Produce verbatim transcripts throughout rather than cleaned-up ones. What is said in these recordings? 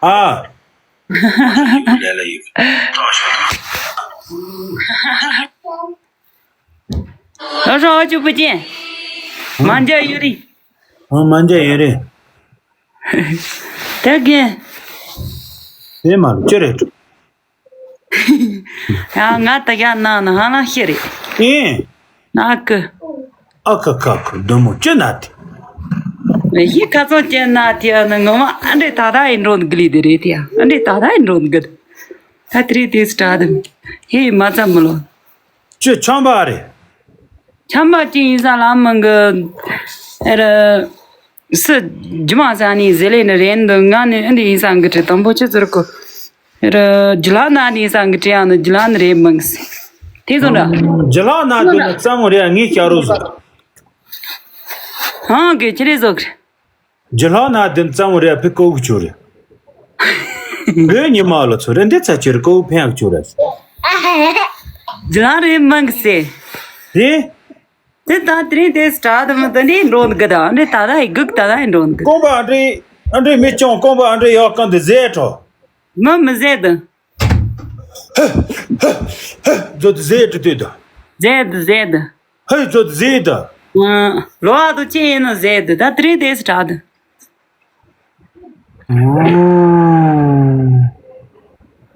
ཨ། ལགས་སོ། ཨ་ཅོ་བུ་ཅན། མ་འཇའ་ཡོད་རེད། ཨ། མ་འཇའ་ཡོད་རེད། དེ་རྒན། དེ་མ་རེད། ཅི་རེད། ཡང་ང་ད་ཡང་ན་ན་ཧ་ལ་ཤི་རེད། ཨེ། ན་ཀི། ཨ་ཁ་ཁ་ཁ། བདུད་མོ་ཅི་ན་དེ། ཡི་ཁ་ཚོན་ཅན་ན་དེ་ནི་ངོ་མ་ཨ་འདྲེ་ད་ད་ཡིན་འགྲོ་འདུག་ལི་དེ་རེད་དེ། ཨ་འདྲེ་ད་ད་ཡིན་འགྲོ་འདུག་ད་དེ་རེད་དེ་སྟྲ་དེ། ཧེ་མ་ཙམ་མི་ལོ། ཁྱོད་ཆམ་པ་རེད། ཆམ་པ་ཅི་ཡིན་ས་ལ་མང་གི། ཨེ་ར། སི། ཇི་མ་ས་ནི་ཟེ་ལེ་ནི་རེད་འདུག་ང་ནི་ཨ་འདྲེ་ཡིན་ས་གི་དྲི་དང་པོ་ཆི་ཟེར་གོ། ར། ཇི་ལ་ན་ནི་སང་གི་དྲི་ཡང་ནི་ཇི་ལ་ནི་རེད་མང་སི། དེ་ཚོ་འདྲ། ཇི་ལ་ན་དེ་ནི་ཙམ་རེ་ངས་བྱ་རོགས་ཟེར། ཧང་གི་ཅི་རེད་ཟོ་གི། ཇི་ལ་ན་དེ་ཙམ་རེ་ཕི་ཀོ་གི་ཆུ་རེད། བོད་ཉི་མ་ལོ་ཚོ་རེད་འདི་ཚ་ཆེར་ཀོ་ཕན་ཡག་ཆུ་རེད། ཇི་ལ་རེད་མང་སི། དེ། དེ་ད་དེ་རིང་དེ་སྟྲ་དུ་མི་དེ་འདྲའི་འགྲོ་འདུག་གི་ད་འདྲའི་ད་ད་ཡི་གུག་ད་ད་ཡི་འགྲོ་འདུག་གི། རྐང་པ་ཨ་འདྲའི་ཨ་འདྲའི་མི་ཅང་རྐང་པ་ཨ་འདྲའི་ཡག་གང་དེ་ཟེར་ཁྲོ། མི་མི་ཟེར་དུ། ཛོ་དེ་ཟེར་དུ་དུ་དུ། ཟེར་དུ་ཟེར་དུ། ཧེ་ཛོ་དེ་ཟེར་དུ། ལོ་ཨ་དུ་ཅི་ཡིན་ནོ་ཟེར་དུ་ད་དེ་རིང་དེ་སྟྲ་དུ།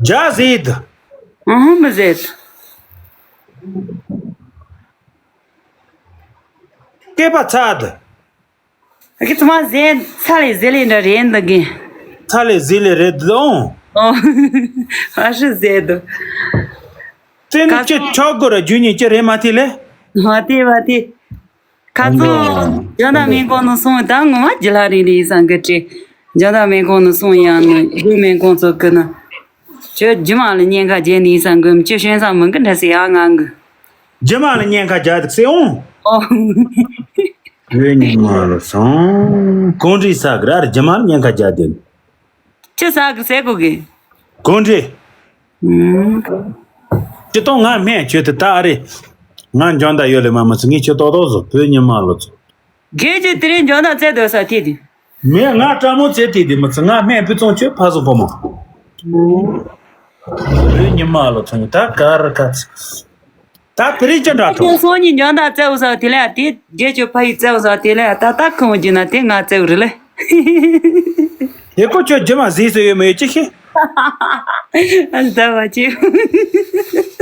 ཇ་ཟིད། ཨ་ཧུ་མི་ཟིད། སྐེད་པ་ཚ་དུ། ཨ་ཀི་ཚང་མ་ཟེ་ཚ་ལེ་ཟེ་ལེ་འདྲ་རེད་འདུག་གི། ཚ་ལེ་ཟེ་ལེ་རེད་འདུག་ཨང་། ཨོ། ཨ་ཧྲི་ཟེ་དུ། དེ་ནི་ཁ་ཅི་ཆོག་གོ་ར་རྒྱུ་ཉིད་ཅི་རེད་མ་ཐི་ལེ། མ་ཐི་མ་ཐི། ཁ་ཚོ། འཇོ་ད་མེ་ཀོང་ནང་སོང་ད་ངོ་མ་ཇི་ལ་རིང་རིང་སང་གི་ཀྲི། འཇོ་ད་མེ་ཀོང་ནང་སོང་ཡང་ནི་རྒྱུ་མེ་ཀོང་ཚོ་ཀི་ན། ཁྱོད་རྒྱུ་མ་ལ་ཉེན་ཁ་རྒྱལ་ནི་སང་གི་ཁྱོད་ཤན་སང་མི་གི་འདྲ་སི་ཡ་ང་གི། རྒྱུ་མ་ལ་ཉེན་ཁ་རྒྱལ་འདུག་སེ་འོང་། ཨོ། བོད་ཉི་མ་ལ་སོང་གོང་ཁྲི་ས་གི་ར་རྒྱུ་མ་ལ་ཉེན་ཁ་རྒྱལ་འདུག་ཅི་ཟ་གི་ཟེར་གོ་གི། གོང་ཁྲི། ཨུམ། ཅི་གཏོང་ང་སྨན་ཁྱོད་དེ་ད་ཨ་རེ། ང་འཇོན་ད་ཡོད་ལེ་མ་མ་ཚོ་ངས་ཁྱོད་ཏོག་ཏོག་བཟོ་བོད་ཉི་མ་ལོ་ཚོ། རྒན་ཁྱོད་དེ་རིང་འཇོན་ད་བཙལ་སྡོད་ས་དེ་དེ། མེད་ང་སྤྲ་མོ་བཙལ་དེ་དེ་མ་ཚོ་ང་སྨན་ཕུད་ཚོང་ཁྱོད་ཕ་བཟོ་ཕོ་མ། བོད་ཉི་མ་ལོ་ཚོ་ངས་ད་ག་ར་ག་ཚོ། ད་བི་རི་ཅི་འདྲ་ཐོ། ཁྱོད་སང་ཉིན་འཇོན་ད་བཙལ་བ་ས་དེ་ལ་དེ་རྒྱལ་ཁྱོད་ཕ་ཡི་བཙལ་བ་ས་དེ་ལ་ད་ད་ཁོང་གི་ན་དེ་ང་བཙལ་བ་རེད་ལེ། དེ་ཀོ་ཁྱོད་རྒྱུ་མ་ཟིག་སུ་ཡོད་མ་ཡོད་ཅི་ཤེས། ཨ་ཟླ་བ་ཅི།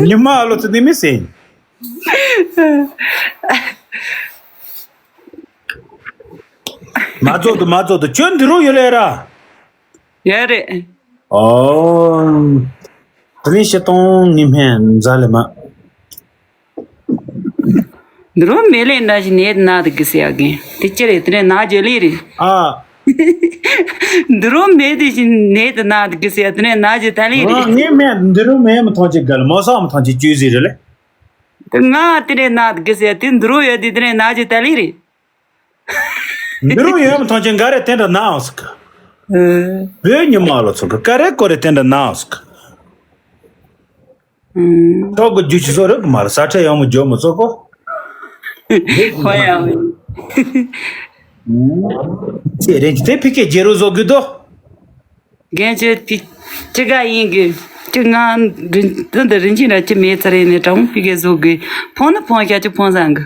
ཉི་མ་ལོ་ཚོ་དེ་མི་སེ། མ་ཚོགས་དུ་མ་ཚོགས་དུ་ཁྱོད་འདི་རུ་ཡོད་ལེ་ར། ཡོད་རེད། ཨོ། དེ་རིང་ཤི་སྟོང་ངི་སྨན་མཛའ་ལེ་མ། འདི་རུ་མེ་ལེ་འདྲ་ཞིག་ནད་ན་དུ་གི་ཟེར་ཡ་གི་དེ་ཅི་རེད་དེ་ནས་ན་རྒྱུ་ལེ་རེད། ཨ། འདི་རུ་མེ་དེ་བཞིན་ནད་དུ་ན་དུ་གི་ཟེར་ཡ་དེ་ནས་ན་རྒྱུ་ད་ལེ་རེད། ངས་སྨན་འདི་རུ་མེ་མི་ཐོང་ཅིག་གལ་མོ་སོགས་མི་ཐོང་ཅིག་བཅོས་ཟིག་རེད་ལེ། དེ་ང་དེ་ནས་ན་དུ་གི་ཟེར་ཡ་དེ་འདི་རུ་ཡོད་དེ་དེ་ནས་ན་རྒྱུ་ད་ལེ་རེད། འདི་རུ་ཡོད་མི་ཐང་ཆེན་འགའ་རེ་དེ་འདྲ་ནའང་ཟིག་ཨ། བོད་ཉི་མ་ལོ་ཚོ་གི་ཀ་རེ་ཀོ་རེ་དེ་འདྲ་ནའང་ཟིག་ཨ། ཐོག་གི་རྒྱུ་ཆི་བཟོ་རེད་གི་མ་རེད་ས་ཁྲ་ཡང་མོ་འཇོག་མི་ཚོགས་གོ་ཧོ་ཡང་། ཚེ་རིང་དེ་ཕི་ཀེ་རྒྱལ་རུ་བཟོ་དགོས་དོ། རྒན་ཁྱོད་ཀྱི་ཅི་ག་ཡིན་གི་ཅི་ང་རིན་དོན་དུ་རིན་ཆེན་ར་ཅི་མེད་ཚར་ཡིན་ནས་དྲང་མོ་ཕི་གེ་བཟོ་དགོས། ཕོང་ནི་ཕོང་ཤ་ཅི་ཕོང་སང་གི་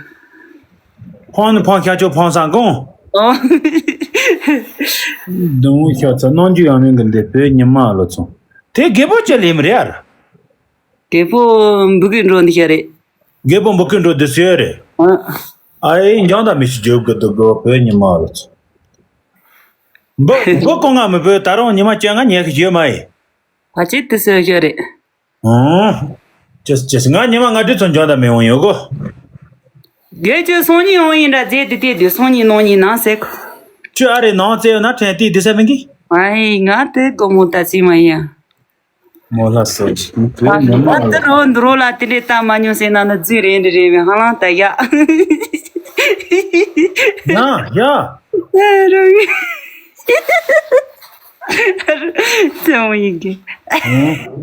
ཕོང་ནི་ཕོང་ཤ་ཅི་ཕོང་སང་གོང་། ཨོ། དུང་ཤ་ཚ་གནང་རྒྱུ་ཡང་རིང་གི་འདི་བོད་ཉི་མ་ལོ་ཚོང་དེ་རྒད་པོ་ཅི་ལེམ་རེད་ཨར། རྒད་པོ་འབུ་གུ་འགྲོ་འདི་ཤ་རེད། རྒད་པོ་འབུ་གུ་འགྲོ་འདི་སུ་ཡོད་རེད། ཨ། ཨ་ཡེ་འཇང་དང་མི་ཤི་རྒྱོབ་གི་འདུག་གོ་བོད་ཉི་མ་ལོ་ཚོང་། འབུ་འབུ་ཀོང་ང་མི་བོད་ད་རུང་ཉི་མ་བཅོ་ལྔ་ཉལ་གི་ཡོད་མ་ཡིན། ཕ་ཆེ་དེ་སོས་ཤོར་རེད། ཨང་། ཅེས་ཅེས་ང་ཉི་མ་ང་དུས་ཚོད་འཇོན་དང་མི་འོང་ཡོད་གོ་རྒས་ཁྱོད་སང་ཉིན་འོང་ཡིན་འདྲ་རྫས་དེ་དེ་དུས་སང་ཉིན་ནང་ཉིན་ནང་ཟེར་གོ་ཁྱོད་ཨ་རེ་ནང་བཙལ་ཡོད་ན་ཕྲན་དེ་དེ་ས་མི་གི་ཨའི་ང་དེ་དགོང་མོ་ལྟ་ཅི་མ་ཡིན་ཡ། མོ་ལ་སོ་ཅི་ཨ་ཨ་ཏི་རོ་འདི་རོ་ལ་དེ་འདྲའི་ལྟ་མ་མྱོང་ཟེར་ན་ནི་རྫུན་རེད་འདྲ་རེད་མེད་ཧ་ལང་ལྟ་ཡ། ཡ་ཡ། རོ་ཡི། རྩེད་མོ་ཡིན་གི་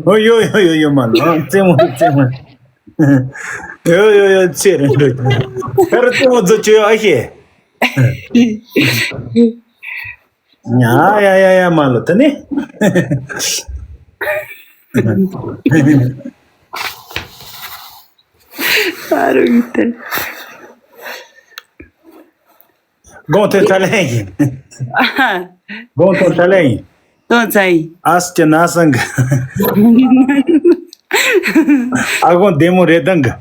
ཨོ་ཡོ་ཡོ་ཡོ་ཡོ་མ་ལ་རྩེད་མོ་རྩེད་མོ། ཡོ་ཡོ་ཡོ་ཚེ་རིང་འགྲོ། ཁ་རུ་རྩེད་མོ་རྫོགས་ཆོས་ཨ་ཤེ། ཡ་ཡ་ཡ་ཡ་མ་ལོ་ད་ནི། ཨ་རོ་ཡིན་ཏེ། དགོང་ཐོན་ཁྲ་ལན་ཡིན། དགོང་ཐོན་ཁྲ་ལན་ཡིན། ཏོ་ཚའི། ཨ་སི་ཅི་ན་སང་གི། ཨ་དགོང་བདེ་མོ་རེད་དང་གི།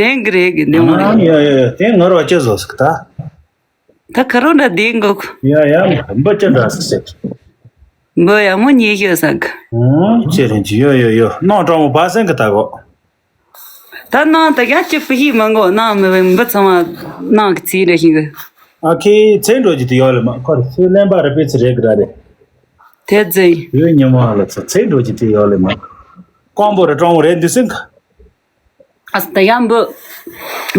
རེད་གི་རེད་གི་བདེ་མོ་རེད། ཡ་ཡ་ཡ་དེ་ང་རོ་ཅི་བཟོ་སི་ད། ད་ཁ་རོ་འདྲ་བསྡད་འགོ། ཡ་ཡ་འབུ་ཅི་འདྲ་ཟེར། འབུ་ཡ་མོ་ཉེ་ཤོས་ཟ་གི། ཨང་ཅེ་རིན་ཅི་ཡོ་ཡོ་ཡོ་ནང་གྲོང་མོ་བ་སེང་གི་ད་གོ། ད་ནང་ད་ཡ་ཅི་པི་ཧི་མང་གོ་ནང་མི་བའི་འབུ་ཚང་མ་ནང་གི་ཚིག་འདྲ་ཞིག་གི། ཨ་ཁེ་ཚེ་འགྲོ་གི་དེ་ཡོ་ལེ་མ་ཁོ་རེ་ཚེ་ལེན་པ་རེ་པེ་ཚེ་རེ་གི་ར་རེ། དེ་ཙི། ཡོ་ཉི་མ་ལ་ཚོ་ཚེ་འགྲོ་གི་དེ་ཡོ་ལེ་མ། ཀོང་པོ་རེ་གྲོང་མོ་རེ་འདི་སེང་གི། ཨ་ད་ཡང་འབུ།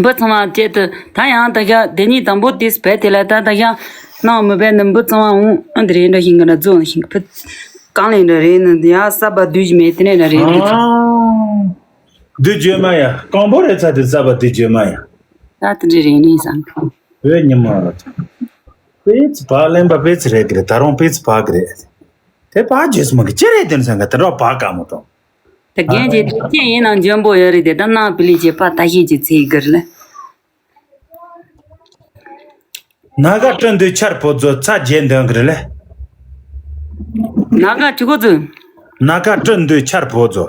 འབུ་ཚང་མ་བཅད་དུ་ད་ཡང་ད་ཡ་དེ་ཉིད་དང་པོ་དེས་བས་དེ་ལ་ད་ད་ཡ་ནང་མི་བས་ནི་འབུ་ཚང་མ་འོང་ཨ་འདི་རེད་འདྲ་ཞིག་གི་འདྲ་རྫོང་ཞིག་ཕུ། གང་ལས་འདྲ་རེད་ནི་ཡ་ས་བ་དུས་ཞིག་མེད་དེ་ནས་འདྲ་རེད་འདུག་ཚོ། ཨ། དུས་བརྗོད་མ་ཡ་སྐམ་པོ་རེད་ཚ་དུས་ས་བ་དུས་བརྗོད་མ་ཡ། ད་དེ་འདྲ་རེད་ནི་བསམ། བོད་ཉི་མ་ར་ཚོ། པེ་ཙི་བ་ལེན་པ་པེ་ཙི་རེད་གི་རེད་ད་རུང་པེ་ཙི་བ་གི་རེད། དེ་བ་བརྗོད་སི་མ་གི་ཅི་རེད་དེ་ནི་སང་ག་དེ་འདྲ་བ་དཀའ་མོ་དང་། ད་རྒན་གྱི་དེ་ཅི་ཡིན་ནང་འཇོན་པོ་ཡོད་རེད་དེ་ད་ནང་པི་ལི་ཅེ་པ་ད་ཤེས་ཀྱི་ཚེ་གིར་ལ། ན་ག་སྤྲི་འདོད་ཆར་པོ་མཛོ་ཚ་རྒྱས་འདོན་གིར་ལ། ན་ག་ཅི་གོ་ཚོ། ན་ག་སྤྲི་འདོད་ཆར་པོ་མཛོ།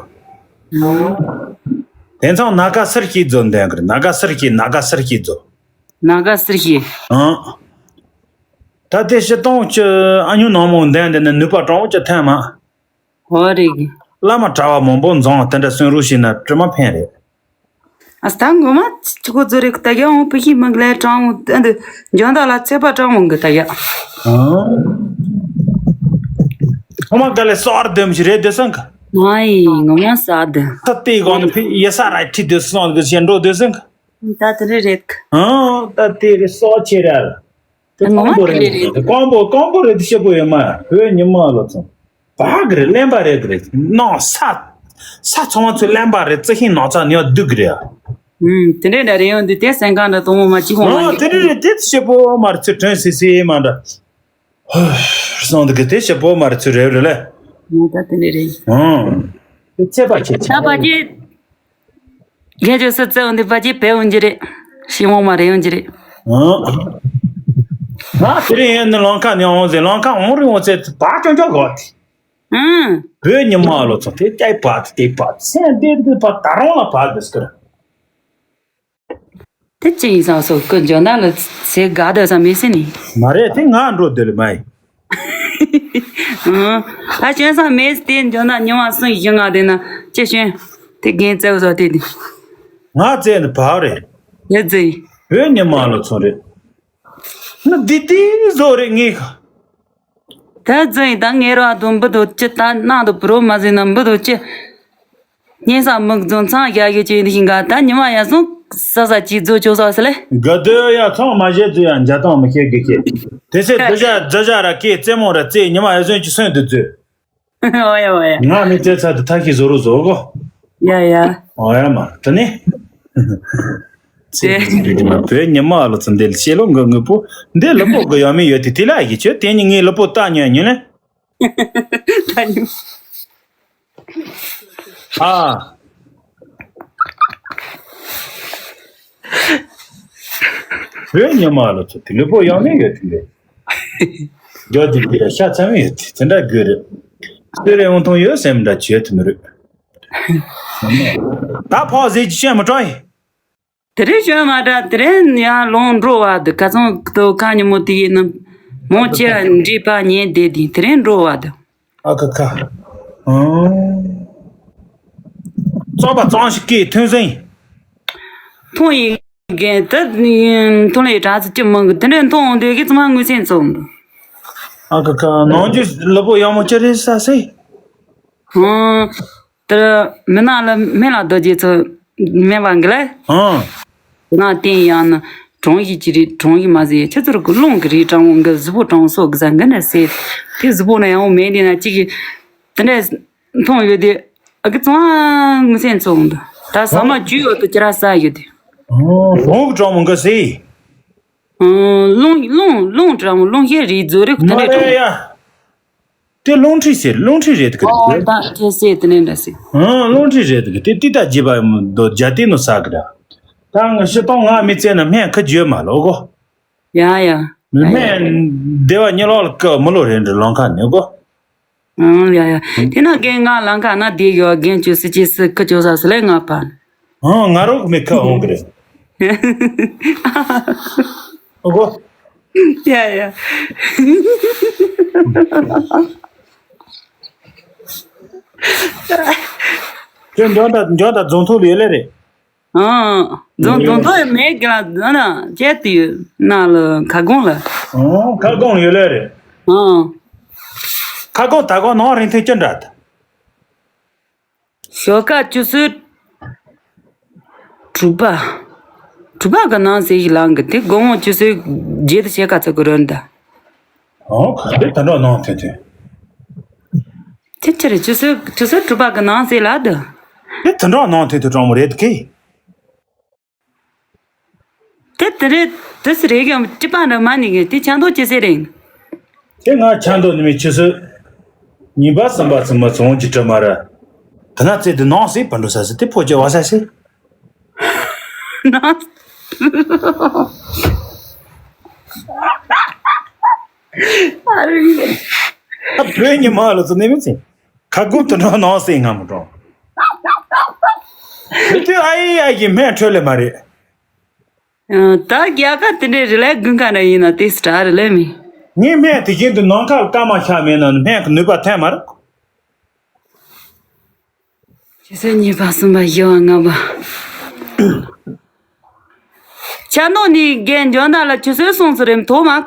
དེ་ཚང་ན་ག་སིར་ཤི་མཛོ་འདོན་གིར་ན་ག་སིར་ཤི་ན་ག་སིར་ཤི་མཛོ། ན་ག་སིར་ཤི། ཨང་། ད་དེ་ཤི་སྟོང་ཅི་ཨ་ཉུ་ནང་མོ་འདོན་དེ་ནི་ནུས་པ་གྲང་བོ་ཅི་ཐོན་མ། ཧོ་རེད་གི། བླ་མ་གྲྭ་བ་མང་པོ་འཛོམས་དེ་འདྲ་གསུང་རོགས་ཞིག་ན་དྲི་མ་ཕན་རེད། ཨ་ད་ངོ་མ་ཆུ་ཁོ་ཚོ་རེད་ད་ཡ་འོང་པི་ཤི་མི་ལས་གྲང་འོང་ཨ་འདི་འཇོན་ད་ལ་ཚེ་པ་གྲང་འོང་གི་ད་ཡ། ཨང་། ངོ་མ་ག་ལས་སོར་དེམ་ཞིག་རེད་དེ་སང་གི། ཨའི་ངོ་མ་ས་དེ། ད་དེའི་སྒང་ནས་ཕི་ཡེ་ས་ར་ཁྲི་དེ་སོང་གི་ཞེ་འགྲོ་དེ་སང་གི། ད་དེ་རེད་རེད་གི། ཨང་ད་དེ་རེད་སོ་ཆེ་ར། དེ་ངོ་མ་ཀོང་པོ་རེད། དེ་རེད། ཀོང་པོ་ཀོང་པོ་རེད་དེ་ཤེས་པོ་ཡོད་མ། བོད་ཉི་མ་ལོ་ཚོ། བག་རེད་གླེན་པ་རེད་གི་རེད་ནང་ས། ས་ཚང་མ་ཚོས་གླེན་པ་རེད་རྩི་ཤིང་ནགས་ཚལ་ནས་སྡུག་གི་རེད། ཨུམ་དེ་འདྲས་འདྲ་རེད་ཡོང་དུས་དེ་སེམས་ཁང་འདྲ་དོ་མོ་མ་གཅིག་ཧོང་མ་ཨ་རེད། དེ་འདྲས་རེད་དེ་ཤེས་པོ་མ་རེད་ཚེ་དྲན་སི་སི་མ་འདྲ། ཧོ། སོང་འདུག་གི་དེ་ཤེས་པོ་མ་རེད་ཚེ་རེད་རེད་ལེ། ང་ད་དེ་འདྲས་རེད། ཨང་། དེ་ཚེ་པ་ཆེ་ཆེ། ད་པ་ཅི། རྒན་ཅོ་སི་བཙལ་འོང་དུས་པ་ཅི་བེ་འོང་གི་རེད། ཤི་འོང་མ་རེད་འོང་གི་རེད། ཨང་། ང་དེ་རིང་ཡང་ནི་ལང་ཁ་ནས་འོང་ཟེར་ལང་ཁ་འོང་རིང་འོང་ཚེ་བག་ཅོང་ཅོག་གོ་དེ། ཨང་། བོད་ཉི་མ་ལོ་ཚོ་དེ་ལྟའི་བག་དེ་བག་སེམས་བདེ་བདེ་བག་ད་རུང་ལ་བག་དེ་སྐར། དེ་ཅི་ཡིན་ཟེར་སོ་ཀུན་འཇོན་ན་ལ་ཟེར་དགའ་དོ་ས་མི་སྲིད་ནི། མ་རེད་དེ་ང་འགྲོ་འདོད་ལ་མ་ཡིན། ཨང་། ད་ཞོན་ས་མེད་དེ་འཇོན་ན་ཉི་མ་སུན་བཞི་ང་དེ་ན་ཅི་ཞོན། དེ་རྒན་བཙལ་བཟོ་དེ་དེ། ང་བཙལ་ནི་བག་རེད། ཡ་ཛི། བོད་ཉི་མ་ལོ་ཚོ་རེད། ནི་དེ་དེ་བཟོ་རེད་ངེས་ག་ད་ཛི་ཡིན་ད་ངེས་རོ་ཨ་དུ་འབུ་དོ་ཅི་ད་ནང་དུ་བུ་རོ་མ་ཟིན་ན་འབུ་དོ་ཅི། ཉེ་ས་མིག་རྫོང་ཚང་རྒྱ་གི་ཅི་འདི་ཞིག་ག་ད་ཉི་མ་ཡ་སོང་ས་ས་ཅི་རྫོ་ཅོ་ས་སི་ལེ། ག་དོ་ཡ་ཚང་མ་ཞེ་ཛུ་ཡ་འཇའ་ཐང་མི་ཤེས་གི་ཁྱེད། དེ་སེ་དུ་ཞ་ཛ་ཞ་ར་ཀེ་རྩེ་མོ་ར་རྩེ་ཉི་མ་ཡ་སོང་ཅི་སོན་དུ་ཛུ། ཨོ་ཡ་ཨོ་ཡ། ང་མི་རྩེ་ཚ་དུ་ཐ་ཁི་བཟོ་རུ་བཟོ་གོ། ཡ་ཡ། ཨོ་ཡ་མ་དུ་ནི། ཚེ་དེ་ཚེ་དེ་མ་བོད་ཉི་མ་ལོ་ཚོ་འདི་ལ་ཤེས་ལོ་ངུ་ངུ་པོ་འདི་ལ་པོ་གི་ཡོད་མི་ཡོད་དེ་དེ་ལ་ཡི་ཆོས་དེ་ཉིད་ངའི་ལ་པོ་ལྟ་ཉོན་ཉོན་ལེ། ད་ཉོན། ཨ། བོད་ཉི་མ་ལོ་ཚོ་དེ་ལ་པོ་ཡོད་མི་ཡོད་དེ་ལེ། རྒྱ་དེ་འདི་ལ་ཤ་ཚ་མི་ཡོད་དེ་དེ་འདྲ་དགོས་རེད། སུ་རེ་འོང་ཐོང་ཡོད་སེམས་འདྲ་བྱེད་ཐུབ་མི་རེད། ད་ཕོག་ཟེར་གྱི་ཤ་མི་སྤྲོ་ཡི། དེ་རིང་ཞོན་མ་འདྲ་དེ་རིང་ཡང་ལོང་འགྲོ་བ་འདི་ཁ་སང་དོ་ཁ་ཉི་མོ་དེ་ཡིན་ནམ། མོ་ཅི་འདྲི་པ་ཉན་བསྡད་དེ་དེ་རིང་འགྲོ་བ་འདི། ཨ་ཁ་ཁ། ཨང་། བཙོག་པ་གཙང་ཞིག་གིས་ཐོན་ཟིན། མཐོང་ཡིན་གན་དེ་མཐོང་ལས་གྲྭ་ཚོ་ཅི་མང་གི་དེ་འདྲ་མཐོང་འོང་དུས་ཀྱི་ཚང་མ་ངོས་སེམས་ཚོགས་འདུག་ཨ་ཁ་ཁ་ནང་རྒྱུ་ལུ་པོ་ཡག་མོ་ཅི་རེད་ས་སེ། ཨང་། དེར་མི་ནག་ལ་སྨན་བླ་རྡོ་རྗེ་ཚོ་སྨན་བླ་འགི་ལ། ཨང་། ང་བསྟན་ཡང་ན་གྲོང་གཞི་ཅི་རེད་གྲོང་གཞི་མ་ཟེར་ཁྱེད་ཚོར་གི་རླུང་གི་རེད་གྲང་བོ་འགི་གཟུགས་པོ་གྲང་སོགས་གི་ཟ་འགི་ན་ཟེར། དེ་གཟུགས་པོ་ན་ཡང་བོ་མེད་དེ་ན་གཅིག་གི་དེ་འདྲ་མཐོང་ཡོད་དེ་ཨ་གི་ཚང་ངུ་སེམས་ཚོགས་འདུག་ད་ཟ་མ་རྒྱུས་ཡོད་དུ་ཅི་ར་ཟ་ཡོད་དེ། ཨང་། གྲང་བོ་འགི་ཟེར། ཨང་། རླུང་རླུང་རླུང་གྲང་མོ་རླུང་ཤེད་རེད་བཟོ་རེད་ཁོ་ཐ་མ་རེད་ཡ། དེ་རླུང་མཁྲིས་ཟེར། རླུང་མཁྲིས་རེད་གི། ཨོ་ད་ཁྱེད་སེ་དེ་ནས་འདྲ་སེ། ཨང་། རླུང་མཁྲིས་རེད་གི། དེ་ཏི་ཏ་བྱེད་པ་མི་འདུག་རྒྱ་ཏི་ནུ་ས་གི་ར། ད་ང་ཤི་སྟོང་ང་མི་བཙལ་ན་སྨན་ཁ་བརྗོད་མ་ལོ་གོ། ཡ་ཡ། སྨན་སྡེ་བ་གཉིས་ལོག་ལ་ཀ་མི་ལོ་རེད་འདྲ་ལོང་ཁ་ནས་གོ། ཨང་། ཡ་ཡ། དེ་ན་རྒན་ང་ལང་ཁ་ན་བསྡད་ཡོད། རྒན་ཁྱོད་སི་ཅི་སི་ཁི་ཅོ་ས་སི་ལེ་ང་ཕན། ཨང་། ང་རོགས་མི་ཁ་འོང་གི་རེད། ཨོ་གོ། ཡ་ཡ། ཁྱོད་འཇོན་ད་འཇོན་ད་རྫོང་ཐོག་ལ་ཡོད་ལེ་རེད། ཨང་། རྫོང་རྫོང་ཐོག་ཡོད་མེད་གི་ལ་ན་ན་ཁྱེད་དུ་ཡོད་ན་ལ་ཁ་སྐོང་ལ། ཨང་། ཁ་སྐོང་ཡོད་ལེ་རེད། ཨང་། ཁ་སྐོང་ད་གོ་ནང་རིང་ཐུང་ཅི་འདྲ་ད། ཞོགས་ཀ་ཆུ་ཚོད་དྲུག་པ། དྲུག་པ་གི་ནང་ཟེར་ཞིག་ལངས་གི། དེ་དགོང་མོ་ཆུ་ཚོད་བརྒྱད་དང་ཕྱེད་ཀ་ཙམ་གི་རོལ་ད། ཨོ་ག་དེ་དུད་འགྲོ་ནང་ཐོན་ཐོན། དེ་ཅི་རེད། ཆུ་ཚོད་ཆུ་ཚོད་དྲུག་པ་གི་ནང་ཟེར་ལ་ད། དེ་དུད་འགྲོ་ནང་ཐོན་ཐོན་གྲོང་མོ་རེད་གི། དེ་དེ་རེད། དེ་སི་རེད་གི་ཡང་སྤྲི་པ་འདྲ་མ་ནི་གི་དེ་ཆ་མདོག་ཅི་ཟེར་རེད། དེ་ང་ཆ་མདོག་ནི་མི་ཆུ་ཚོད་གཉིས་པ་གསུམ་པ་ཚང་མ་ཚོང་གི་གྲི་མ་ར། དེ་ན་ཚེ་དེ་ནང་སྲིད་པ་འགྲོ་ས་སི་དེ་ཕོ་ཅེ་བ་ས་སི། ན། ཨ་རི། ཨ་བོད་ཉི་མ་ལ་ཚོ་ནི་མི་ཚེ་ཁ་སྐོང་དུ་འགྲོ་ནང་སྲིད་ང་མི་འགྲོ། དེ་ཨ་ཡི་ཨ་ཡི་སྨན་འཕྲོད་ལེ་མ་རེད། ད་རྒྱ་གར་དེ་འདྲའི་རི་ལས་དགུན་ཁ་འདྲ་ཡིན་ན་དེ་སི་ཏྲ་རི་ལས་མིན། ངའི་སྨན་དེ་བཞིན་དུ་ནམ་མཁའ་སྐར་མ་ཤར་མེད་ན་སྨན་གྱི་ནུས་པ་ཐོན་མ་རེད། ཆུ་ཚོད་གཉིས་པ་གསུམ་པ་བཞི་པ་ལྔ་པ། ཆ་ནོ་ནི་རྒན་འཇོན་ན་ལ་ཆུ་ཚོད་གསུམ་ཚོ་རེམ་ཐོག་མ།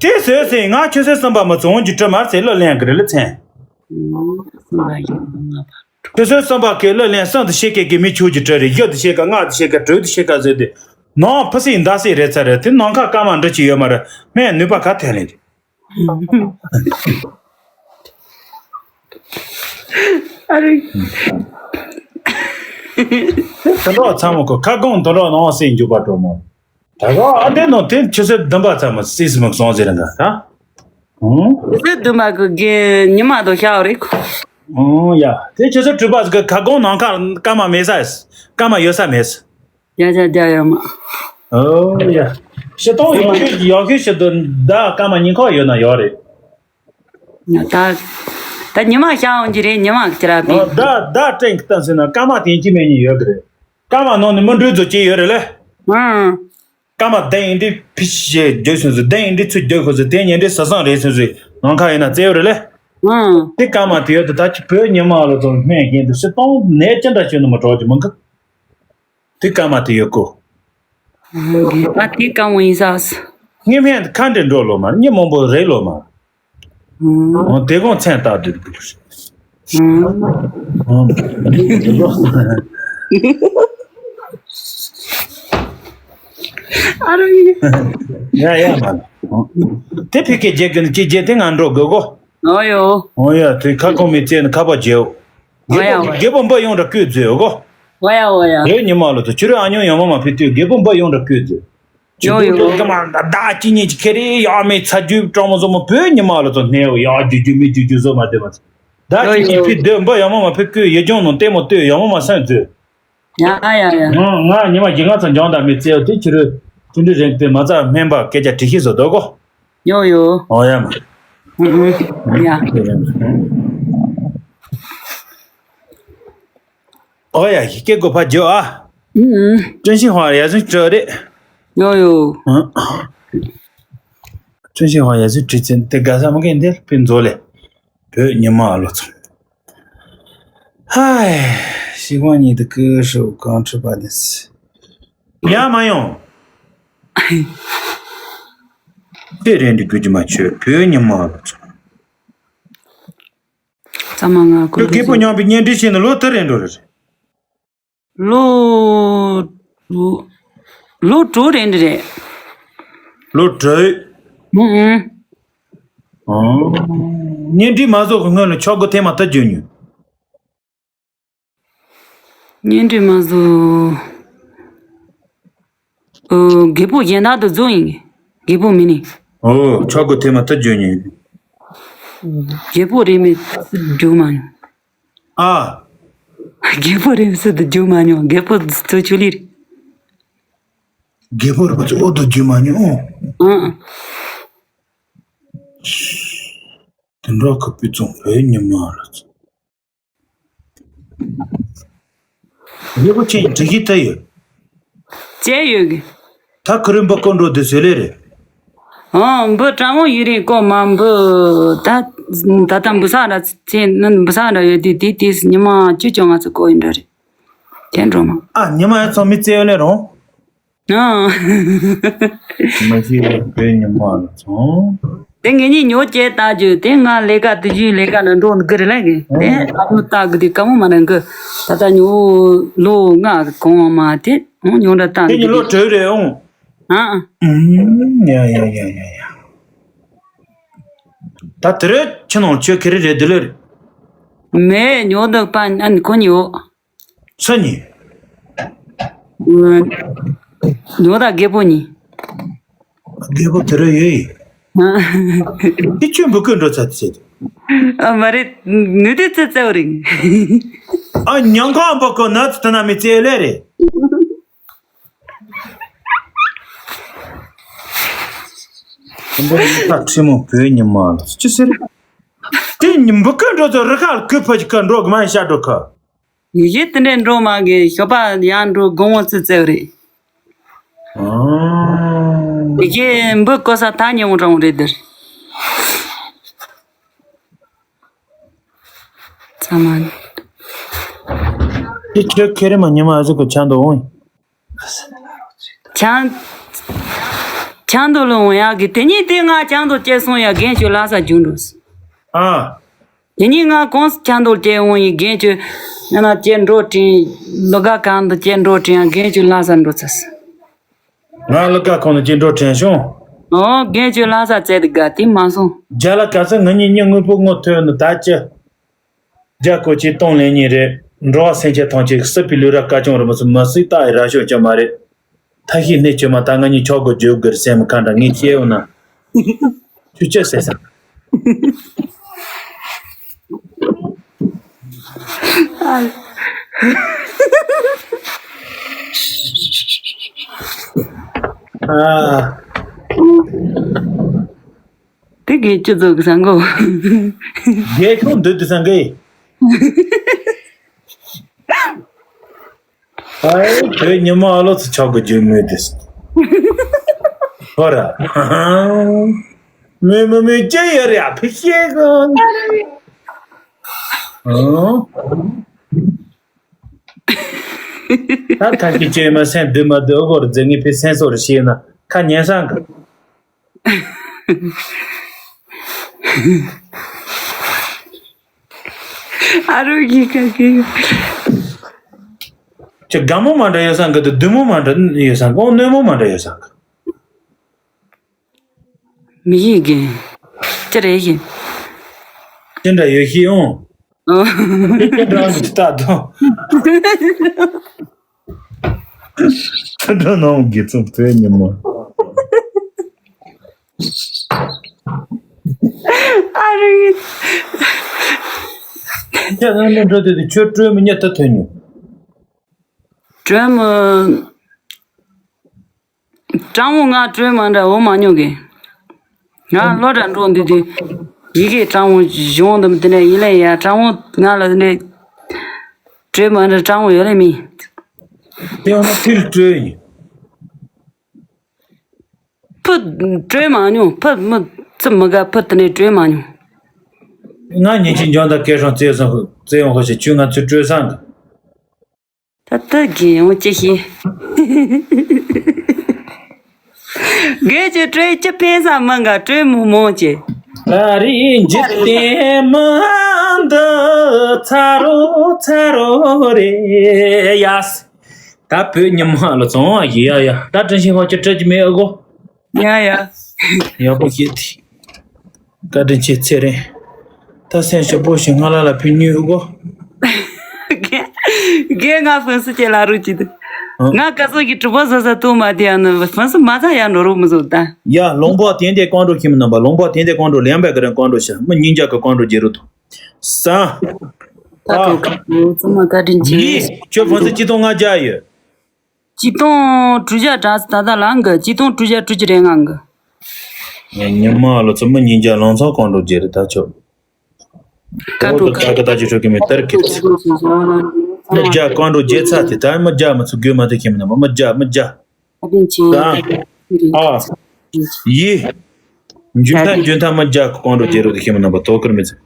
དེ་བཟོས་ཟིན་ང་ཆུ་ཚོད་གསུམ་པ་མ་ཚོང་གི་སྤྲོ་མར་ཚེ་བློ་ལེན་གི་རེད་ལ་མཚན། གསུམ་པ་བཞི་པ་ལྔ་པ། ཆུ་ཚོད་གསུམ་པ་ཁའི་གླུ་ལེན་སང་དུ་ཤེས་མཁན་གྱི་མི་ཆུ་གྱི་གྲི་རེད། བཞི་དུ་ཤེས་ཀ་ལྔ་དུ་ཤེས་ཀ་དྲུག་དུ་ཤེས་ཀ་ཟེར་ཏེ། ནང་ཕུ་སི་མདའ་སི་རེད་ཚ་རེད། དེ་ནང་ཁ་སྐར་མ་འདྲ་ཅིག་ཡོད་མ་རེད། སྨན་ནུས་པ་ག་ཐོན་ལེན་རེད། ཨ་རི། དུད་འགྲོ་ཚང་མ་ཁོ་ཁ་སྐོང་དུད་འགྲོ་ནང་སྲིད་འཇུག་པ་གྲོགས་མོ། ད་ག་ཨ་དེ་ནང་དེ་ཆུ་ཚོད་བདུན་པ་ཚང་མ་སྲིད་སི་མ་སོང་ཟེར་འདྲ་ད། ཨུང་། ཆུ་ཚོད་བདུན་པ་གི་རྒན་ཉི་མ་དང་ཤར་བ་རེད། ཨུང་ཡ། དེ་ཆུ་ཚོད་དྲུག་པ་གི་ཁ་སྐོང་ནང་ཁ་སྐར་མ་མེད་ས། སྐར་མ་ཡོད་ས་མེད་ས། ཡ་ཡ་ཡ་ཡ་མ། ཨོ་ཡ། ཤི་སྟོང་ཡག་ཤོས་ཡག་ཤོས་ཤི་དུ་ཟླ་སྐར་མ་ཉིན་ཁ་ཡོད་ན་ཡོད་རེད། ད་ད་ཉི་མ་ཤར་འོང་གི་རེད། ཉི་མ་ཅི་ར་པི། ཨོ་ཟླ་ཟླ་སྤྲིན་གི་སྟངས་ཟེར་ན་སྐར་མ་དེ་གཅིག་མེད་གཉིས་ཡོད་གི་རེད། སྐར་མ་ནང་ནས་མི་འགྲོ་རྫོགས་ཀྱི་ཡོད་རེད་ལེ། ཨང་། སྐར་མ་ཟླ་ཡིན་དུས་ཕི་ཞེས་རྒྱུགས་སོང་ཟིག་ཟླ་ཡིན་དུས་ཚུར་རྒྱུགས་ཁོ་ཟིག་དེ་ཉིན་དུས་ཟ་སང་རེད་སོང་ཟིག་ནང་ཁ་ཡིན་ན་བཙལ་ཡོད་རེད་ལེ། ཨང་། དེ་སྐར་མ་དེ་ཡོད་དུ་ད་ཁྱི་བོད་ཉི་མ་ལོ་ཚོ་སྨན་རྒྱན་དུ་ཤི་སྟོང་ནད་ཅི་འདྲ་བྱུང་ནི་མ་གྲོགས་ཀྱི་མི་འགུ། དེ་སྐར་མ་དེ་ཡོད་གོ། ཨ་དེ་སྐར་མ་ཡིན་ས། ངས་སྨན་ཁ་འདྲེ་འགྲོ་ལོ་མ་ཉི་མང་པོ་རེད་ལོ་མ། ཨང་། དེ་གོང་མཚན་རྟགས་བསྡུར་དགོས། ཨང་། ཨང་། ཨ་རོ་ཡིན། ཡ་ཡ་མ་ལ། དེ་ཕི་ཀའི་རྒྱལ་ཀུན་གྱི་རྒྱལ་དེ་ང་འགྲོ་དགོས་གོ། ཨོ་ཡོ། ཨོ་ཡ་དེ་ཁ་སྐོང་མི་བཙལ་ནི་ཁ་པ་རྒྱལ། ཨོ་ཡ་ཨོ་ཡ། རྒྱལ་པོ་འབུ་ཡོང་འདྲ་བསྐོས་མཛོད་གོ། ཨོ་ཡ་ཨོ་ཡ། རེད་ཉི་མ་ལོ་ཚོ་ཁྱོད་རང་ཨ་ཉོ་ཡང་མ་མ་ཕི་དུས་རྒྱལ་པོ་འབུ་ཡོང་འདྲ་བསྐོས་མཛོད། ཡོ་ཡོ། ཀ་མ་ད་ད་ཅི་ཉིད་ཀྱི་ཁེ་རེ་ཡ་མེ་ཚ་རྒྱུ་གྲོགས་མོ་བཟོ་མོ་བོད་ཉི་མ་ལ་ཚོ་སྣེའུ་ཡ་རྒྱུ་རྒྱུ་མི་རྒྱུ་རྒྱུ་བཟོ་མ་བདེ་མ་ཚ། ད་ཅི་ཉིད་ཕི་སྡོད་འབུ་ཡ་མོ་མ་ཕི་བསྐོས་ཡེ་ལྗོངས་ནང་ལྟད་མོ་ལྟོས་ཡ་མོ་མ་སེམས་མཛོད། ཡ་ཡ་ཡ། ང་ང་ཉི་མ་བཞི་ལྔ་ཚོ་འཇོང་དང་མི་བཙལ་དེ་ཕྱི་རོལ་ཅི་འདྲི་རེད་དེ་མ་རྩ་སྨན་པ་སྐད་ཆ་དྲི་ཤེས་བཟོ་དོ་གོ། ཡོ་ཡོ། ཨོ་ཡ་མ། ཨུ་ཨུ། ཡ། ཨོ་ཡ་ཡི་སྐད་གོ་ཕ་ཇོ་ཨ། ཨུ་ཨུ། ཀྲུང་ཞིན་ཧྭ་ཡ་ཟུན་ཀྲོ་རེད། ཡོ་ཡོ། ཀྲུང་ཞིན་ཧྭ་ཡ་ཟུན་ཀྲི་ཙན་དེ་ག་ས་མ་གན་དེ་པིན་ཛོ་ལེ། བོད་ཉི་མ་ཨ་ལོ་ཚང་། ཧའི། ཞི་ཝང་ཉིད་དུ་ཀུ་ཧྲུ་གང་ཁྲི་པ་ནི་སི། ཡ་མ་ཡོང་། དེ་རེད་འདི་དགོས་ཀྱི་མ་ཆོད་བོད་ཉི་མ་ཨ་ལོ་ཚང་། ཚང་མ་ང་ཁུ་ཁྱོད་རྒད་པོ་མཉམ་པའི་གཉེན་སྒྲིག་བྱས་ནས་ལོ་དུ་རེད་འགྲོ་རེད། ལོ། ལོ་དྲུག་རེད་འདི་རེད། ལོ་དྲུག་ཨུ་ཨུ། ཨོ། གཉེན་སྒྲིག་མ་བཟོ་གི་སྔོན་ལ་ཆོག་གི་ཐེངས་མ་ཐག་བརྗོད་མྱོང་། གཉེན་སྒྲིག་མ་བཟོ། ཨོ། རྒད་པོ་གཞན་དག་ཏུ་རྫོགས་ཡིན། རྒད་པོ་མིན་ནི། ཨོ། ཆོག་གི་ཐེངས་མ་ཐག་བརྗོད་ཉན། རྒད་པོ་རེད་མེད་རྒྱུག་མ་མྱོང་། ཨ། རྒད་པོ་རེད་སུ་དུ་རྒྱུག་མ་མྱོང་། རྒད་པོ་ཚོ་ཆུ་ལི་རེད། རྒད་པོ་རེད་པ་ཚོ་ཨོ་དུ་རྒྱུག་མ་མྱོང་། ཨང་། དེ་འགྲོ་ཁ་པི་ཙོང་བོད་ཉི་མ་ལ་ཚོ། རྒད་པོ་ཁྱེད་འགྲིག་གི་ད་ཡོད། བྱས་ཡོད་གི། ད་ཁུ་རུ་འབུ་ཀོ་འགྲོ་དུས་ཟེར་ལེ་རེད། ཨང་། འབུ་གྲང་མོ་ཡུ་རིང་ཀོ་མ་འབུ། ད་ད་ལྟ་འབུ་ས་འདྲ་ཚེ་ན་འབུ་ས་འདྲ་ཡོད་དུས་དེ་དེས་ཉི་མ་བཅུ་བཅོ་ལྔ་ཚོ་ཀོ་ཡིན་འདྲ་རེད། དེ་འགྲོ་མ། ཨ། ཉི་མ་ཡ་ཚང་མི་བཙལ་ཡོད་ལེ་རོང་། ཨང་། མ་གཞི་བོད་ཉི་མ་ལ་ཚོང་། དེ་ངེད་གཉིས་ཉོ་བྱས་བལྟ་རྒྱུ་དེ། ང་ལས་ཀ་དུས་རྒྱུན་ལས་ཀ་ལ་འགྲོ་འདི་རེད་ལ་གི། དེ་ཨ་ནུ་བལྟ་གི་དེ་དཀའ་མོ་མ་རེད་གི། ད་ལྟ་ཉོ་ལོ་ལྔ་གོང་མ་དེ་ཨང་། ཉོ་འདྲ་བཏང་དེ་གི་ཉི་ལོ་དེ་དྲུག་རེད་ཨང་། ཨ་ཨ། ཨུམ། ཡ་ཡ་ཡ་ཡ་ཡ། ད་དེ་རེད། ཁྱི་ནང་ཆོས་ཁེ་རེ་རེད་དེ་ལེ་རེད། མེད། ཉོ་འདུག་པ་ཨ་ནི་ཁོ་ཉོ། སུ་ཉོས། ཉོ་ད་རྒད་པོ་ཉོས། རྒད་པོ་དེ་རུ་ཡོད་ཡིན། ཨ། དེ་ཁྱོད་འབུ་ཀོ་འགྲོ་ཚར་དེ་བྱེད། ཨ་མ་རེད། ནུས་དེ་ཙི་ཙེའུ་རིང་། ཨ་ཉང་ཁང་འབུ་ཀོ་ན་ཚོ་ཐ་ན་མི་ཙེ་ལེ་རེད། འབུ་ཀོ་ཁྲི་མོ་བོད་ཉི་མ་ལ་ཅི་ཟེར། དེ་ཉིན་འབུ་ཀོ་འགྲོ་ཚོ་རི་ཁ་ལ་ཁུ་ཕ་ཅི་ཀ་འགྲོ་གི་མ་ཡིན་ཤ་འགྲོ་ཁ། ཡུལ་གཞི་དེ་འདྲའི་འགྲོ་མ་གི་ཞོགས་པ་ཡར་འགྲོ་དགོང་མོ་ཙི་ཙེའུ་རེད། ཨང་། ཡུལ་གཞི་འབུ་ཀོ་ས་ཐག་ཉེ་བོ་དྲང་བོ་རེད་དེར། ཚང་མ། དེ་ཁྱོད་ཁེ་རེ་མ་ཉི་མ་ཨ་ཟུག་གི་ཆང་དུ་འོང་། ཆང་། ཆང་དུ་ལོ་འོང་ཡག་གི་དེ་ཉིད་དེ་ང་ཆང་དུ་སྐྱེལ་སོང་ཡ་རྒན་ཁྱོད་ལྷ་ས་རྒྱུག་འགྲོ། ཨ། དེ་ཉིད་ང་གོང་ས་ཆང་དུ་སྐྱེལ་འོང་ཡི་རྒན་ཁྱོད་ང་ན་སྐྱེལ་འགྲོ་དྲིན་ལོ་དགའ་གང་དུ་སྐྱེལ་འགྲོ་དྲིན་ཡ་རྒན་ཁྱོད་ལྷ་ས་འགྲོ་ཚར། ང་ལོ་དགའ་གང་དུ་སྐྱེལ་འགྲོ་དྲིན་བྱུང་། ཨོ་རྒན་ཁྱོད་ལྷ་ས་བཙལ་དེ་དགའ་དེ་མ་སོང་། རྒྱ་ལ་ག་ཚོད་ང་གཉིས་གཉིད་དངོས་པོ་དངོས་ཐོས་ནི་ད་ཅི། རྒྱ་སྐོར་གྱི་གཏོང་ལེན་གཉིས་རེད། འགྲོ་བ་སེམས་ཅན་ཐམས་ཅད་སྲིད་པའི་ལུས་རབ་དཀའ་སྐྱོང་རིན་པོ་ཆེ་མ་སྲིད་ལྟ་ཡི་ར་ཤོད་ཀྱང་མ་རེད། ཐ་ཤི་གནས་ཆོས་མ་ད་ང་གཉིས་ཆོག་གོ་བརྗོད་དགར་སེམས་ཁ་འདྲ་ངས་སྐྱེ་འོ་ན། ཆུ་ཆད་ཟེར་ས། ཨ། དེ་གས་ཅི་ཙོག་གི་ས་མགོ། རྒས་ཤོང་འདུག་དེ་ས་མགོ། ཨའི་བོད་ཉི་མ་ཨ་ལོ་ཚོ་ཆག་གི་རྒྱུ་མེད་དེ། ཧོ་ར། མི་མི་མི་ཅི་ཡོད་རེད་ཨ་ཕི་ཤེ་གོ། ཨང་། ད་ཐ་ཀི་ཅེ་མ་སེན་དུ་མ་དུ་ཨོ་གོར་ཛེ་ངི་ཕི་སེན་སོར་ཤེ་ན་ཁ་ཉན་སང་གི། ཨ་རུ་གི་ཀ་ཀི། ཁྱོད་དགའ་མོ་མ་འདྲ་ཡོད་སང་གི་དུ་བདུད་མོ་མ་འདྲ་ཡོད་སང་གི་ཨོ་གནོད་མོ་མ་འདྲ་ཡོད་སང་གི། མི་ཡིན་གི། ཅི་རེད་ཡིན། ཅི་འདྲ་ཡོད་ཤི་ཡོང་། ཨོ། ཅི་འདྲ་ཡོད་ཤི་ད་དུང་། ཚུར་འགྲོ་ནང་དགེ་ཚོགས་བོད་ཉིན་མོ། ཨ་རིང་། ཁྱེད་རང་ལ་འགྲོ་དུས་དུས་ཁྱོད་སྤྲོད་མི་ཉེ་ད་ཐོན་ཉོ། སྤྲོད་མི། སྤྲང་བོ་ང་སྤྲོད་མ་འདྲ་འོ་མ་ཉོ་གི། ང་སློབ་གྲྭ་འགྲོ་འདི་དུས། ཡི་གེ་སྤྲང་བོ་གཞུང་དུ་དེ་ནས་ཡིན་ལས་ཡ་སྤྲང་བོ་ང་ལ་དེ་འདྲས། སྤྲོད་མ་འདྲ་སྤྲང་བོ་ཡོད་ལས་མིན། དེ་འོ་ན་ཕིལ་སྤྲོད་ཡིན། ཕུ། སྤྲོད་མ་མྱོང་ཕུ་མི། ཙི་མི་དགའ་ཕུ་དེ་ནས་སྤྲོད་མ་མྱོང་། ང་ཉིན་གཅིག་འཇོན་དང་སྐད་སྲུང་བཙལ་སོང་བཙལ་ཡོང་ཁ་ཤས་ཁྱོད་ང་ཚོས་སྤྲོད་སང་གི། ད་ལྟ་གི་ཡོང་ཅི་ཤེས། དགེ་ཆོས་སྤྲོད་ཅི་ཕན་ས་མི་འགའ་སྤྲོད་མོ་མོ་ཅེ། ད་རེས་འཇིག་རྟེན་མི་འདི་ཚ་རོ་ཚ་རོ་རེད་ཡ། ད་བོད་ཉི་མ་ལ་བཙོང་བ་ཡི་ཡ་ཡ་ད་དྲིན་ཤེས་ཧོ་ཅི་སྤྲོད་ཀྱི་མེད་ཨ་གོ། ཡ་ཡ། ཡག་པོ་བྱེད་དེ། བཀའ་དྲིན་ཆེ་ཚེ་རིང་། ད་སེམས་ཞིབ་པོ་ཞིག་ང་ལ་ལ་ཕུལ་ཉོས་གོ། རྒན་རྒན་ང་ཕུན་སུམ་ཅན་ལ་རུ་ཅི་འདུག་ང་ཀ་ས་གི་གྲུ་པ་ཟ་ས་ཏུ་མ་དེ་ཡང་ནི་ཕན་སུ་མ་ཚ་ཡང་འགྲོ་རུ་མི་བཟོ་ད། ཡ་ལོང་པོ་དེན་དེ་ཀོང་འགྲོ་ཁྱིམ་རྣམ་པ་ལོང་པོ་དེན་དེ་ཀོང་འགྲོ་ལེན་པའི་གི་རང་ཀོང་འགྲོ་ཤ་མི་སྙིང་རྒྱ་གི་ཀོང་འགྲོ་རྒྱལ་རུ་དང་། ས། ད་ཁོ་ཁ་ཁོ་ཚང་མ་བཀའ་དྲིན་ཆེ། ཡིས་ཁྱོད་ཕན་སུ་ཅི་ཏོང་ང་རྒྱ་ཡོད། ཅི་ཏོང་གྲུ་བཞག་དྲག་ད་ད་ལང་གི་ཅི་ཏོང་གྲུ་བཞག་གྲུ་ཅི་རེ་ང་གི། ཉི་མ་ལོ་ཚོ་མི་སྙིང་རྒྱ་ལོང་ཚོ་ཀོང་འགྲོ་རྒྱལ་རུ་ད་ཆོག་ཀ་འགྲོ་ཀ་ཀ་ད་ཅི་ཧྲོ་ཀི་མི་ལྟར་ཀི་ཚི། མི་རྒྱ་ཀོང་འགྲོ་རྒྱལ་ཚ་དེ་ད་མི་རྒྱ་མི་ཚུ་དགོས་མ་ཐུག་ཁྱིམ་ནང་མི་རྒྱ་མི་རྒྱ། ཨ་དྲིན་ཆེ། ད། ཨ། ཡི། འཇུན་ཐ་འཇུན་ཐ་མི་རྒྱ་ཀོང་འགྲོ་རྒྱལ་རུ་དེ་ཁྱིམ་ནང་མི་ཐོག་ཀིར་མི་ཚི།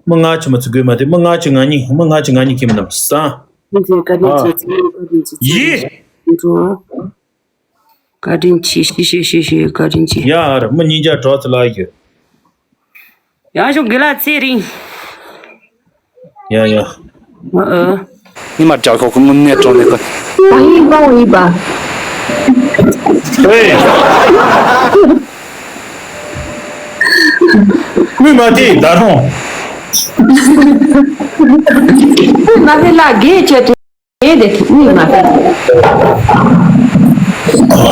མི་ང་ཆི་མི་ཚུ་དགོས་མ་ཐུག་མི་ང་ཆི་ང་ཉི་མི་ང་ཆི་ང་ཉི་ཁྱིམ་ནང་མི་སང་། མི་ཚེ་བཀའ་དྲིན་ཆེ་ཨ། ཚེ་བཀའ་དྲིན་ཆེ་ཚེ་ཡི། འགྲོ། བཀའ་དྲིན་ཆེ་ཤི་ཤི་ཤི་ཤི་བཀའ་དྲིན་ཆེ། ཡ་ཨ་ར་མི་སྙིང་རྒྱ་གྲོགས་ཚུ་ལ་ཡོད། ཡང་ཞོག་དགེ་ལགས་ཚེ་རིང་། ཡ་ཡ། ཨ་ཨ། ཉི་མ་བརྒྱ་ཁོག་གི་དངོས་གནས་གྲོང་ནས་ཁོ། ཨེ། དངུལ་མ་དེ་ད་རུང་། དངུལ་མ་དེ་ལ་དགེ་བྱས་ཏེ། ཨེ་དེ་དངུལ་མ་དེ།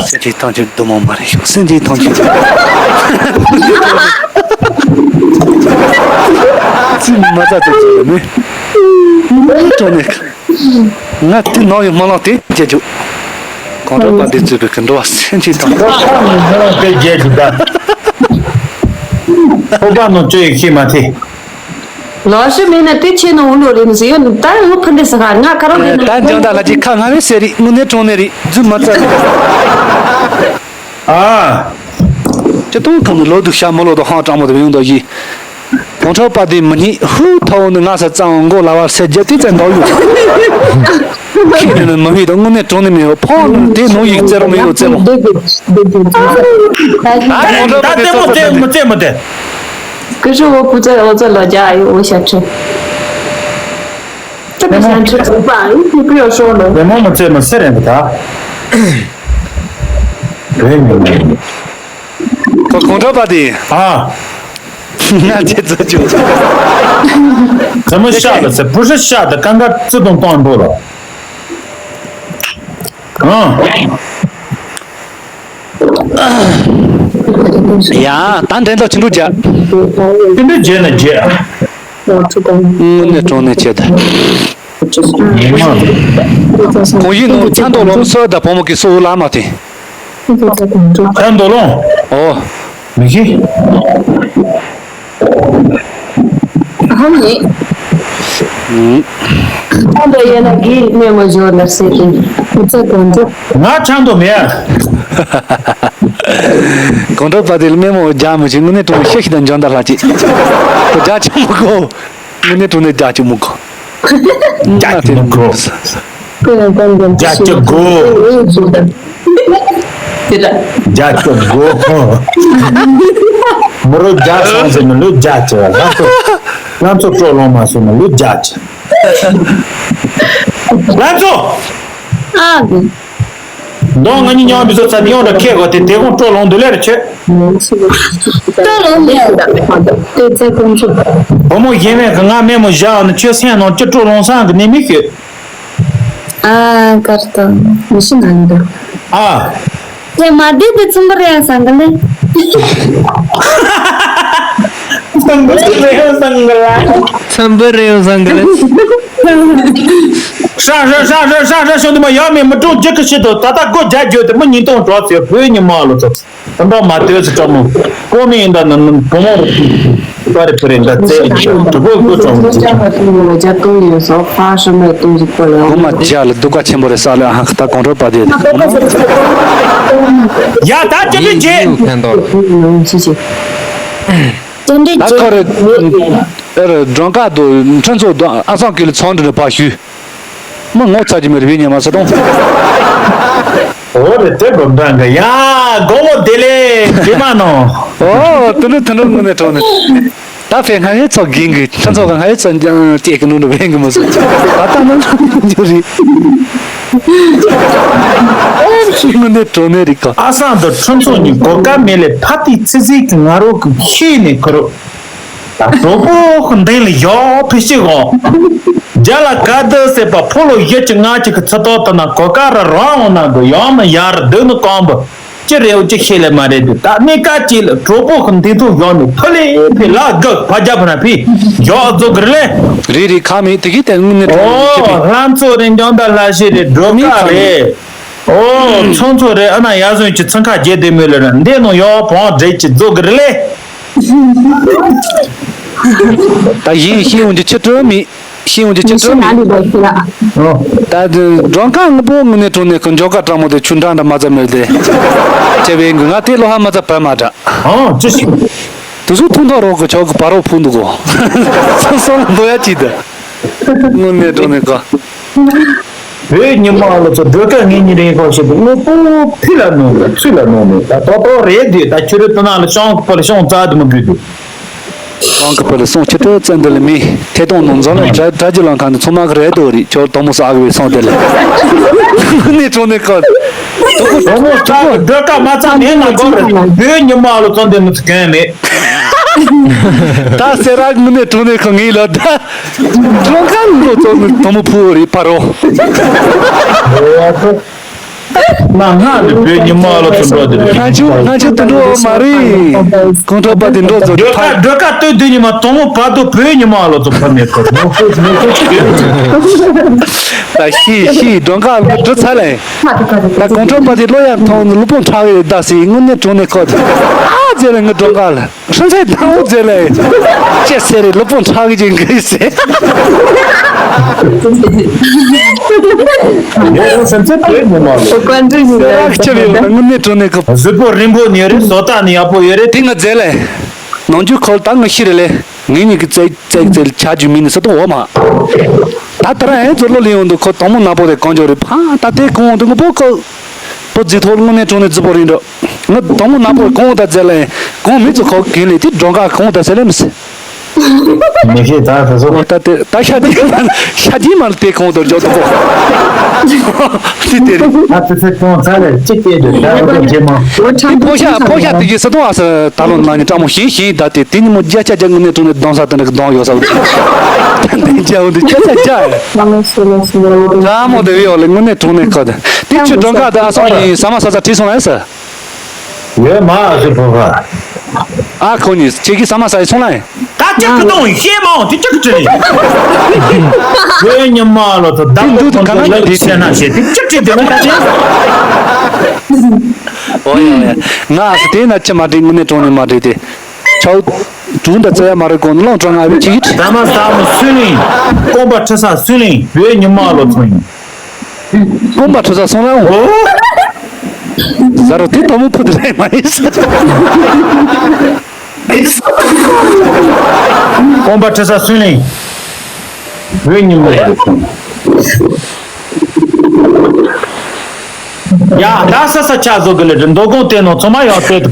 སེམས་ཀྱི་ཐང་ཆུ་དུ་མོ་མ་རེད་ཤོག་སེམས་ཀྱི་ཐང་ཆུ། ཚིག་མ་ཚ་ཚ་ཚ་ནི། ངའི་དྲུང་ནས། ང་དེ་ནང་ཡོད་སྨོན་ལམ་དེ་རྒྱལ་རྒྱུ། གང་འགྲོ་པ་འདི་ཚོས་པའི་ཀི་འགྲོ་བ་སེམས་ཀྱི་ཐང་ཆུ། སྨོན་ལམ་དེ་རྒྱལ་རྒྱུ་ད། ཁོ་པ་ནང་བཅོས་ཡི་ཤེས་མ་ཐེ། ལོ་ཤི་མེད་ན་དེ་ཆེ་ན་འུ་ལོ་རེད་མི་ཟེར་ཡོད་ད་འུ་ཕ་འདྲེ་ས་ཧ་ང་ཁ་རོག་ལེན་ད་ན་འཇང་ད་ལ་ཅིག་ཁ་ང་མེད་ཟེར་རིག་དངོས་གནས་གྲོང་ནས་རིག་རྫུན་མ་རྩ་རིག་ཨ། ཅི་ཏུང་ཁ་ནི་ལོ་དུ་ཤ་མོ་ལོ་དུ་ཧང་ཀྲང་མོ་དུ་ཡོང་དོ་ཡི། གོང་ཁྲོ་པ་དེ་མི་ཉིད་ཧུ་ཐའོ་ནི་ང་ས་གཙང་མགོ་ལ་བར་སེ་རྒྱ་དེ་ཙན་འདོག་ཡོད། ཁྱེད་ནི་མི་མི་དང་དངོས་གནས་གྲོང་ནས་མི་ཡོད་ཕོ་ནི་དེ་ནོ་ཡིག་རྩེ་རུ་མི་ཡོད་རྩེ་མོ། ད་ད་ད་ད་ལྟད་མོ་རྩེ་མོ་རྩེ་མོ་རྩེ་མོ་དེ། ཀུ་ཤུ་འོ་ཕུ་ཙེ་འོ་ཙེ་ལོ་རྒྱ་ཨ་ཡོ་འོ་ཤ་ཁྲེ། ཏི་པ་ཤན་ཁྲེ་ཙུ་པ་ཨི་ཏི་པི་ཡོ་ཤོ་ལོ། རེ་མོ་མོ་ཙེ་མོ་སེ་རེ་འདི་ད། རེ་མོ་མོ། ཁོ་གོང་ཁྲོ་པ་དེ། ཨ། ང་ཚེ་ཙོ་ཅུ། ཙེ་མོ་ཤ་ད་ཙེ་པུ་ཤ་ཤ་ད་ཀང་ཀ་ཙི་དུང་ཏོང་འགྲོ་ལོ། ཨ། ཡ། ད་འགྲན་ཐག་ཆེན་པོ་རྒྱག་དེ་འདྲ་བརྗེད་ན་བརྗེད། དངོས་གནས་དྲང་གནས་བྱས་ད། ཉི་མ། གོང་ཞུས་ནང་ཚ་མདོག་ལོང་སོ་ད་བུ་མོ་གི་སོ་ལ་མ་དེ། ཚ་མདོག་ལོང་། ཨོ། མི་ཤེས། ཧམ་ཡེ། ཨང་། ཨ་འདྲ་ཡོད་ན་གིས་སྨན་མོ་ཞོར་ལ་ཟེར་གི། ཁོ་ཚོ་གང་འདྲ། ང་ཆང་དུ་མེད། གང་འདྲ་པ་དེ་ལ་སྨན་མོ་རྒྱག་མི་བྱེད་དངོས་གནས་དྲང་ཤེས་ཤིག་དང་འཇོན་ད་ལྷ་ཅིག་ཁོ་རྒྱག་ཆོག་མི་གོ། དངོས་གནས་དྲང་ནས་རྒྱག་ཆོག་མི་གོ། རྒྱག་ཆོག་མི་གོ། རྒྱག་ཆོག་གོ། རྒྱག་ཆོག་གོ། མོ་རོ་རྒྱག་སོང་ཟེར་ན་ལོས་རྒྱག་ཆོག་ལྷ་ཚོ། ལྷ་ཚོ་སྤྲོ་ལོང་མ་སོང་ན་ལོས་རྒྱག་ཆོག་ལྷ་ཚོ། ཨ་གི། མདོ་ང་གཉིས་མཉམ་པའི་བཟོ་ཚ་དེ་ཡོང་འདྲ་ཁེ་གོ་དེ་དེ་གོང་སྤྲོ་ལོང་འདི་ལེར་ཆེ། སྤྲོ་ལོང་མེད་འདྲ་དེ་ཚེ་ཀུན་ཆུ། བུ་མོ་གཞན་མེད་གི་ང་སྨན་མོ་བཞག་ནི་ཁྱོད་སེམས་ནང་ཅི་སྤྲོ་ལོང་སང་གི་ནི་མི་ཤོད། ཨ་ཀར་ཏོ་མི་ཤི་ང་འདུག་ཨ། ཁྱེད་མ་བདེ་དེ་ཚུན་པར་ཡང་སང་གི་ལེ། སང་གི་ལེ་སང་གི་ལེ། ཚན་པ་རེ་ཡོང་བཟང་གི་རེད། ཧྲ་ཧྲ་ཧྲ་ཧྲ་ཧྲ་ཧྲ་ཤོ་འདི་མ་ཡག་མེད་མི་གྲོང་རྒྱུ་གི་ཤི་དོ་ད་ལྟ་སྒོ་རྒྱག་རྒྱུ་དེ་མི་ཉིས་སྟོང་གྲོགས་ཚེ་བོད་ཉི་མ་ལོ་ཚོ། ད་འདྲ་མ་ལྟོས་ཚེ་གྲོགས་མོ་ཀོ་མི་ཡིན་ད་ནི་བུ་མོ་པ་རེ་པུ་རེ་འདྲ་རྩེ་ཡིན་ཤོ་གྲུ་པོ་སྒོ་གྲོང་མི་ཚེ། རྒྱ་སྟོང་ཡོད་སོ་ཕ་ཧྲི་མེ་སྟོང་ཞིག་པོ་ལ་ཡོང་། ཧོ་མ་རྒྱ་ལ་སྡུག་ག་ཆེན་པོ་རེད་ས་ལ་ཧ་ཁ་ད་གོང་ཁྲོ་པ་དེ། ཡ་ད་ཅི་ཕི་རྗེ། ཕན་ཐོགས། ཅི་ཅི། ད་ཁ་རེ། ཨེ་རེ་སྒྲོན་ཁ་དུ་ཁྲིན་ཚོ་དུ་ཨ་སང་ཀི་ལི་ཚོང་འདྲི་ནས་ཕ་ཞུས། མི་ངོ་ཚ་གི་མེད་རེ་བའི་ཉི་མ་ས་དྲོང་། འོ་རེ་དེ་སྒོམ་འདྲ་འགའ་ཡ་སྒོ་མོ་དེ་ལས་དེ་མ་ནོ། ཨོ་དུ་ནུ་དུ་ནུ་ངུ་ནས་དྲོང་ནས། ད་ཕེ་ང་ཡི་ཚོ་གིན་གི་ཁྲིན་ཚོ་ག་ང་ཡི་ཚོ་ཀྱང་ཅེ་གི་ནུ་ནུ་བེང་གི་མོ་སོ། ད་ད་ནུ་ནུ་རེ། ཨེ་ཤི་ངུ་ནས་དྲོ་ནས་རིག་ག་ཨ་སང་དུ་ཁྲིན་ཚོ་ཉིད་གོ་ཀ་མེ་ལེ་ཕ་ཏི་ཚི་ཚི་གི་ང་རོ་གི་ཤེས་ནས་ཁུ་རོ། ད་གྲོགས་པོ་གི་མདུན་ལ་ཡོག་ཕི་ཤི་གོ། རྒྱ་ལ་ག་དུ་ཟེར་པ་ཕོ་ལོ་བཞི་གཅིག་ལྔ་གཅིག་གི་ཚུ་ཏོག་ཏུ་ན་གོ་ཀ་ར་རང་འོང་ན་འདུག་ཡང་ན་ཡར་སྡོད་ནི་གང་བུ་ཅི་རེ་འོ་ཅི་ཤེས་ལེ་མ་རེད་འདུག་ད་གནས་ཀ་ཅིག་ལ་གྲོགས་པོ་གི་མཐིལ་ཐུག་བཞག་ནས་ཕུ་ལེ་ཕི་ལ་གི་ཕ་རྒྱ་ཕ་ན་ཕི་མགྱོགས་རྫོགས་གི་རེད་ལེ། རེད་རེད། ཁ་མེད་དེ་གི་དེ་དངོས་གནས་དྲང་གནས་ཨོ་ཁྱེད་ལྷ་མཚོ་རེད། འཇོ་མདའ་ལྷ་ཤི་རེད། སྒྲོལ་དཀར་རེད། ཨོ་ཚོང་ཚོ་རེད། ཨ་ན་ཡ་ཟོན་གྱི་ཚང་ཁ་རྒྱལ་དེ་མོ་ལ་ར་འདས་ནོ་ཡོ་བོང་འདྲེ་གྱི་རྫོགས་གི་རེད་ལེ། ད་གཞན་ཤེས་ཡོང་རྒྱུ་ཆི་སྤྲོད་མེད། ཤེས་ཡོང་རྒྱུ་ཆི་སྤྲོད་མེད། ད་སྒྲོན་ཁ་ངུ་པོ་ངུ་ནས་གྲོང་ནས་ཁོ་འཇོག་ཀ་སྤྲང་མོ་དེ་ཆུ་འདྲ་འདྲ་མ་ཙམ་མེད་དེ། ཁྱེད་བས་ང་དེ་ལོ་ཧ་མ་ཙམ་བབས་མ་འདྲ། ཨང་ཅི་ཞིག་དུ་སུ་ཐུང་ཐང་རོགས་གི་ཆོག་གི་བར་རོ་ཕུང་འདུག་གོ་སོང་སོང་འདོ་ཡ་ཅིག་ད། ངུ་ནས་གྲོང་ནས་ག་བོད་ཉི་མ་ལོ་ཚོ་སྒྲོལ་དཀར་ངེད་གཉིས་རིང་ཁོག་བྱེད་དུ་དངོས་པོ་ཕི་ལ་ནོ་ནས་ཚུལ་ལ་ནོ་ནས་ད་ཏོག་ཏོག་རེད་དུས་ད་ཁྱོད་རེ་ཏི་ན་ལ་ཤོང་གི་པ་ལ་ཤོང་རྩ་དུ་མི་དགོས་དུས། ཤོང་གི་པ་ལ་སོང་ཁྱི་ཏོ་བཙན་དུ་ལ་མི་ཐེ་གཏོང་ནོ་འཛོམས་ལ་གྲ་གྲ་ཇི་ལང་ཁང་དུ་ཚོ་མ་གི་རེད་དོ་རི་ཁྱོད་དོ་མོ་ས་གི་བའི་སོང་དེ་ལ་ནི་གྲོང་ནས་ཁོ་དོ་མོ་ས་གི་སྒྲོལ་དཀར་མ་ཚང་མེད་ན་གོ་རེད། བོད་ཉི་མ་ལོ་ཚོ་འདི་མི་ཚུགས་གན་མེད། ད་སེ་རག་མི་ནས་གྲོང་ནས་ཁོ་ངེས་ལ་ད། ཀྲུང་ཀ་ལོ་ཚོ་ནི་དོ་མོ་ཕུ་རི་ཕ་རོ། ང་ང་ནི་བོད་ཉི་མ་ལོ་ཚོ་འགྲོ་དེ་རེད། ང་ཆུ་ང་ཆུ་དུ་འགྲོ་མ་རེད། ཁོང་ཁྲོ་པ་དེ་འགྲོ་ཚོ་སྒྲོལ་དཀར་སྒྲོལ་དཀར་སྟོད་དུ་ཉི་མ་དོ་མོ་བར་དུ་བོད་ཉི་མ་ལོ་ཚོ་ཕ་མེད་ཁོ། ད་ཤི་ཤི་སྒྲོལ་དཀར་ལོ་འགྲོ་ཚར་ལེ། ད་ཁོང་ཁྲོ་པ་དེ་ལོ་ཡར་ཐོང་ལུས་ཕུང་ཁྲག་གི་ད་སི་དངོས་གནས་གྲོང་ནས་ཁོ། ཨ་ཙེ་ལེ་ངི་སྒྲོལ་དཀར་ལ། ཧྲན་ཚེ་དང་འོ་ཛེ་ལེ། ཅེ་སེ་རེ་ལོ་པོ་ཁྲག་གི་ཅིང་གི་སེ། ཡོ་ཧྲན་ཚེ་དེ་ངོ་མ་ལོ། སེ་རག་ཆེ་བའི་ངུ་ནས་གྲོ་ནས་གི། གཟུགས་པོ་རིང་པོ་ནི་རེད། བཟོ་ལྟ་ནི་ཡག་པོ་ཡོད་རེད། དེ་ང་ཛེ་ལེ། ནང་རྒྱུ་ཁོལ་ད་ང་ཤི་རེ་ལེ། ངེད་གཉིས་ཀྱི་རྩེ་རྩེ་རྩེ་ཆ་རྒྱུ་མིན་ནི་ས་དོ་འོ་མ། ད་ད་ར་ཨེ་ཚོ་ལོ་ལི་ཡོང་དུ་ཁོ་དང་མོ་ནག་པོ་དེ་གང་འཇོག་རེད་ཕ་ད་དེ་གང་འོང་དུ་ངུ་པོ་ཁོ། པོ་རྫི་ཐོག་དངོས་གནས་དྲང་གནས་རྫི་པོ་རིང་འགྲོ། ང་དང་མོ་ནག་པོ་གང་ད་རྫི་ལ་ཡིན། གང་མི་ཚོ་ཁོ་གིན་ལས་དེ་འགྲོ་འགག་གང་ད་ཟེར་ལེ་མི་སྲིད། མི་ཤེས་ད་ད་སོ། ད་དེ་ད་ཤ་དེ་ཤ་དེ་མ་དེ་གང་ད་འཇོག་ཏུ་གོ། དེ་དེ་རེད། ད་དེ་ཚེ་གང་ཚ་ལས་གཅིག་སྐྱེས་འདུག་ད་འོ་དེ་མ། དེ་ཕོ་ཤ་ཕོ་ཤ་དེ་གི་ས་དོང་ཨ་ས་ད་ལོ་ན་ནི་ཀྲ་མོ་ཤིང་ཤིང་ད་དེ་དེ་ཉི་མོ་རྒྱ་ཆ་རྒྱ་དངོས་གནས་དྲང་གནས་གདོང་ས་དེ་འདྲ་གི་གདོང་ཡོད་ས་བ། དེ་རྒྱ་འོ་དེ་ཆ་ཆ་རྒྱ། ཀྲ་མོ་དེ་བི་ཡོ་ལེ་དངོས་གནས་དྲང་གནས་ཁ་དེ། དེ་ཁྱོད་སྒྲོལ་དཀར་དང་ཨ་སོང་གཉིས་ཟ་མ་ཟ་ས་བྲིས་སོང་ཨེ་ཟེར། ཡོད་མ་ཨ་ཟེར་བུ་ག་ཨ་ཁོ་གཉིས་ཁྱེད་ཀྱིས་ཟ་མ་ཟ་ཡི་སོང་ལ་ཡིན། ད་ཅག་གི་དོང་ཤེས་མ་འོང་དེ་ཅག་གི་བྲིས་ནས། བོད་ཉི་མ་ལོ་ཚོ་བདག་དེ་པོ་འདུག་ཁོང་ཚོ་ག་ལ་ལབ་དེ་ཡིན་ཟེར་ན་ཤེས་དེ་ཅག་བྲིས་དེ་མི་ད་ཅེ། ཨོ་ཡ་ཡ། ང་ཨ་ཟེར་དེ་ན་ཅི་མ་བྲིས་དངོས་གནས་དྲང་གནས་མ་བྲིས་དེ། ཆའོ། དུང་ད་ཙ་ཡ་མ་རེད་གོང་ནི་ལོང་ཀྲང་ཨ་བི་ཅིག་གིས་ད་མ་ཟ་མོ་སུན་ལིང་། ཀོང་པ་ཁྲི་ས་སུན་ལིང་བོད་ཉི་མ་ལོ་ཚོ་ཡིན། ཀོང་པ་ཁྲི་ས་སོང་ལ་འོ། ཟ་རོ་དེ་དོ་མོ་ཕུ་དེ་རེད་མ་ཡིན་ས། ཀོང་པ་ཁྲི་ས་སུན་ལིང་བོད་ཉི་མ་ལོ་ཚོ་ཡིན། ཡ་ད་ས་ས་ཆ་བཟོ་གི་ལེ་འདོད་དགོངས་བསྟན་ནོ་ཚང་མ་ཡང་བསྟན་གི།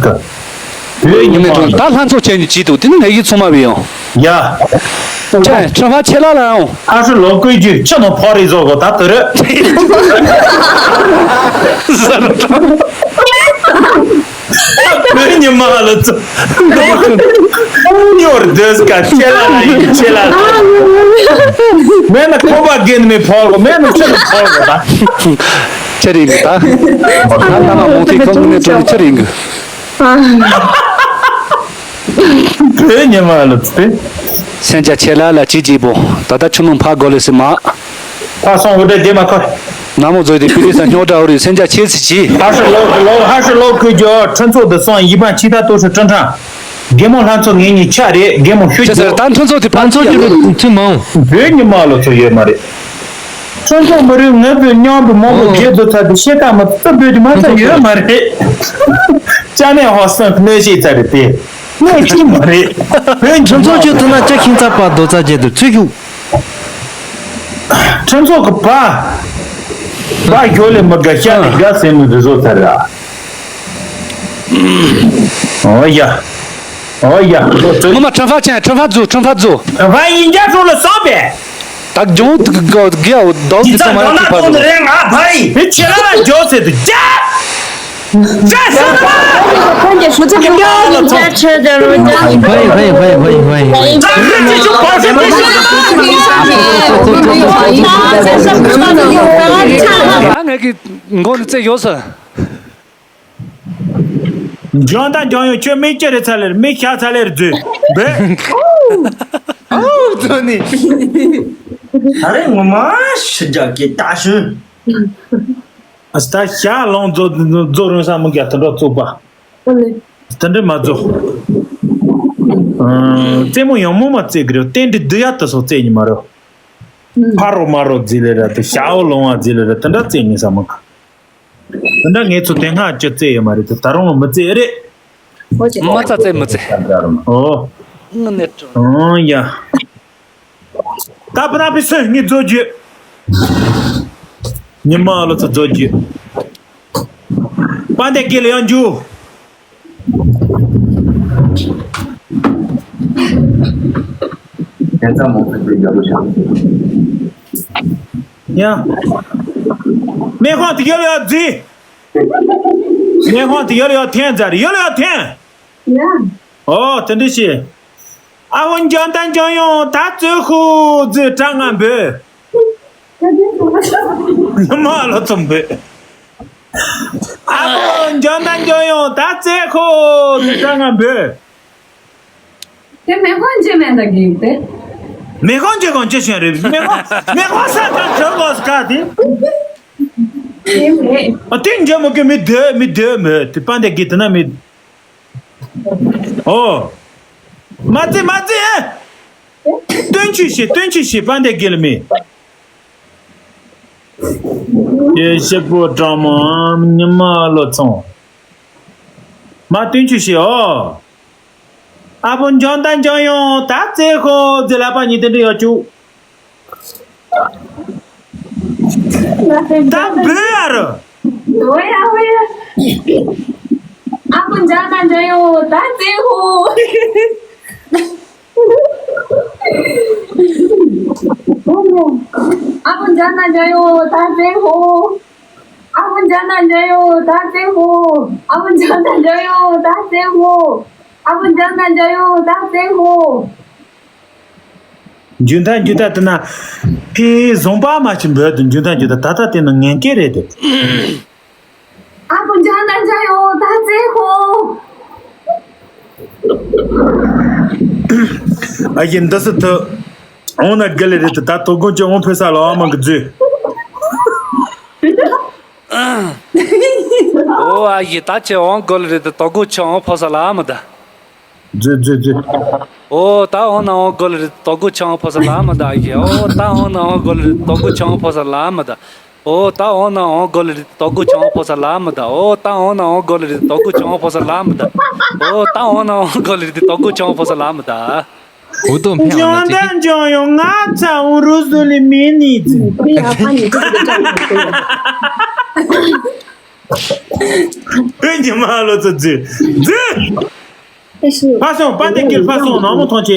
བོད་ཉི་མ་ད་ལྷ་མཚོ་ཆེན་གྱི་བྱིས་འདུག་དེ་ནི་ངེད་ཀྱི་ཚོང་མ་བི་ཡོང་། ཡ། ཁྱེད་ཁྲི་ཕ་ཆེ་ལ་ལ་ཡོང་། ཨ་ཧྲི་ལོ་ཀུའི་རྒྱུད་ཁྱི་ནོ་ཕོ་རི་བཟོ་གོ་ད་དུ་རེད། བོད་ཉི་མ་ལ་ཚོ། ཉོར་དོས་ཀ་ཆེ་ལ་ལ་ཡིན་ཆེ་ལ་ལ། མེད་ན་ཁོ་པ་རྒན་མི་ཕོ་གོ་མེད་ན་ཁྱི་ནོ་ཕོ་གོ་ད། ཁྱེད་རིང་གི་ད། ད་ལྟ་མ་མོ་དེ་ཁོང་ནས་དྲོ་ནས་ཁྱེད་རིང་གི། བོད་ཉི་མ་ལ་ཚེ། སེམས་ཅན་ཆེ་ལ་ལ་ཅི་ཅི་པོ། ད་ལྟ་ཆུ་ནང་ཕ་གོ་ལེ་སི་མ། ཕ་སོང་འུ་དྲ་དེ་མ་ཁོ། ན་མོ་ཛོ་དེ་པི་ལི་ས་སྨྱོ་དྲ་འུ་རི་སེམས་ཅན་ཆེ་སི་ཅི། ཧ་ཧྲི་ལོ་ལོ་ཧ་ཧྲི་ལོ་ཁུ་ཇོ་ཁྲི་ཚོ་དུ་སོང་ཡི་པ་ཆི་ད་ཏོ་ཧྲི་ཀྲང་ཀྲང་། རྒན་མོ་ལྷ་མཚོ་ངེད་གཉིས་ཆ་རེད་རྒན་མོ་ཤུ་ཅི་ཟེར་ད་ཁྲི་ཚོ་དེ་ཕ་ཚོ་ཅི་རུ་ཚུ་མང་། བོད་ཉི་མ་ལོ་ཚོ་ཡོད་མ་རེད། ཁྲི་ཚོ་མི་རུང་ངལ་བོད་མཉམ་དུ་མང་པོ་རྒྱལ་དུ་ཚར་དུ་ཤེས་ཀ་མ་ཚོ་བོད་དུ་མ་ཚ་ཡོད་མ་རེད། ཅ་ནས་ཧོ་སང་གནོད་ཤེས་ཚར་རེད་དེ་གནོད་ཤེས་མ་རེད། བོད་ཉི་མ་ཁྲི་ཚོ་ལོ་ཅི་ཐུ་ན་ཅི་ཁྱིང་ཚ་པ་རྡོ་ཚ་རྒྱལ་དུ་ཚུད་ཤུགས། ཁྲི་ཚོ་གི་པ། པ་ཞོ་ལེ་མི་དགའ་ཤ་ལེ་དགའ་སེམས་མི་རི་བཟོ་ཚར་ར། ཨོ་ཡ། ཨོ་ཡ། ངོ་མ་ཁྲི་ཕ་ཆེན་ཁྲི་ཕ་རྫུ་ཁྲི་ཕ་རྫུ། ཁྲི་ཕ་ཡིན་རྒྱ་ཁྲོ་ལ་སོང་པས། ད་ཇོང་དུ་ག་ག་ག་ཡའོ་ཟླ་དེ་ཚོ་མ་ཡོང་ཁྲི་ཕ་རྫུ། རེ་ང་ཕ་ཡིན་ཕི་ཆེ་ལ་ལ་ཇོ་ཟེར་དུ་རྒྱ། ཁྱོད་ཀྱི་ཧྲུ་ཚུགས་ཀྱི་ཁ་ལ་ཚོགས། ཧོའི་ཧོའི་ཧོའི་ཧོའི་ཧོའི། ད་ངས་ཀྱི་མགོ་ནས་བཙལ་ཡོད་ས། འཇོན་དང་འཇོན་ཡོང་ཁྱོད་མི་སྐྱ་རེ་ཚ་ལེར་མི་ཤ་ཚ་ལེར་རྫུས་འབོད། ཨོ་ཙོ་ནི། ད་རེས་ངོ་མ་ཤི་རྒྱག་གི་ད་ཤུན། ཨ་ད་ཤ་ལོང་རྫོ་རྫོ་རུང་ས་མི་རྒྱ་དུ་འགྲོ་བཙུགས་པ། དེ་འདྲ་མ་རྫོ། རྩེད་མོ་ཡང་མོ་མ་རྩེད་གི་རེད། རྟེན་འབྲེལ་བསྡུ་ཡ་དུ་སོགས་རྩེད་ཉི་མ་རོ། ཕ་རོ་མ་རོ་རྫི་ལེ་ར་དུ་ཤ་འོ་ལོང་བ་རྫི་ལེ་ར་དེ་འདྲ་རྩེད་ཉི་ས་མི་ག། དེ་འདྲ་ངས་ཚོ་དེ་སྔ་ཅི་རྩེད་ཡོད་མ་རེད་དེ་ད་རུང་མི་རྩེད་རེད། མ་རྩ་རྩེད་མི་རྩེད། ཨོ། ངི་ནས་ཏྲོ། ཨང་ཡ། ད་པ་ན་པི་སོན་ངི་རྫོ་རྒྱུ། ཉི་མ་ལོ་ཚོ་རྫོ་རྒྱུ། པ་འདེ་གི་ལ་ཡང་རྒྱུ། དེ་ཙམ་མོ་ཚོ་རྒྱུ་རྒྱ་ལོ་ཞང་། ཡ། མེ་ཁོང་དེ་ཡོད་ལ་ཡོད་རྫི། མེ་ཁོང་དེ་ཡོད་ལ་ཡོད་འཐེན་རྫ་རེད་ཡོད་ལ་ཡོད་འཐེན། ཡ། ཨོ་དེ་འདྲ་ཞིག་ཨ་ཧོ་འཇོན་ད་འཇོན་ཡོང་ད་རྩོད་ཤོག་རྫི་དྲ་ང་འབོད། མ་ལོ་ཚོམ་འབོད། ཨ་ཧོ་འཇོན་ད་འཇོན་ཡོང་ད་རྩོད་ཤོག་རྫི་དྲ་ང་འབོད། དེ་མེ་ཁོང་ཇེ་མེན་ད་གི་དེ། མེ་ཁོང་ཇེ་ཁོང་ཇེ་ཤན་རེད། མེ་ཁོང་མེ་ཁོང་ས་ཁང་ཁྲོད་གོ་སྐ་དེ། དེ་མེད། ཨ་དེ་འཇམ་མོ་གི་མི་སྡོད་མི་སྡོད་མོད་དེ་པ་འདེ་གི་དེ་ན་མི། ཨོ། མ་རྩེ་མ་རྩེ། སྟོན་ཆུ་ཤི་སྟོན་ཆུ་ཤི་པ་འདེ་གི་ལ་མི། ཡེ་ཤེ་པོ་གྲང་མོ་ཉི་མ་ལོ་ཚོང་། མ་སྟོན་ཆུ་ཤི་ཨོ། ཨ་ཕོ་འཇོན་ད་འཇོན་ཡོང་ད་རྩེ་ཤོག་རྫི་ལ་པ་ཉི་དེ་འདྲ་ཡོད་ཅུ། ད་འབོད་ཡ་རུ། འོ་ཡ་འོ་ཡ། ཨ་ཕོ་འཇོན་ད་འཇོན་ཡོང་ད་རྩེ་ཤོག་ཨ་ཕོ་འཇོན་ད་འཇོན་ཡོང་ད་རྩེ་ཤོག་ཨ་ཕོ་འཇོན་ད་འཇོན་ཡོང་ད་རྩེ་ཤོག་ཨ་ཕོ་འཇོན་ད་འཇོན་ཡོང་ད་རྩེ་ཤོག་ཨ་ཕོ་འཇོན་ད་འཇོན་ཡོང་ད་རྩེ་ཤོག་འཇུ་མཐའ་འཇུ་མཐའ་དེ་ན་ཕའི་བཟུང་པ་མ་ཕྱིན་འབོད་དུ་འཇུ་མཐའ་འཇུ་མཐའ་ད་ལྟ་དེ་ན་ངན་སྐད་རེད་དེ། ཨ་ཁུ་འཇང་ན་འཇང་ཡོང་ད་རྩེ་ཧོ། ཨ་ཡིན་འདི་སི་ཐུ། འོང་ན་དགེ་ལེ་རེད་དུ་ད་དོ་དགོང་ཅི་འོང་ཕེ་ས་ལ་ཨ་མ་གི་རྫུས། ཨོ་ཨ་ཡི་ད་ཅི་འོང་དགོ་ལེ་རེད་དུ་དོ་དགོང་ཅི་འོང་ཕོ་ས་ལ་ཨ་མ་ད། རྫུས་རྫུས་རྫུས། ཨོ་ད་འོང་ན་འོང་དགོ་ལེ་རེད་དོ་དགོང་ཅི་འོང་ཕོ་ས་ལ་ཨ་མ་ད་ཨ་ཡི། ཨོ་ད་འོང་ན་འོང་དགོ་ལེ་རེད་དོ་དགོང་ཅི་འོང་ཕོ་ས་ལ་ཨ་མ་ད། ཨོ་ད་འོང་ན་འོང་དགོ་ལེ་རེད་དོ་དགོང་ཅི་འོང་ཕོ་ས་ལ་ཨ་མ་ད། ཨོ་ད་འོང་ན་འོང་དགོ་ལེ་རེད་དོ་དགོང་ཅི་འོང་ཕོ་ས་ལ་ཨ་མ་ད། ཨོ་ད་འོང་ན་འོང་དགོ་ལེ་རེད་དོ་དགོང་ཅི་འོང་ཕོ་ས་ལ་ཨ་མ་ད། འུ་དུ་འཕེན་འོང་ན་ཅི་ཀྱི། འཇོན་ད་འཇོན་ཡོང་ང་ཚ་འུ་རུ་ཟུ་ལི་མི་ནི་ཙི། བོད་ཉི་མ་ལོ་ཚོ་རྫུས་རྫུས། ཕ་སོང་པ་འདི་དཀྱིལ་ཕ་སོང་ནང་མོ་ཐོང་ཆེ།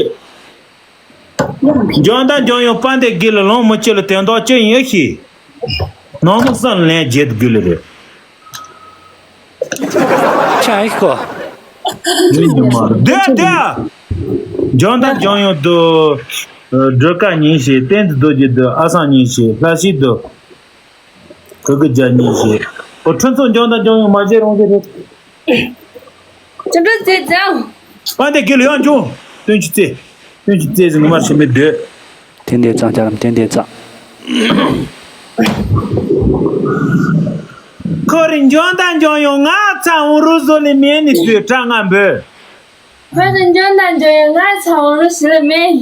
འཇོན་ད་འཇོན་ཡོང་པ་འདི་དཀྱིལ་ལ་ལོང་མི་ཆེ་ལ་དོན་དག་ཅི་ཡིན་ཨེ་ཤེས། ནང་མོ་སང་ལན་བརྗེད་དགོས་ལེ་རེད། ཆ་ཨེ་ཤོ། བོད་ཉི་མ་ལོ་བསྡད་བསྡད། འཇོན་ད་འཇོན་ཡོང་དུ། སྒྲོལ་དཀར་ཉིན་ཞིག་བསྟན་འཛིན་རྡོ་རྗེ་དུ་ཨ་སང་ཉིན་ཞིག་ལྷ་ཤི་དུ། གུ་གུ་རྒྱ་གཉིས་བཞེས། ཨོ་ཁྲི་ཚོ་འཇོན་དང་འཇོན་ཡོང་མ་བཞེས་རོང་བཞེས་རེད། ཅི་འདྲ་བྱེད་ཅང་། པ་འདི་དགེ་ལ་ཡང་འཇོན། སྟོན་ཆུ་རྩེ། སྟོན་ཆུ་རྩེ་ཟིན་མར་ཕྱིན་མི་སྡོད། དེ་འདས་ཙང་རྒྱ་ལམ་དེ་འདས་ཙང་། ཁོ་རེ་འཇོན་དང་འཇོན་ཡོང་ང་ཚ་འུ་རུ་བཟོ་ལི་མེད་ནི་དུས་གྲང་ང་འབོད། ཁོ་རེ་འཇོན་དང་འཇོན་ཡོང་ང་ཚ་འུ་རུ་ཞི་ལི་མེད།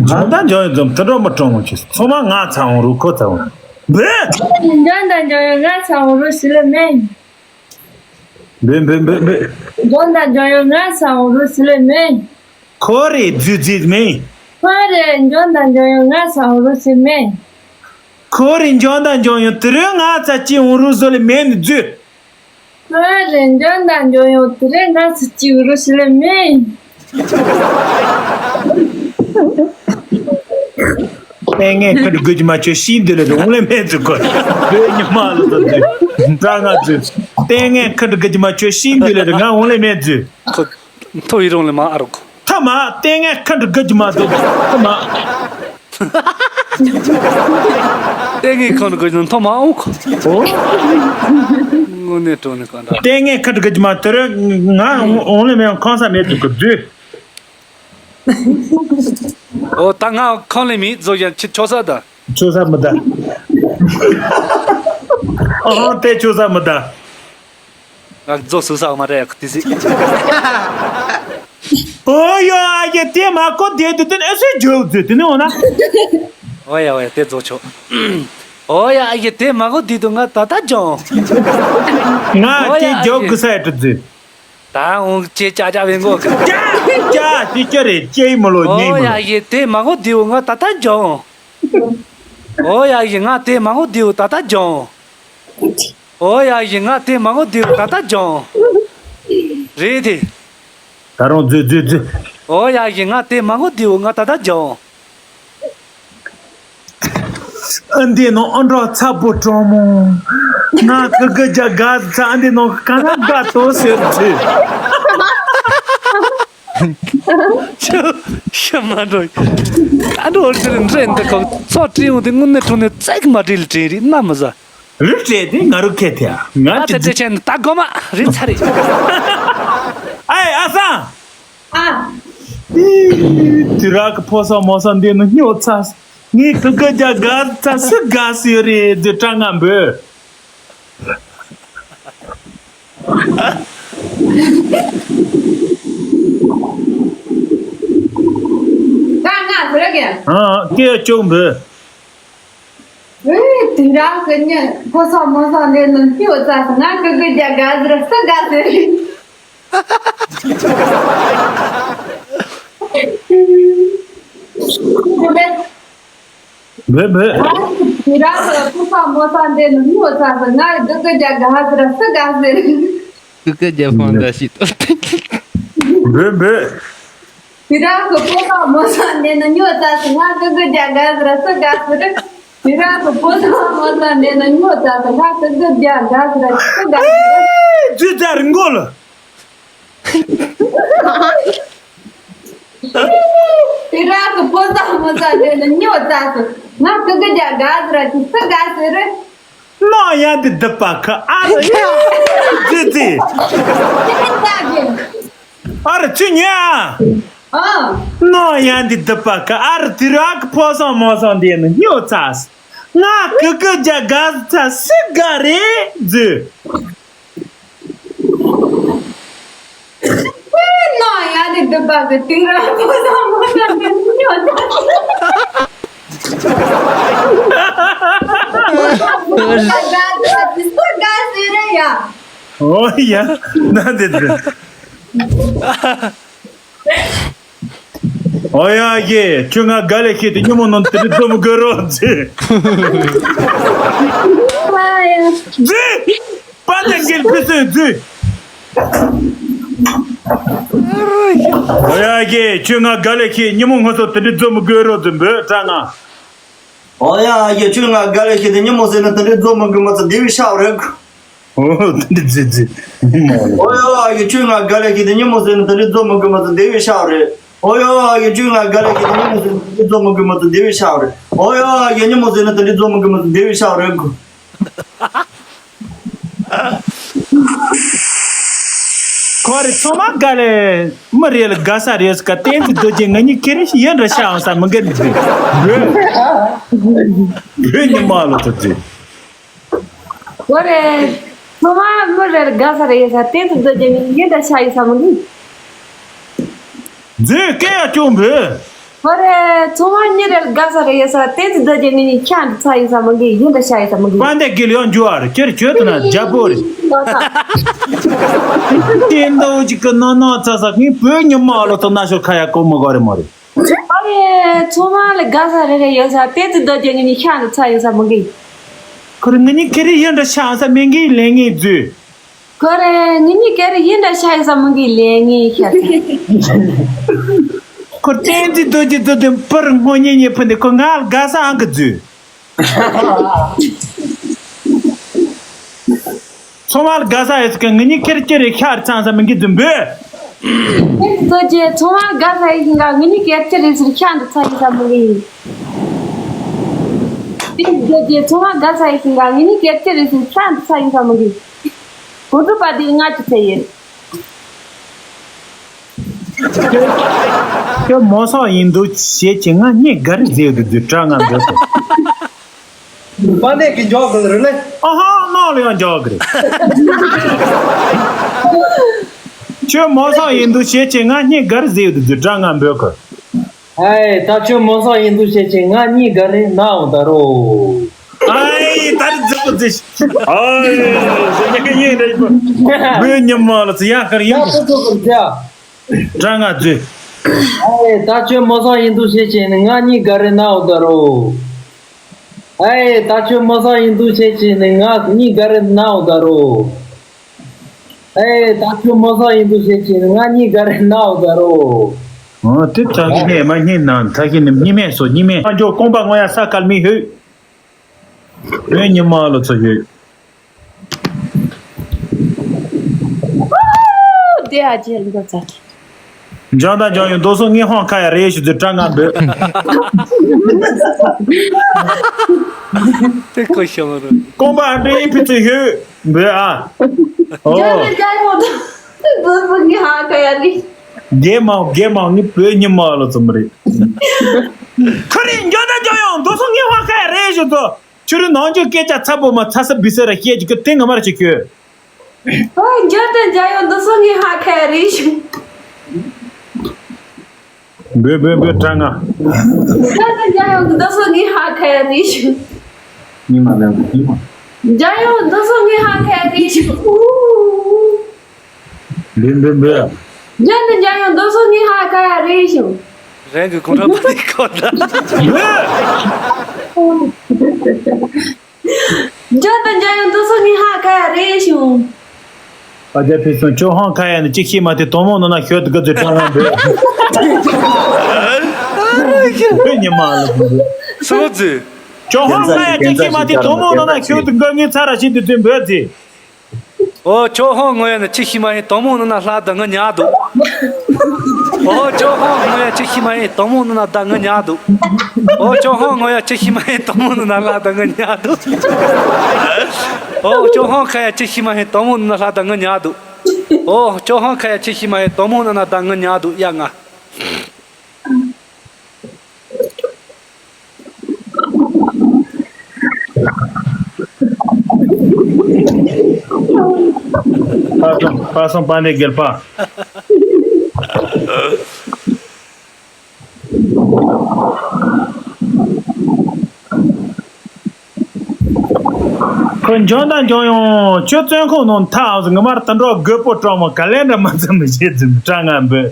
ཇོན་དང་ཇོན་ཡོད་འཛོམས་དུད་འགྲོ་མི་གྲོང་མོ་ཆེ་ཚང་མ་ང་ཚ་འོང་རུ་ཁོ་ཚ་འོང་། འབོད། ཇོན་དང་ཇོན་ཡོད་ང་ཚ་འོང་རུ་ཞི་ལི་མེད། འབོད་འབོད་འབོད་འབོད། ཇོན་དང་ཇོན་ཡོད་ང་ཚ་འོང་རུ་ཞི་ལི་མེད། ཁོ་རེ་རྫུས་རྫུས་མེད། ཁོ་རེ་ཇོན་དང་ཇོན་ཡོད་ང་ཚ་འོང་རུ་ཞི་མེད། ཁོ་རེ་ཇོན་དང་ཇོན་ཡོད་དུ་རུ་ང་ཚ་ཅི་འོང་རུ་བཟོ་ལི་མེད་ནི་རྫུས། ང་རེ་འཇོན་དང་འཇོན་ཡོད་དེ་རེ་ང་ཚོ་གཅིག་རུ་ཞི་ལི་མེད། ལྟས་ངན་ཁ་འདྲི་དགོས་ཀྱི་མ་ཁྱོད་ཤིང་འདི་ལ་རུང་ལས་མེད་ཚུལ་གོ། བོད་ཉི་མ་ལ་ད་དུས་དྲ་ང་ཚོས། ལྟས་ངན་ཁ་འདྲི་དགོས་ཀྱི་མ་ཁྱོད་ཤིང་འདི་ལ་རུང་ང་འོང་ལས་མེད་ཚུལ། ཁོ་མཐོ་ཡི་རུང་ལས་མ་ཨ་རོག་ཐ་མ་ལྟས་ངན་ཁ་འདྲི་དགོས་ཀྱི་མ་འདུག་ཐ་མ། ལྟས་ངན་ཁ་འདྲི་དགོས་ཀྱི་མཐོ་མ་འོང་ཁོ། ཨོ། དངོས་གནས་དྲང་གནས་གང་འདྲ། ལྟས་ངན་ཁ་འདྲི་དགོས་ཀྱི་མ་དེ་རུ་ང་འོང་ལས་མེད་ཁང་ས་མེད་འདུག་གི་དུས། ཨོ་ད་ང་ཁང་ལས་མི་རྫོགས་ཀྱང་ཁྱི་ཆོག་ས་ད། ཆོག་ས་མི་ད། ཨོ་དེ་ཆོག་ས་མི་ད། ང་རྫོགས་སུ་ས་མ་རེད་ཡག་དེ་སི། ཨོ་ཡོ་ཨ་ཡེ་དེ་མ་གོ་དེ་དུ་དེ་ཨེ་སུ་ཇོ་དུ་དེ་ནི་འོ་ན། ཨོ་ཡ་ཨོ་ཡ་དེ་རྫོགས་ཆོག་ཨོ་ཡ་ཨ་ཡེ་དེ་མ་གོ་དེ་དུ་ང་ད་ད་ཇོང་། ང་ཨོ་ཡ་དེ་ཇོ་ཨ་ཡེ་གི་ས་ཡ་དུ་དུ། ད་འོང་ཅེ་ཅ་ཅ་བེན་གོ་ཀི། ཅ་ཅ་ཅི་ཅི་རེད་ཅེ་མོ་ལོ་ཉེ་ཨོ་མོ་ཡ་ལོ། ཡེ་དེ་མ་གོ་དེའུ་ང་ད་ད་ཇོང་། ཨོ་ཡ་ཡེ་ང་དེ་མ་གོ་དེའུ་ད་ད་ཇོང་། ཨོ་ཡ་ཡེ་ང་དེ་མ་གོ་དེའུ་ད་ད་ཇོང་། རེད་དེ། ད་རུང་རྫུ་རྫུ་རྫུ། ཨོ་ཡ་ཡེ་ང་དེ་མ་གོ་དེའུ་ང་ད་ད་ཇོང་། ཨ་འདི་ནང་ཨ་འདྲ་ཚ་པོ་གྲོགས་མོ། ང་ཁི་གི་རྒྱ་དགའ་ཚ་ཨ་འདི་ནང་ག་ན་དགའ་ཏོ་ཟེར་ཚུལ། ཤ་མ་འགྲོ། ཨ་འདྲ་འོར་ཚུལ་འདྲེ་འདི་ཁོ་ཚོ་བྲིས་འོང་དེ་དངོས་གནས་དྲང་གནས་བཙལ་གི་མ་བྲིས་ལ་བྲིས་རེད་ན་མི་ཟ། རི་བྲེས་དེ་ང་རུ་ཁེ་ཐེ་ང་ཨ་ཅི་ཏེ་ཅི་ཅན་ད་གོ་མ་རི་ཚ་རེད། ཨའི་ཨ་སང་། ཨ། དུས་རག་གི་ཕོ་སང་མོ་སང་འདི་ནི་སྨྱོ་ཚ། ངའི་ཁི་གི་རྒྱ་དགའ་ཚ་སུ་དགའ་སི་རེད་དུ་གྲང་ང་འབོད། ད་ང་བུ་ར་གི། ཨ་སྐད་ཅུང་འབོད། ཨེ་དུས་རག་གི་ནི་ཕོ་སང་མོ་སང་འདི་ནི་སྨྱོ་ཚ་སི་ང་ཁི་གི་རྒྱ་དགའ་སི་ར་སུ་དགའ་སི་རེད། འབོད་འབོད། ང་ཁྱེད་རང་ཚོ་ལ་ཕུགས་བསམ་མོ་བསམ་དེ་ནི་སྨྱོ་ཚར་སོང་། ང་ཀུ་ཀུ་རྒྱ་དགའ་ཟེར་སུ་དགའ་ཟེར། ཀུ་ཀུ་རྒྱ་ཕང་འདྲ་ཞིག་ཏོ། འབོད་འབོད། ཁྱེད་རང་ཚོ་ཕུགས་བསམ་མོ་བསམ་དེ་ནི་སྨྱོ་ཚར་སོང་། ང་ཀུ་ཀུ་རྒྱ་དགའ་ཟེར་སུ་དགའ་ཟེར། ཁྱེད་རང་ཚོ་ཕུགས་བསམ་མོ་བསམ་དེ་ནི་སྨྱོ་ཚར་སོང་། ང་ཀུ་ཀུ་རྒྱ་དགའ་ཟེར་སུ་དགའ་ཟེར། ཨེ་ཇུ་ཙར་མགོ་ལ། དེ་རང་གི་ཕོ་བཟང་མོ་བཟང་དེ་ནི་སྨྱོ་ཚར་སོང་། ང་ཀུ་ཀུ་རྒྱ་དགའ་ཟེར་ར་ཅིག་སུ་དགའ་ཟེར་རེད། ནོ་ཡ་འདི་སྡུག་པ་ཁ་ཨ་ར་ཡ་ཙི་ཙི། ཨ་ར་ཚུ་ཉ། ཨ། ནོ་ཡ་འདི་སྡུག་པ་ཁ་ཨ་ར་དེ་རང་གི་ཕོ་བཟང་མོ་བཟང་དེ་ནི་སྨྱོ་ཚར་སོང་། ང་ཀུ་ཀུ་རྒྱ་དགའ་ཚ་སུ་དགའ་རེད་ཟེར། ནོ་ཡ་ནི་འདི་པ་གི་དུས་རང་ཕོ་བཟང་མོ་བཟང་གི་སྨྱོ་ཚར། ཨོ་ཡ། ན་འདི་འདི། ཨོ་ཡ་ཡེ། ཁྱོད་ང་དགའ་ལས་ཤེས་ཏེ་ཉིན་མོ་ནང་དེ་འདྲ་འཛོམས་དགོས་རོགས་ཟེར། ཟེར། པ་ཏན་གྱིས་ཕི་སོས་ཟེར། ཨོ་ཡ་ཡེ། ཁྱོད་ང་དགའ་ལས་ཤེས་ཉིན་མོ་ང་ཚོ་དེ་འདྲ་འཛོམས་དགོས་རོགས་ཟེར་འབོད་དྲ་ང་། ཨོ་ཡ་ཡེ། ཁྱོད་ང་དགའ་ལས་ཤེས་ཏེ་ཉིན་མོ་ཟེར་ན་དེ་འདྲ་འཛོམས་དགོས་མ་ཚོ་དེ་བས་ཤ་རེད། ཨོ་དེ་འདྲ་ཟེར་ཟེར། ཨོ་ཡ་ཡེ་ཁྱོད་ང་དགའ་ལས་ཤེས་ཏེ་ཉིན་མོ་ཟེར་ན་དེ་འདྲ་འཛོམས་མ་དགོས་མ་ཚོ་དེ་བས་ཤ་རེད། ཨོ་ཡ་ཡེ་ཁྱོད་ང་དགའ་ལས་ཤེས་ཏེ་ཉིན་མོ་ཟེར་ན་དེ་འདྲ་འཛོམས་མ་དགོས་མ་ཚོ་དེ་བས་ཤ་རེད། ཨོ་ཡ་ཡེ་ཉིན་མོ་ཟེར་ན་དེ་འདྲ་འཛོམས་མ་དགོས་མ་ཚོ་དེ་བས་ཤ་རེད། ཁོ་རེ་ཚང་མ་དགའ་ལས་མི་རེ་ལ་དགའ་ས་རེད་ཀ་བསྟན་འཛིན་རྡོ་རྗེ་ང་གཉིས་ཁེ་རེ་ཡིན་འདྲ་ཤ་ཡང་ས་མི་འགལ་འདུག་བོད་ཉི་མ་ལོ་ཚོ་ཚོས། ཁོ་རེ་ཚང་མ་མི་རེར་དགའ་ས་རེད་ས་བསྟན་དུ་སྡོད་ཀྱི་མི་ཡིན་འདྲ་ཆགས་ཡིན་ས་མི་འདུག་མཛོད་སྐད་ཡ་སྐྱོང་བོད། ཁོ་རེ་ཚང་མ་མི་རེར་དགའ་ས་རེད་ས་བསྟན་དུ་སྡོད་ཀྱི་མི་ནི་ཁྱང་དུ་ཚ་ཡིན་ས་མི་འདུག་ཡིན་འདྲ་ཆགས་ཡིན་ས་མི་འདུག་དཔལ་ལྡན་དགེ་ལེགས་འཇུ་བར་ཁྱེར་བྱོས་དུ་ན་རྒྱ་པོ་རེད། བསྟན་དུ་ཅིག་གི་ནང་ནང་ཚ་ས་ངའི་བོད་ཉི་མ་ལོ་ཚོ་ན་ཤོ་ཁ་ཡ་ཀོ་མི་གོ་རེ་མོ་རེད། ཁོ་རེ་ཚང་མ་ལ་དགའ་ས་རེ་རེ་ཡོད་ས་བསྟན་དུ་སྡོད་ཀྱི་ངེད་གཉིས་ཤག་ཏུ་ཚ་ཡོད་ས་མི་འགི། ཁོ་རེ་ངེད་གཉིས་ཁེ་རེ་ཡོད་འདྲ་ཤག་ས་མི་འགི་ལས་ངེས་རྫུས། ཁོ་རེ་ངེད་གཉིས་ཁེ་རེ་ཡོད་འདྲ་ཤག་ཡོད་ས་མི་འགི་ལས་ངེས་ཤག་ས། ཁོ་བསྟན་འཛིན་རྡོ་རྗེ་རྫུ་དེ་པར་སྔོ་ཉེ་ཉེ་ཕུ་འདི་ཁོ་ང་ལ་དགའ་ས་ཨང་གི་རྫུས། ཚོང་བ་ལ་དགའ་ས་ཡོད་ས་གི་ང་གཉིས་ཁེར་ཁེར་རེ་ཤ་རེ་ཚང་ས་མི་འགི་རྫུན་འབོད། བསྟན་འཛིན་རྡོ་རྗེ་ཚོང་བ་ལ་དགའ་ས་ཡོད་ས་གི་ང་གཉིས་ཁེར་ཁེར་རེ་ཤ་འདི་ཚང་ཡིན་ས་མི་འགི། བསྟན་འཛིན་རྡོ་རྗེ་ཚོང་བ་ལ་དགའ་ས་ཡོད་ས་གི་ང་གཉིས་ཁེར་ཁེར་རེ་ཤ་འདི་ཚང་ཡིན་ས་མི་འགི། གོ་སྒྲུབ་པ་འདི་ང་ཅི་ཚེ་ཡིན། ཁྱོད་མོ་སོག་ཡིན་འདུག་བྱེད་ཀྱི་ང་གཉིས་ག་རེ་ཟེར་འདུག་རྫུ་དྲ་ང་འདོད་སོ། པ་ནས་ཀྱི་འཇོག་གི་རེད་ལེ། ཨ་ཧ་ནང་ལ་ཡང་འཇོག་གི་རེད། ཁྱོད་མོ་སོག་ཡིན་འདུག་བྱེད་ཀྱི་ང་གཉིས་ག་རེ་ཟེར་འདུག་རྫུ་དྲ་ང་འབོད་གི། ཨའི་ད་ཁྱོད་མོ་སོག་ཡིན་འདུག་བྱེད་ཀྱི་ང་གཉིས་ག་རེ་ནའོ་ད་རོ། ཨའི་ད་རེ་རྫུ་པོ་རྫུ། ཨའི་ཟེར་ཉན་གི་ཡིན་རེད་པ། བོད་ཉི་མ་ལ་ཚེ་ཡག་གར་ཡིན། ཡག་པོ་ཚོ་གི་རྫུ། དྲ་ང་རྫུ། ཨའི་ད་ཁྱོད་མོ་སོག་ཡིན་འདུག་བྱེད་ཀྱི་ནི་ང་གཉིས་ག་རེ་ནའོ་ད་རོ། ཨའི་ད་ཁྱོད་མོ་སོག་ཡིན་འདུག་བྱེད་ཀྱི་ནི་ང་གཉིས་ག་རེ་ནའོ་ད་རོ། ཨའི་ད་ཁྱོད་མོ་སོག་ཡིན་འདུག་བྱེད་ཀྱི་ནི་ང་གཉིས་ག་རེ་ནའོ་ད་རོ། ཨོ་དེ་ད་གི་ནས་མ་རྙེད་ན་ད་གི་ནི་རྙེད་མེད་སོ་རྙེད་མེད། ཨ་ཇོ་རྐང་པ་ངོ་ཡ་ས་སྐལ་མི་ཧུད། བོད་ཉི་མ་ལ་ཚོ་ཡོད། དེ་ཨ་ཅེ་འགོ་ཚ། འཇང་དང་འཇང་ཡོང་རྡོ་སོང་ངའི་ཧོང་ཁ་ཡ་རེ་ཞུ་ཚུལ་དྲ་ང་འབོད། དེ་ཁོ་ཤ་མ་རུ། རྐང་པ་ཨ་འདྲེ་ཡི་ཕི་ཚུ་ཡོད་འབོད་ཨ། ཨོ། འཇང་དང་འཇང་ཡོང་རྡོ་སོང་ངའི་ཧོང་ཁ་ཡ་རེ། རྒན་མང་རྒན་མང་ངའི་བོད་ཉི་མ་ལ་ཚོ་མ་རེད། ཁོ་རེ་འཇང་དང་འཇང་ཡོང་རྡོ་སོང་ངའི་ཧོང་ཁ་ཡ་རེ་ཞུ་ཚུལ། ཁྱོད་རང་ནང་ཆོས་སྐད་ཆ་ཚ་པོ་མ་ཚ་ས་བི་ས་ར་བཤད་ཀྱི་ཀི་དེ་ང་མར་ཅིག་ཁྱོད། ཨོ་འཇར་དང་འཇར་ཡོང་འདི་སོང་ངའི་ཧ་ཁ་ཡ་རེ་ཞུ། འབོད་འབོད་འབོད་དྲ་ང་། འཇར་དང་འཇར་ཡོང་འདི་སོང་ངའི་ཧ་ཁ་ཡ་རེ་ཞུ། ཉི་མ་ལ་ཉི་མ། འཇར་ཡོང་འདི་སོང་ངའི་ཧ་ཁ་ཡ་རེ་ཞུ། འབོད་འབོད་འབོད། འཇར་དང་འཇར་ཡོང་འདི་སོང་ངའི་ཧ་ཁ་ཡ་རེ་ཞུ། རང་གི་གོང་ཁྲ་མ་ནི་ཁོ་ད། འཇར་དང་འཇར་ཡོང་འདི་སོང་ངའི་ཧ་ཁ་ཡ་རེ་ཞུ། ཨ་ཅག་ཕེ་སོང་ཅོ་ཧང་ཁ་ཡ་ནི་ཅིག་ཤི་མ་དེ་དོ་མོ་ནོ་ན་ཤོད་དུ་ག་ཚོད་དྲང་ང་འདོད། བོད་ཉི་མ་ལ་འདི་སོ་ཚུ། ཅོ་ཧང་ཁ་ཡ་ཅིག་ཤི་མ་དེ་དོ་མོ་ནོ་ན་ཤོད་དུ་ག་ངའི་ཚ་ར་ཤི་དུ་ཚུན་འབོད་ཚེ། ཨོ་ཅོ་ཧོང་ངོ་ཡ་ནི་ཅི་ཤི་མ་ཧེ་དོ་མོ་ནུ་ན་ལྷ་དང་ང་ཉག་འདུག་ཨོ་ཅོ་ཧོང་ངོ་ཡ་ཅི་ཤི་མ་ཧེ་དོ་མོ་ནུ་ན་ད་ང་ཉག་འདུག་ཨོ་ཅོ་ཧོང་ངོ་ཡ་ཅི་ཤི་མ་ཧེ་དོ་མོ་ནུ་ན་ལྷ་དང་ང་ཉག་འདུག་ཨོ་ཅོ་ཧོང་ཁ་ཡ་ཅི་ཤི་མ་ཧེ་དོ་མོ་ནུ་ན་ལྷ་དང་ང་ཉག་འདུག་ཨོ་ཅོ་ཧོང་ཁ་ཡ་ཅི་ཤི་མ་ཧེ་དོ་མོ་ནུ་ན་ད་ང་ཉག་འདུག་ཡ་ང་། ཕ་སོང་ཕ་སོང་པ་ནས་རྒྱལ་པ། ཁོས་འཇོན་དང་འཇོན་ཡོང་ཁྱོད་བཙོན་ཁང་ནང་ཐག་ང་མར་དུད་འགྲོ་རྒོད་པོ་སྤྲང་མོ་ག་ལེ་འདྲ་མ་ཚང་མི་བྱེད་ཙམ་དྲང་ང་འབོད།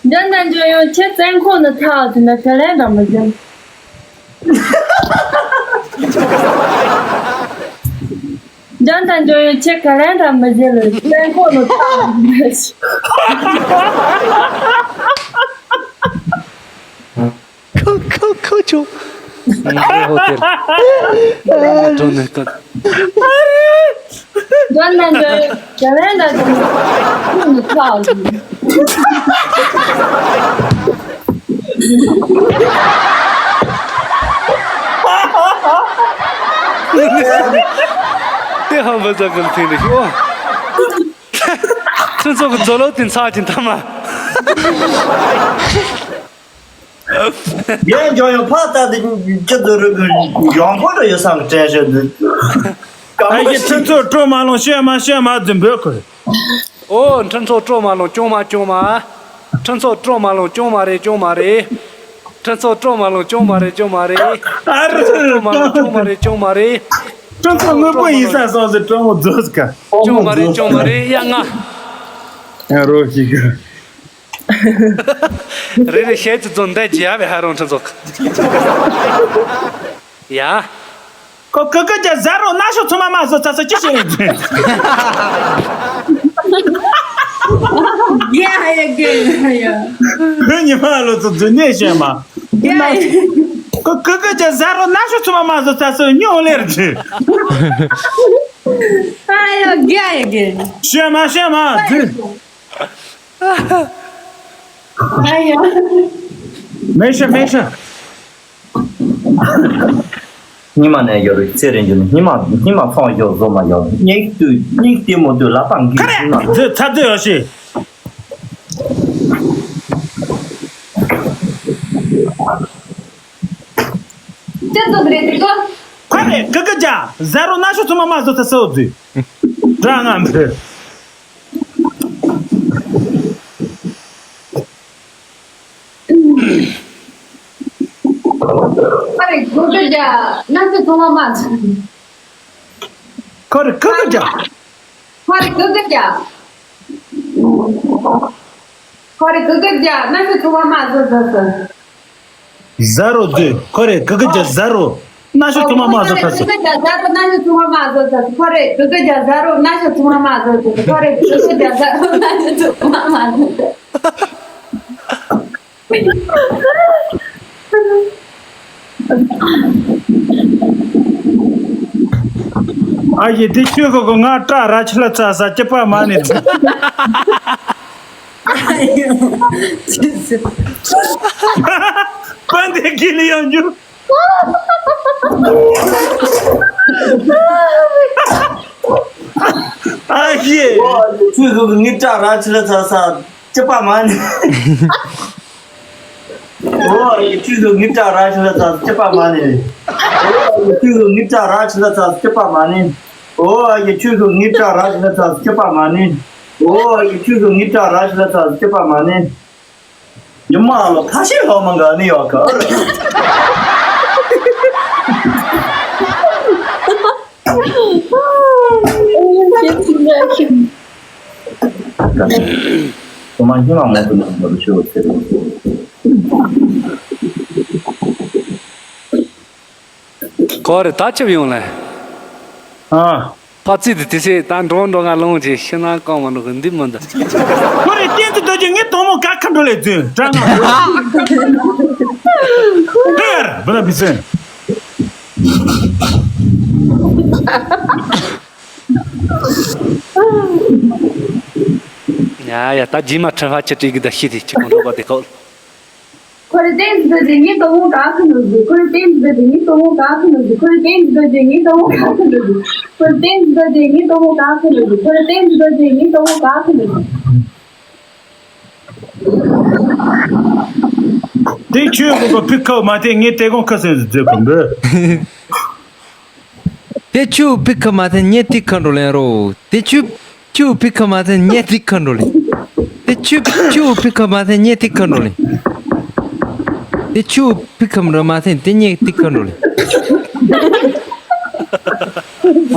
འཇོན་དང་འཇོན་ཡོང་ཁྱེད་བཙོན་ཁང་ནང་ཐག་དེ་འདྲ་ག་ལེ་འདྲ་མ་བྱེད། འཇོན་དང་འཇོན་ཡོང་ཁྱེད་ག་ལེ་འདྲ་མ་བྱེད་ལ་བཙོན་ཁང་ནང་ཐག་དེ་འདྲ། ཁ་ཁ་ཁ་ཆོ། ཧོ་ཧོ་ཧོ་ཧོ། ཏེར། ཏེར་ནས་ཀ། འཇོན་དང་འཇོན་ཡོང་། རྒྱ་ལན་དང་འཇོན་ཡོང་། ཁྱོད་ནི་ཁྲག་ཡིན། ཏེ་ཧམ་པ་ཙག་གི་ཐེངས་རེ་ཤོག་ཁྱོད་ཚོ་གི་མཛོ་ལོ་དེ་ཚགས་ཀྱི་མཐའ་མ། ཡང་འཇོག་ཡང་ཕ་ལྟ་དེ་ཅི་ཙི་རུ་གི་ཡོང་པོ་རུ་ཡོད་སང་དྲན་བྱེད་འདུག་ཨ་ཡེ་ཁྱོད་ཚོ་སྤྲོ་མ་ལོང་ཤོད་མ་ཤོད་མ་རྫུན་འབོད་ཁུར། ཨོ་ཁྱོད་ཚོ་སྤྲོ་མ་ལོང་སྐྱོང་མ་སྐྱོང་མ། ཁྱོད་ཚོ་སྤྲོ་མ་ལོང་སྐྱོང་མ་རེད་སྐྱོང་མ་རེད། ཁྱོད་ཚོ་སྤྲོ་མ་ལོང་སྐྱོང་མ་རེད་སྐྱོང་མ་རེད། ཨ་རུ་ཁྱོད་ཚོ་སྤྲོ་མ་ལོང་སྐྱོང་མ་རེད་སྐྱོང་མ་རེད། ཁྱོད་ཚོ་དངོས་པོ་ཡིན་ས་སོང་ཟེར་སྤྲོ་མོ་རྫོགས་ཀ་སྐྱོང་མ་རེད་སྐྱོང་མ་རེད་ཡ་ང་། ཨ་རོ་ཞིག་ག་རེ་རེ་བཤད་ཀྱི་རྫོང་འདི་རྒྱ་བའི་ཧ་རང་ཁྲི་ཚོགས། ཡ། ཁོ་ཁོ་ཁོ་རྒྱ་ཟ་རོ་ན་ཤོ་ཚོ་མ་མ་བཟོ་ཚ་ས་ཅི་བྱེད་རེད། རྒྱ་ཡ་རྒྱ་ཡ། བོད་ཉི་མ་ལོ་ཚོ་རྫུན་གནས་བཤད་མ། རྒྱ་ཡ། ཀི་ཀི་ཀི་ཀྱི་ཟ་རོ་ན་ཤོ་ཚོ་མ་མ་བཟོ་ཚ་སོ་སྙིང་ལེར་ཅི། ཨ་ཡ་རྒྱ་ཡ་རྒྱ། བཤད་མ་བཤད་མ་རྫུན། ཨ་ཡ། མེ་ཤ་མེ་ཤ། སྙིང་མ་ནས་ཡོད་རེད་ཚེ་རིང་རྒྱུ་ནི་སྙིང་མ་སྙིང་མ་ཚོང་ཡོད་བཟོ་མ་ཡོད་སྙིགས་དུས་སྙིགས་ལྟད་མོ་དུས་ལ་པང་གི་ཁ་རེ་སྙིང་མ། ཚ་ཚོད་ཡོད་ཤི། ཅི་ཙུག་རེད་དེ་གོ། ཁ་རེ་ཀི་ཀི་ཇ་ཟ་རོ་ན་ཤོ་ཚོ་མ་མ་བཟོ་ཚ་སོ་རྫུན། དྲ་ང་འདི། ཁ་རེ་ཀི་ཀི་ཇ་ན་ཤོ་ཚོ་མ་མ་བཟོ། ཁ་རེ་ཀི་ཀི་ཇ། ཁ་རེ་ཀི་ཀི་ཇ། ཁ་རེ་ཀི་ཀི་ཇ་ན་ཤོ་ཚོ་མ་མ་བཟོ་བཟོ་བཟོ། ཟ་རོ་དུས་ཁོ་རེ་གི་གི་ཇ་ཟ་རོ་ན་ཤོ་ཐུ་མ་མ་ཟོ་ཐ་སོ། ཁོ་རེ་གི་གི་ཇ་ཟ་རོ་ན་ཤོ་ཐུ་མ་མ་ཟོ་ཐ་སོ། ཁོ་རེ་གི་གི་ཇ་ཟ་རོ་ན་ཤོ་ཐུ་མ་མ་ཟོ་ཐ་སོ། ཁོ་རེ་གི་གི་ཇ་ཟ་རོ་ན་ཤོ་ཐུ་མ་མ་ཟོ་ཐ་སོ། ཨ་ཡེ་དེ་ཁྱོད་གི་གི་ང་སྐྲ་ར་ཆི་ལ་ཚ་ས་སྐྱི་པ་མ་ནི། པན་དེ་གི་ལི་ཡང་འཇུ། ཨ་ཡེ། ཁྱོད་གི་གི་ངའི་སྐྲ་ར་ཆི་ལ་ཚ་ས་སྐྱི་པ་མ་ནི། ཨོ་ཡེ་ཁྱོད་ཚོ་ངའི་སྐྲ་ར་ཆི་ལ་ཚ་སྐྱི་པ་མ་ནི། ཨོ་ཡེ་ཁྱོད་ཚོ་ངའི་སྐྲ་ར་ཆི་ལ་ཚ་སྐྱི་པ་མ་ནི། ཨོ་ཡེ་ཁྱོད་ཚོ་ངའི་སྐྲ་ར་ཆི་ལ་ཚ་སྐྱི་པ་མ་ནི། ཨོ་ཡེ་ཁྱོད་ཚོ་ངའི་སྐྲ་ར་ཆི་ལ་ཚ་སྐྱི་པ་མ་ནི། ཉི་མ་ལོ་ཁ་ཤས་ལོ་མང་ག་ནི་ཡོད་ག། ཁོ་མ་ཉི་མ་མང་དུ་ནང་མོ་ཤོ་ཟེར། གོ་རེ་ད་ཆབ་ཡོང་ལེ། ཨ། ཕ་ཚིག་དེ་དེ་སེ་ད་འགྲོ་འགྲོ་ང་ལོང་ཅེ་ཤི་ན་གང་མ་འགྲོ་གི་འདི་མི་འདི། ཁོ་རེ་བསྟན་འཛིན་རྡོ་རྗེ་ངའི་དོང་མོ་ག་ཁ་འགྲོ་ལེ་རྫུན་དྲ་ང་། ཧེར་བུ་ན་བི་སེན། ཡ་ཡ་ད་རྗེས་མ་ཁྲི་ཧ་ཆི་ཀྲི་གི་ད་ཤི་དེ་ཅི་གང་འགྲོ་བ་དེ་ཁོ། ཁོ་རེ་བསྟན་འཛིན་རྡོ་རྗེ་ངའི་དོ་དགོང་ག་ཁ་ནོ་ཟིག་ཁོ་རེ་བསྟན་འཛིན་རྡོ་རྗེ་ངའི་དོ་དགོང་ག་ཁ་ནོ་ཟིག་ཁོ་རེ་བསྟན་འཛིན་རྡོ་རྗེ་ངའི་དོ་དགོང་ག་ཁ་ནོ་ཟིག་ཁོ་རེ་བསྟན་འཛིན་རྡོ་རྗེ་ངའི་དོ་དགོང་ག་ཁ་ནོ་ཟིག་ཁོ་རེ་བསྟན་འཛིན་རྡོ་རྗེ་ངའི་དོ་དགོང་ག་ཁ་ནོ་ཟིག་དེ་ཁྱོད་ཀོ་ཀོ་ཕི་ཁ་མ་དེ་ངའི་དེ་དགོང་ཁ་སེ་ཟིག་ཁོ་འདི། དེ་ཆུ་ཕི་ཁ་མ་དེ་ཉེ་ཏི་ཁ་འགྲོ་ལེན་རོ། དེ་ཆུ། ཆུ་ཕི་ཁ་མ་དེ་ཉེ་ཏི་ཁ་འགྲོ་ལེན། དེ་ཆུ། ཆུ་ཕི་ཁ་མ་དེ་ཉེ་ཏི་ཁ་འགྲོ་ལེན། དེ་ཆུ་ཕི་ཁ་མ་དེ་ཉེ་ཏི་ཁ་འགྲོ་ལེན།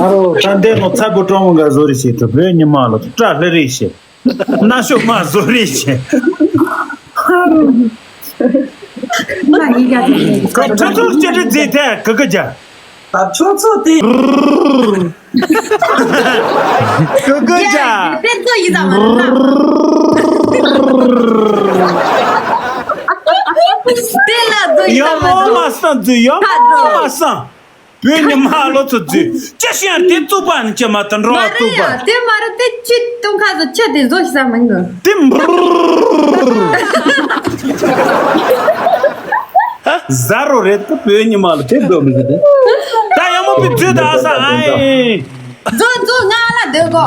ཨ་རོ་ད་འདས་ནོ་ཚ་པོ་ཀྲོང་མོ་ག་བཟོ་རེ་བྱེད་ཐུབ་བོད་ཉི་མ་ལ་སྐྲ་ལྷ་རེ་བྱེད། ན་ཤོ་མ་བཟོ་རེ་བྱེད། ཁོ་ཁྲོ་ཚོགས་སྤྱི་འཐུས་རྫས་ཐད་གི་གི་ཇ། ད་ཁྲོ་ཚོགས་དེ། གི་གི་ཇ། དེ་ཚོ་ཡིན་ཙང་མ་རེད་ན། དེ་ལ་ཚོ་ཡིན་ཙང་མ་རེད། ཡོ་མ་སང་ཚོ་ཡོ་མ་སང་། བོད་ཉི་མ་ལོ་ཚོ་རྫུས། ཅི་ཤེས་ཡང་དེ་བཙུགས་པ་ནི་ཅི་མ་དང་འགྲོ་བ་མ་རེད་བཙུགས་པ། ཡ་དེ་མ་རེད་དེ་ཁྱི་སྟོང་ཁ་ཚོ་ཁྱི་དེ་བཟོ་ཤི་ས་མིན་གི། དེ་འབྲུ། ཟ་རོ་རེད་དེ་བོད་ཉི་མ་ལ་དེ་སྡོད་མི་ཟེར་དེ། ད་ཡང་མོ་པི་རྫུས་ད་ཨ་ས་ཨའི། རྫོ་རྫོ་ང་ལ་སྡོད་གོ།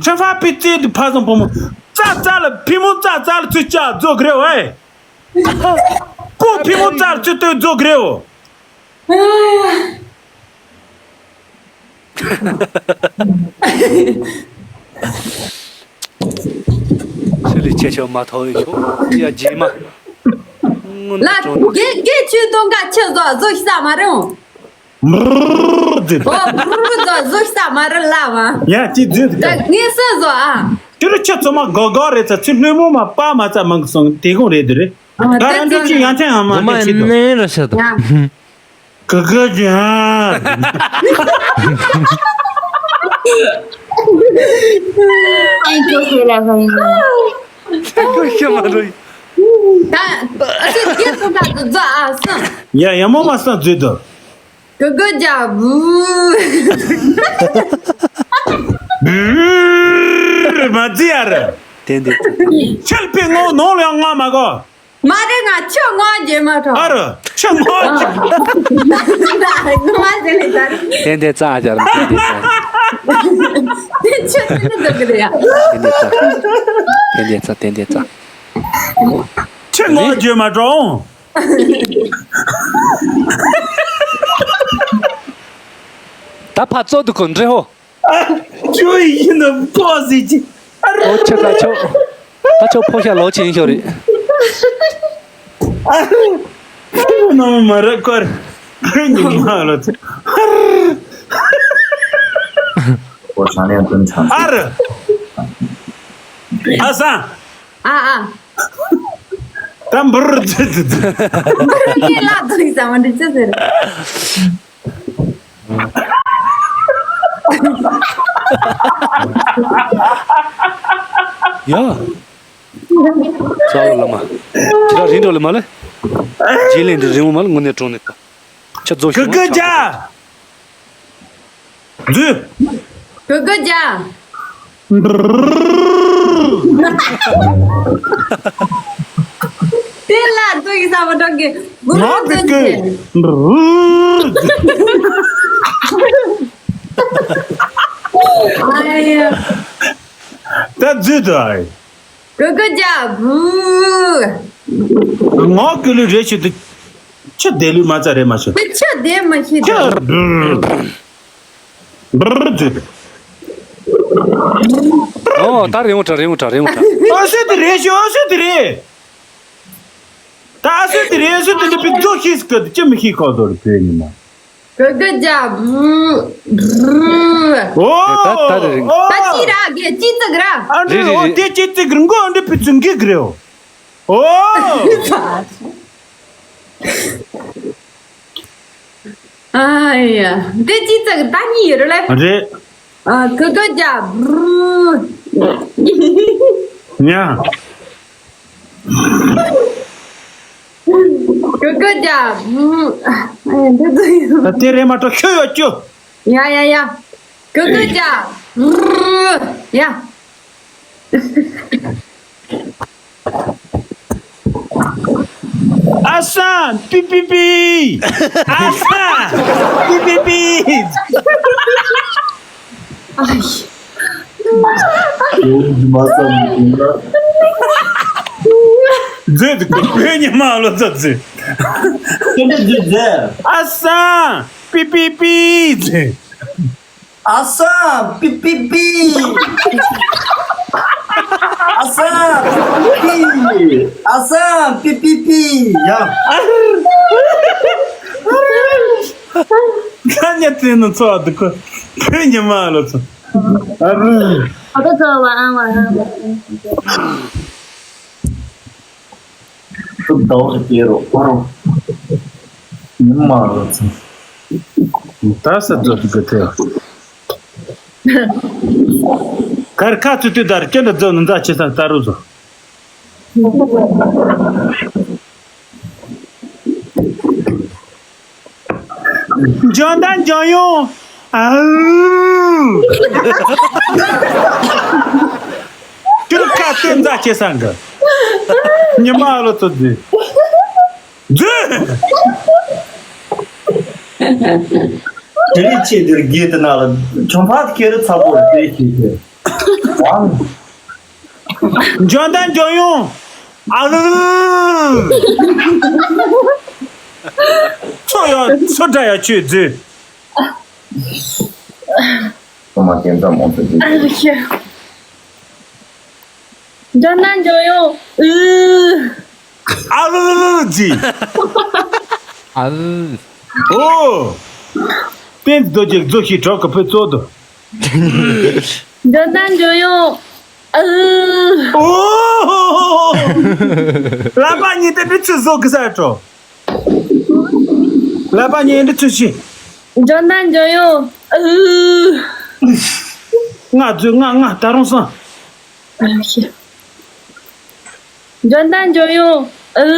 ཁྱོད་ཕ་པི་རྫུས་དེ་ཕ་སང་བུ་མོ། ཙ་ཙ་ལ་ཕི་མོ་ཙ་ཙ་ལ་ཚུར་བཅག་རྫོ་གི་རེད་བས། ཀོ་ཕི་མོ་ཙ་ལ་ཚུར་སྟོན་རྫོ་གི་རེད་བོ། ཆུ་ལི་ཆེ་ཆོ་མ་ཐོ་ཡོད་ཆོ་ཡ་རྗེས་མ། ལ་རྒན་རྒན་ཆུ་སྟོང་ག་ཆུ་བཟོ་བཟོ་ཤི་ས་མ་རེད། འོ་འབུར་བཟོ་བཟོ་ཤི་ས་མ་རེད་ལ་བ། ཡ་ཅི་རྫུས་ད། ངས་སུ་བཟོ་ཨ། ཁྱོད་ར་ཁྱོད་ཚོ་མ་དགའ་དགའ་རེད་ཚ་ཚུ་ལྷོད་མོ་མ་པ་མ་ཚ་མང་གི་སོང་དེ་གོང་རེད་དེ་རེད། ད་རང་ཚོ་ཅི་ཡང་ཚན་ཡང་མ་དེ་ཆེད་དུ། ལན་ར་ཤ་དང་། ག་ག་ཅན། ཨེ་ཁྱོད་ཁྱོད་ལ་ཁ་ཡིན། ཁྱོད་ཁྱོད་མ་རུང་། ད་ཨ་ཙི་དེ་ཚོ་ད་དུ་རྫོགས་ཨ་སང་། ཡ་ཡ་མོ་མ་སང་རྫོགས་དུ། གུ་གུ་རྒྱ་བུ། བུ་མ་རྫི་ཡ་ར། དེ་འདི་ཚོ། ཁྱོད་པའི་ངོ་ནོར་ལ་ཡང་ང་མ་གོ། མ་རེད། ང་ཁྱོད་ངོ་རྒྱལ་མ་ཐོག་ཨ་རོ། ཁྱོད་ངོ་རྒྱལ། ད་ད་ངོ་མ་རྒྱལ་ལེ་ད། དེ་འདི་རྩ་ཨ་ཅར་དེ་འདི་རྩ། དེ་ཁྱོད་དེ་འདི་འདི་གི་རེད་ཡ། དེ་འདི་རྩ། དེ་འདི་རྩ་དེ་འདི་རྩ། ཁྱོད་ངོ་རྒྱལ་མ་ཐོག་ད་ཕ་ཚོ་དུ་ཁོ་འདྲེ་ཧོ། ཨ། ཁྱོད་ཡིན་ན་ཕོ་ཟིག་ཅིག་ཨ་རོ། ཨོ་ཆ་ཁ་ཆོ། ད་ཆོ་ཕོ་ཤ་ལོ་ཆེན་ཤོ་རེད། ཨ་རོ། ཁྱོད་ནང་མ་ར་ཀོར། ཁྱོད་ཉིན་མ་ལོ་ཚེ། ཨ་རོ། ཨོ་ཆང་ལེན་ཀུན་ཆང་། ཨ་རོ། ཨ་སང་། ཨ་ཨ། ད་འབུར་ཙི་ཙི་ཙི། ངས་ལབ་དུས་ཟ་མ་འདྲི་ཅི་ཟེར། ཡ། རྩ་བ་ལ་མ། ཁྱེད་རང་རིང་འགྲོ་ལ་མ་ལེ། རྗེས་ལན་འདི་རིང་མོ་མ་ལེ་དངོས་གནས་གྲོང་ནས་ཀ། ཆ་རྫོགས་ཤིག་གུ་གུ་རྒྱ། རྫུས། གུ་གུ་རྒྱ། དེ་ལ་དུ་ཡི་ས་མ་གྲོགས་ཀྱི་བུ་རུ་ང་བི་ཀི་ཙི་ཙི། ཨ་ཡ། ད་རྫུས་དུ་ཨ་ཡ། གུ་གུ་རྒྱ་བུ། ངོ་ཀུ་ལུ་རེ་ཆུ་དུ། ཆུ་དེ་ལུ་མ་ཚ་རེ་མ་ཆུ། དེ་ཆུ་དེ་མ་ཤི་དེ། ཆུ་བུར་བུར་ཟེར། ཨོ་ད་རེ་འོ་དྲ་རེ་འོ་དྲ་རེ་འོ་དྲ། ཨ་སུ་དེ་རེ་ཤི་ཨ་སུ་དེ་རེ། ད་ཨ་སུ་དེ་རེ་ཨ་སུ་དེ་ནི་པི་ཛོ་ཤི་སྐད་ཅི་མི་ཤི་ཁོ་ཟོར་བོད་ཉི་མ། གུ་གུ་རྒྱ་བུ། ཨོ། ད་ད་རེ་རེ། ད་ཅི་ར་གེ་ཅི་ཙི་གི་ར། ཨ་འདྲེ་རེ་རེ་ཨོ་རེ། དེ་ཅི་ཙི་གི་ར་མགོ་ཨ་འདྲེ་པི་ཙི་འགི་གི་རེ་ཨོ། ཨོ། ཨ་ཡ། དེ་ཅི་ཙི་གི་ད་གཉིས་ཡོད་རེད་ལེ། རེད། ཨ་གུ་གུ་རྒྱ་བུ། ཉ། གུ་གུ་རྒྱ། ཨ་ཡ་འདི་ཚོ་ཡིན། ད་དེ་རེད་མ་གཏོགས་ཁྱོད་ཡོད་ཀྱོ། ཡ་ཡ་ཡ། གུ་གུ་རྒྱ། ཡ། ཨ་སང་པི་པི་པི། ཨ་སང་པི་པི་པི། ཨ་ཡ། ཡོང་གི་མ་བསམ་ཡོང་ན། མཛོད་དུ་བོད་ཉི་མ་ལོ་ཙཱ་མཛོད། ཁྱེད་འདྲ་མཛོད་མཛོད། ཨ་སང་པི་པི་པི་མཛོད། ཨ་སང་པི་པི་པི། ཨ་སང་པི་པི་པི། ཨ་སང་པི་པི་པི། ཡ། ཁ་ཉ་ཏེ་ནི་ཚོ་ཨ་དུ་ཁོ་བོད་ཉི་མ་ལོ་ཚོ། ཨ་རུ། ཨ་ད་ཚོ་བ་ཨང་བ་ཨང་བ། ཏུ་ཟླ་བ་སྐྱེ་རོ་ཨོ་རོ། ཉི་མ་ལོ་ཚོ། ད་ས་ཚོ་ཏུ་ག་ཐེ། གར་ཁ་ཚུ་ཏུ་དར་ཅན་ད་ཛོ་ནུ་ཛ་ཆེ་ས་ད་རུ་ཛོ། འཇོན་ད་འཇོན་ཡོང་། ཨའུ། ཁྱོད་ཁ་ཏོན་མཛའ་བྱེད་སང་གི། ཉི་མ་ལོ་ཚོ་རྫུས། རྫུས། དེ་རིང་ཆེ་འདིར་དགེ་དེ་ན་ལ་ཆོམ་ཕག་ཁེ་རི་ཚ་པོ་རེད་ཤེས་ཏེ། ཝང་། འཇོན་ད་འཇོན་ཡོང་། ཨ་ལུ། ཚོ་ཡ་ཚོ་འདྲ་ཡ་ཆོས་རྫུས། ཚོ་མ་ཀན་ཙམ་མོ་ཚོ་རྫུས། ཨ་ལུ་ཤ། འཇོན་ད་འཇོན་ཡོང་། ཨུ། ཨ་ལུ་ལུ་ལུ་རྫུས། ཨ་ལུ། ཨོ། བསྟན་རྡོ་རྗེ་རྫོགས་ཤིག་གྲོགས་ཀྱི་བུ་གཙོ་དུ། འཇོན་ད་འཇོན་ཡོང་། ཨུ། ཨོ། ལག་པ་གཉིས་དེ་འདྲི་ཚུལ་བཟོ་གི་ས་འགྲོ། ལག་པ་གཉིས་འདྲི་ཚུལ་ཤི། འཇོན་ད་འཇོན་ཡོང་། ཨུ། ང་རྫུས་ང་ང་ད་རུང་སང་། ཨ་ཤི། འཇོན་ཐང་འཇོན་ཡོང་། ཨུ།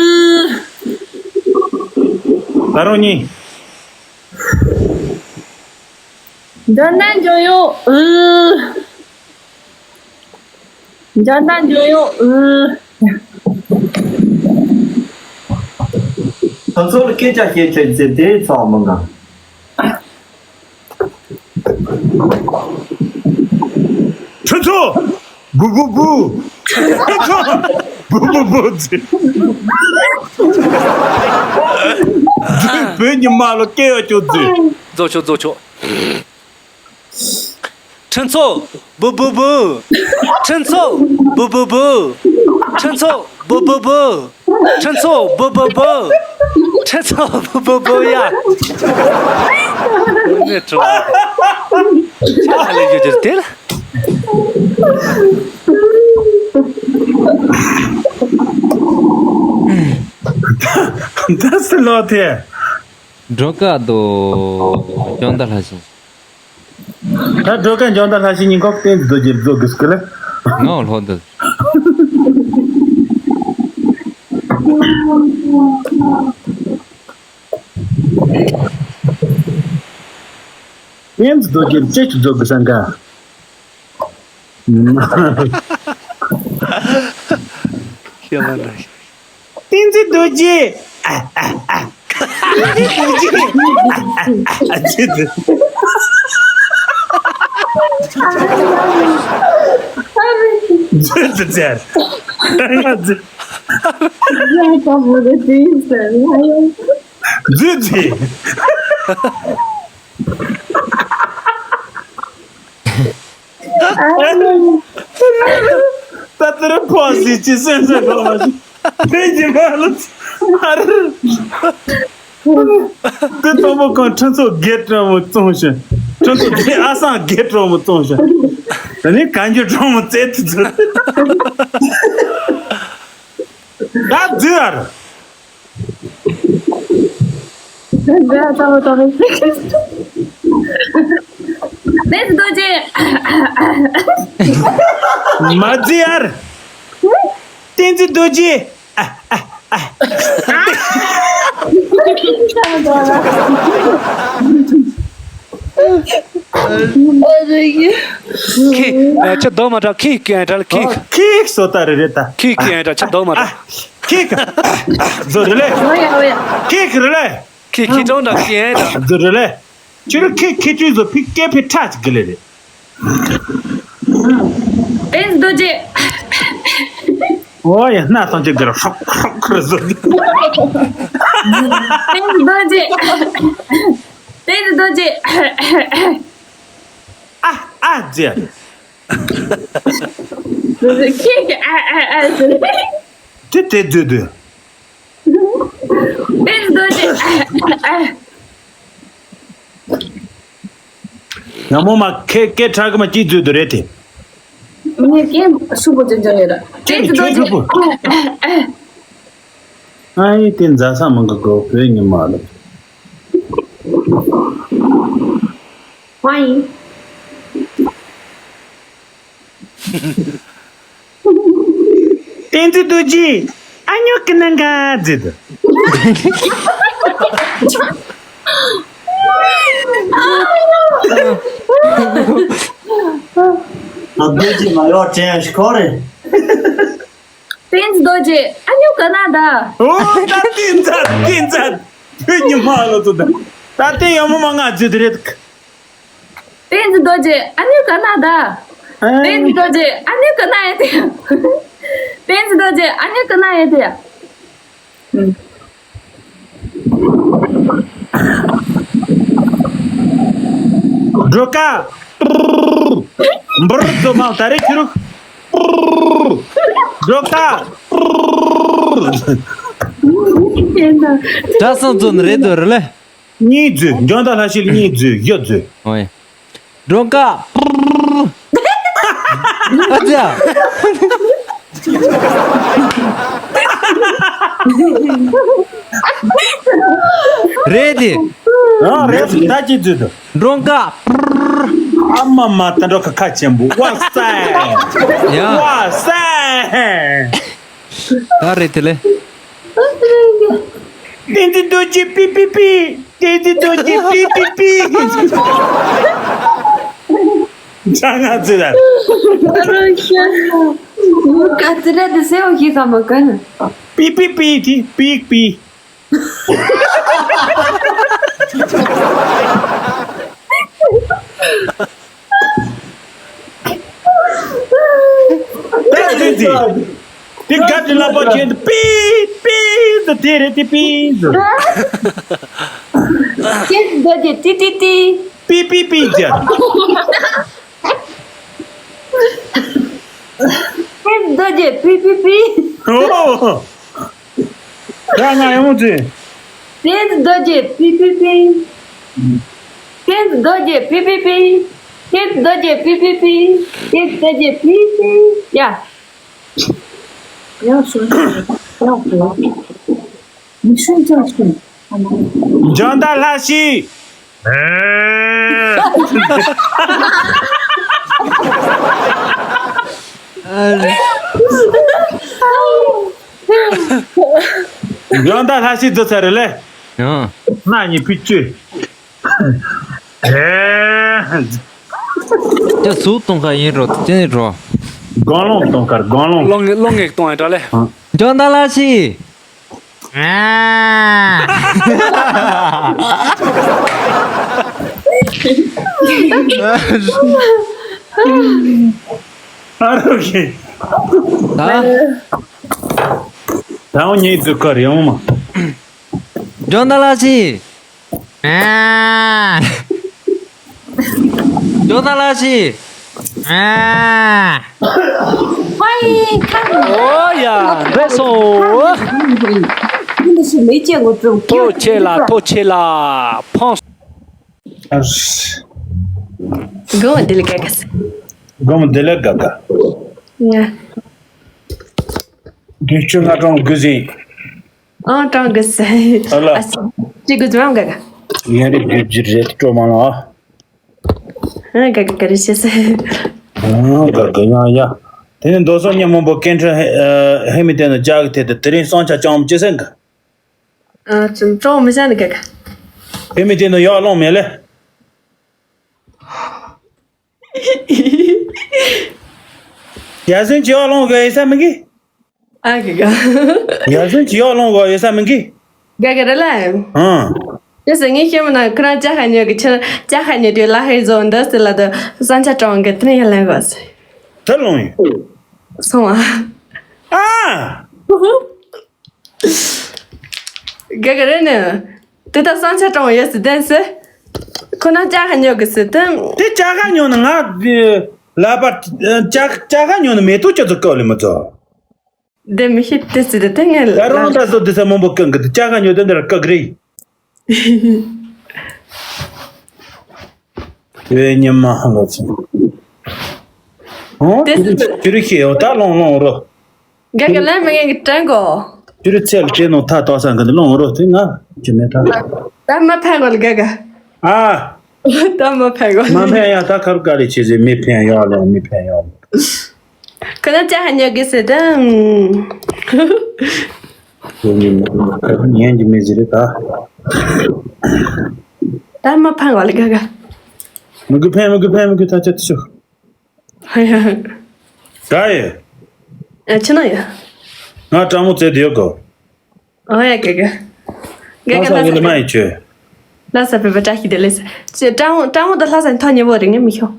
ད་རུང་གཉིས། འཇོན་ཐང་འཇོན་ཡོང་། ཨུ། འཇོན་ཐང་འཇོན་ཡོང་། ཨུ། ཁོ་ཚོ་ལ་སྐད་ཆ་བཤད་ཆོག་ཟེར་དེ་ཚོགས་མི་འགའ། ཁྱོད་ཚོ། བུ་བུ་བུ། ཁྱོད་ཚོ། བུ་བུ་བུ་ཟེར། བོད་ཉི་མ་ལ་སྐད་ཡོད་ཅོག་ཟེར། རྫོགས་ཆོག་རྫོགས་ཆོག་ཁྲིན་ཚོ། བུ་བུ་བུ། ཁྲིན་ཚོ། བུ་བུ་བུ། ཁྲིན་ཚོ། བུ་བུ་བུ། ཁྲིན་ཚོ། བུ་བུ་བུ། ཁྲིན་ཚོ། བུ་བུ་བུ་ཡ། ནས་གྲོགས། ཁ་ལས་ཡོད་ཀྱི་དེ་ལ། ད་སི་ལོ་ཐེ། སྒྲོལ་དཀར་དང་ལྕང་མདའ་ལྷ་བཞིན། ད་སྒྲོལ་དཀར་ལྕང་མདའ་ལྷ་བཞིན་གཉིས་ཀ་བསྟན་འཛིན་རྡོ་རྗེ་རྫོགས་དགོས་ཀི་ལ། ངའོ་ལྷོ་འདི། བསྟན་འཛིན་རྡོ་རྗེ་ཅེ་ཅི་རྫོགས་དགོས་སང་ག། ཤེས་པ་འདྲ། བསྟན་འཛིན་རྡོ་རྗེ། ཨ་ཨ་ཨ། བསྟན་འཛིན་རྡོ་རྗེ། ཨ་ཨ་ཨ་ཨ། ཅི་འདི། ཛི་ཛི་ཛི། ང་ཛི། ཛི་ཛི། ད་ལྟར་ཕོ་སི་ཅི་སེམས་སེ་ལོ་བ་ཞིག་དེ་ཉི་མ་ལ་ཨ་ར། དེ་གཏོང་མོ་གང་ཁྲིན་ཚོ་སྒེར་གྲོང་མོ་བཙོང་ཤིང་། ཁྲིན་ཚོ་དེ་ཨ་སང་སྒེར་གྲོང་མོ་བཙོང་ཤིང་། ད་ནི་གང་རྒྱུ་གྲོང་མོ་བཙལ་དུ་ཚུད། ད་རྫུས་ཨར། བསྟན་འཛིན་རྡོ་རྗེ། མ་རྫུས་ཨར། བསྟན་འཛིན་རྡོ་རྗེ། ཨ་ཨ་ཨ། ཁྱི། ཨ། ཁྱི་རྡོ་མ་དྲག་ཁྱི་ཀྱང་དྲག་ཁྱི། ཁྱི་སོ་ད་རེ་རེ་ད། ཁྱི་ཀྱང་དྲག་ཁྱི་རྡོ་མ་དྲག་ཨ། ཁྱི་ཀ། ཛོ་རེ་ལེ། ཁྱི་ཀ་རེ་ལེ། ཁྱི་ཁྱི་ཀྲོང་དྲག་ཁྱི་ཨེ་དྲག་ཛོ་རེ་ལེ། ཁྱི་རུ་ཁྱི་ཁྱི་ཀྲུའི་ཛོ་ཕི་ཀེ་ཕི་ཁྲ་ཅིག་གི་ལེ་རེ། བསྟན་རྡོ་རྗེ། ཨོ་ཡ་སྣ་ཐང་ཅིག་གི་ར་ཧྲོག་ཧྲོག་ཁུར་ཟོ། བསྟན་རྡོ་རྗེ། བསྟན་རྡོ་རྗེ། ཨ་ཨ་ཛེ། ཁྱི་ཁྱི་ཨ་ཨ་ཨ་ཟེར། དེ་དེ་དུ་དུ། བསྟན་རྡོ་རྗེ། ཨ་ཨ་ཨ། ཡང་མོ་མ་ཁེ་ཁེ་ཁྲ་གི་མ་ཅི་དུ་དུ་རེད་དེ། ངས་ཀྱེ་ཤུག་པོ་ཅན་ཅན་ཡོད་ར། བསྟན་རྡོ་རྗེ། ཨ་ཨ་ཨ། ཨ་ཡེ་དེ་མཛའ་ས་མང་གི་གོ་བོད་ཉི་མ་ལ། ཧོ་ཡིན། བསྟན་འཛིན་རྡོ་རྗེ། ཨ་ཉོ་ཀི་ན་འགའ་ཛི་དུ། རྡོ་རྗེ་མ་ཡོ་ཅན་ཤི་ཁོ་རེ། བསྟན་འཛིན་རྡོ་རྗེ། ཨ་ཉོ་ཀི་ན་ད། ཨོ་ད་བསྟན་འཛིན་བསྟན་འཛིན། བོད་ཉི་མ་ལོ་ཚོ་ད། ད་ལྟའི་ཡང་མོ་མ་ང་ཛི་དུ་རེད། བསྟན་འཛིན་རྡོ་རྗེ་ཨ་ནུ་ག་ན་ད། ཨ། བསྟན་འཛིན་རྡོ་རྗེ་ཨ་ནུ་ག་ན་ཡེ་དེ། བསྟན་འཛིན་རྡོ་རྗེ་ཨ་ནུ་ག་ན་ཡེ་དེ། ཨུམ། སྒྲོལ་དཀར། འབུར་ཙོ་མ་ད་རེ་ཁྱེར་རུ། སྒྲོལ་དཀར། གྲྭ་སང་ཙོ་ནི་རེད་དོ་རེད་ལེ། གཉིས་འཛུལ། འཇོན་ཐང་ལྷ་ཤེལ་གཉིས་འཛུལ། བཞི་འཛུལ། ཨོ་ཡ། སྒྲོལ་དཀར། ཨ་ཙི་ཡ། རེད་དེ། རང་རེད་ཟེར་ད་ཅི་བརྗོད་དོ། འགྲོ་འགའ། ཨ་མ་མ་ད་འགྲོ་ཁ་ཁ་ཆེན་པོ་ཝ་སེ། ཡ། ཝ་སེ། ད་རེད་དེ་ལས། བསྟན་འཛིན་རྡོ་རྗེ་པི་པི་པི། བསྟན་འཛིན་རྡོ་རྗེ་པི་པི་པི། ཅང་ང་ཚོ་ལ། རང་ཤ། ཀ་ཙི་ར་དེ་སེ་འོ་ཤི་ཁ་མ་ཀ་ན། པི་པི་པི་དི་པི་པི། ཏེ་ཏེ་ཏེ། ཏེ་ག་ཏེ་ལ་པ་ཅན་པི་པི་ཏེ་ཏེ་རེ་ཏེ་པི། ཏེ་ཏེ་ཏེ་ཏེ་ཏེ། པི་པི་པི་ཏེ། ཏེ་ཏེ་ཏེ་པི་པི་པི། ཨོ། ཡ་ང་ཡོང་ཚེ། ཏེ་ཏེ་ཏེ་པི་པི་པི། ཏེ་ཏེ་ཏེ་པི་པི་པི། ཏེ་ཏེ་ཏེ་པི་པི་པི། ཏེ་ཏེ་ཏེ་པི་པི། ཡ། ཡང་སོང་། ཡང་སོང་། མི་སུན་ཅང་སུན། འཇོན་ད་ལྷ་ཤི། འཇོན་ད་ལྷ་ཤི་རྫོགས་ཚར་རེད་ལེ། ཡང་། ན་ནི་ཕི་ཅུ། ཨེ། ཅི་ཟུག་གཏོང་ག་ཡིན་རོ་དེ་རོ། སྒང་ལོང་གཏོང་གར་སྒང་ལོང་། ལོང་ངེ་ལོང་ངེ་གཏོང་ཡ་འདྲ་ལེ། འཇོན་ད་ལ་ཤི། ཨ་རོ་ཤི། ད། ད་འོ་ཉེ་དུ་གར་ཡོང་མ། འཇོན་ད་ལ་ཤི། ཨ། འཇོན་ད་ལ་ཤི། ཨ། ཧོའི་ཁམ། ཨོ་ཡ། འགྲིག་སོང་། འདི་ཞིག་ལས་ཀྱི་ངོ་སྤྲོད། ཐོ་ཆེ་ལ་ཐོ་ཆེ་ལ་ཕངས། སྒོ་འདི་ལ་ག་ག་ས། སྒོ་འདི་ལ་ག་ག་ཡ། དགུ་བཅུ་ལྔ་གྲངས་དགུ་ཟིན། ཨང་གྲངས་དགུ་ཟིན། ཨ་ལ། ཨ་ཙི། ཅི་དགུ་ཙམ་ག་ག་ཡ་རེ་དགུ་བཅུ་རེད་སྤྲོ་མ་ལ། ཨ་ག་ག་ག་རེ་བྱེད་ཟེར། ཨ་ག་ག་ཡ་ཡ། དེ་ནི་མདོ་སོགས་ཉམས་མང་པོ་སྐད་འཕྲིན་ཧེ་མི་དེ་ནི་ལྕགས་ཀྱི་ཐད་དུ་དེ་རིང་སང་ཆ་ཅང་ཅི་ཟེར་ག་ཨ་ཙི་ཅང་མི་ཟེར་ནི་ག་ག་ཧེ་མི་དེ་ནི་ཡག་ལོང་མེད་ལེ། ཡ་ཟིན་ཅི་ཡག་ལོང་གི་ཡོད་ས་མི་གི་ཨ་གི་ག་ཡ་ཟིན་ཅི་ཡག་ལོང་གི་ཡོད་ས་མི་གི་ག་ག་རེ་ལ། ཨང་། དེ་སེ་ངས་ཤེས་མ་ན་ཁོ་རང་ཅ་ཁ་ཉོ་གི་ཁྱེད་ཅ་ཁ་ཉོ་དུས་ལ་ཧེ་བཟོ་འདི་སི་ལ་དུ་སང་ཆ་གྲོང་གི་དེ་ནས་ཡར་ལེན་དགོས་སི། ད་ལོང་ཡིན། སོང་ཨ། ཨ། ག་ག་རེ་ནི། དེ་ད་སང་ཆ་གྲོང་ཡོད་སི་དེ་སི། ཁོ་ན་ཅ་ཁ་ཉོ་གི་སི་དེ། དེ་ཅ་ཁ་ཉོ་ན་ང་ལ་པ་ཅ་ཅ་ཁ་ཉོ་ན་མེ་ཏོག་ཅ་ཚོ་ཀ་ལི་མ་ཚོ། དེ་མི་ཤེས་དེ་སི་དེ་དེ་ངས་ད་རང་ད་སོ་དེ་ས་མང་པོ་ཀང་གི་དེ་ཅ་ཁ་ཉོ་དེ་འདིར་ཀ་གི་རེད། ཡོད་ཉི་མ་ཧ་ལོ་ཚོ། ཨོ། དེ་སི་དེ། ཅི་རིགས་ཤེས་ཡོད་ད་ལོང་ལོང་རོ། ག་ག་ལན་མི་ངན་གི་དྲན་གོ། ཅི་རིགས་ཚེ་ལ་སྐྱེས་ནོ་ཐ་ཏོ་ས་འགི་འདི་ལོང་རོ་དེ་ང་ཅི་མེད་ད། ད་མ་ཕན་གོ་ལ་ག་ག་ཨ། ད་མ་ཕན་གོ་ལ། མ་ཕན་ཡ་ད་ཁར་ག་ལི་ཆེ་ཟེ་མི་ཕན་ཡ་ལ་མི་ཕན་ཡ་ལ། ཁོ་ན་ཅ་ཧ་ཉོ་གི་སི་ད། ཉན་གི་མི་ཟེར་ད། ད་མ་ཕན་གོ་ལ་ག་ག་མི་གི་ཕན་མི་གི་ཕན་མི་གི་ད་ཅི་ཤོག་ཧ་ཡ། ག་ཡེ། ཨ་ཆི་ན་ཡ། ང་ཀྲང་མོ་བཙལ་དུ་ཡོད་གོ་ཨོ་ཡ་ག་ག་ག་ག་ལྷ་ས་ལྷ་ཡིན་ལ་མ་ཡི་ཆོས། ལྷ་ས་བོད་པ་བཀྲ་ཤིས་བདེ་ལེགས་ཟེར། ཅི་ཀྲང་མོ་ཀྲང་མོ་དང་ལྷ་ས་ཐོག་ཉེ་བོ་རེད་ངས་མི་ཤོག་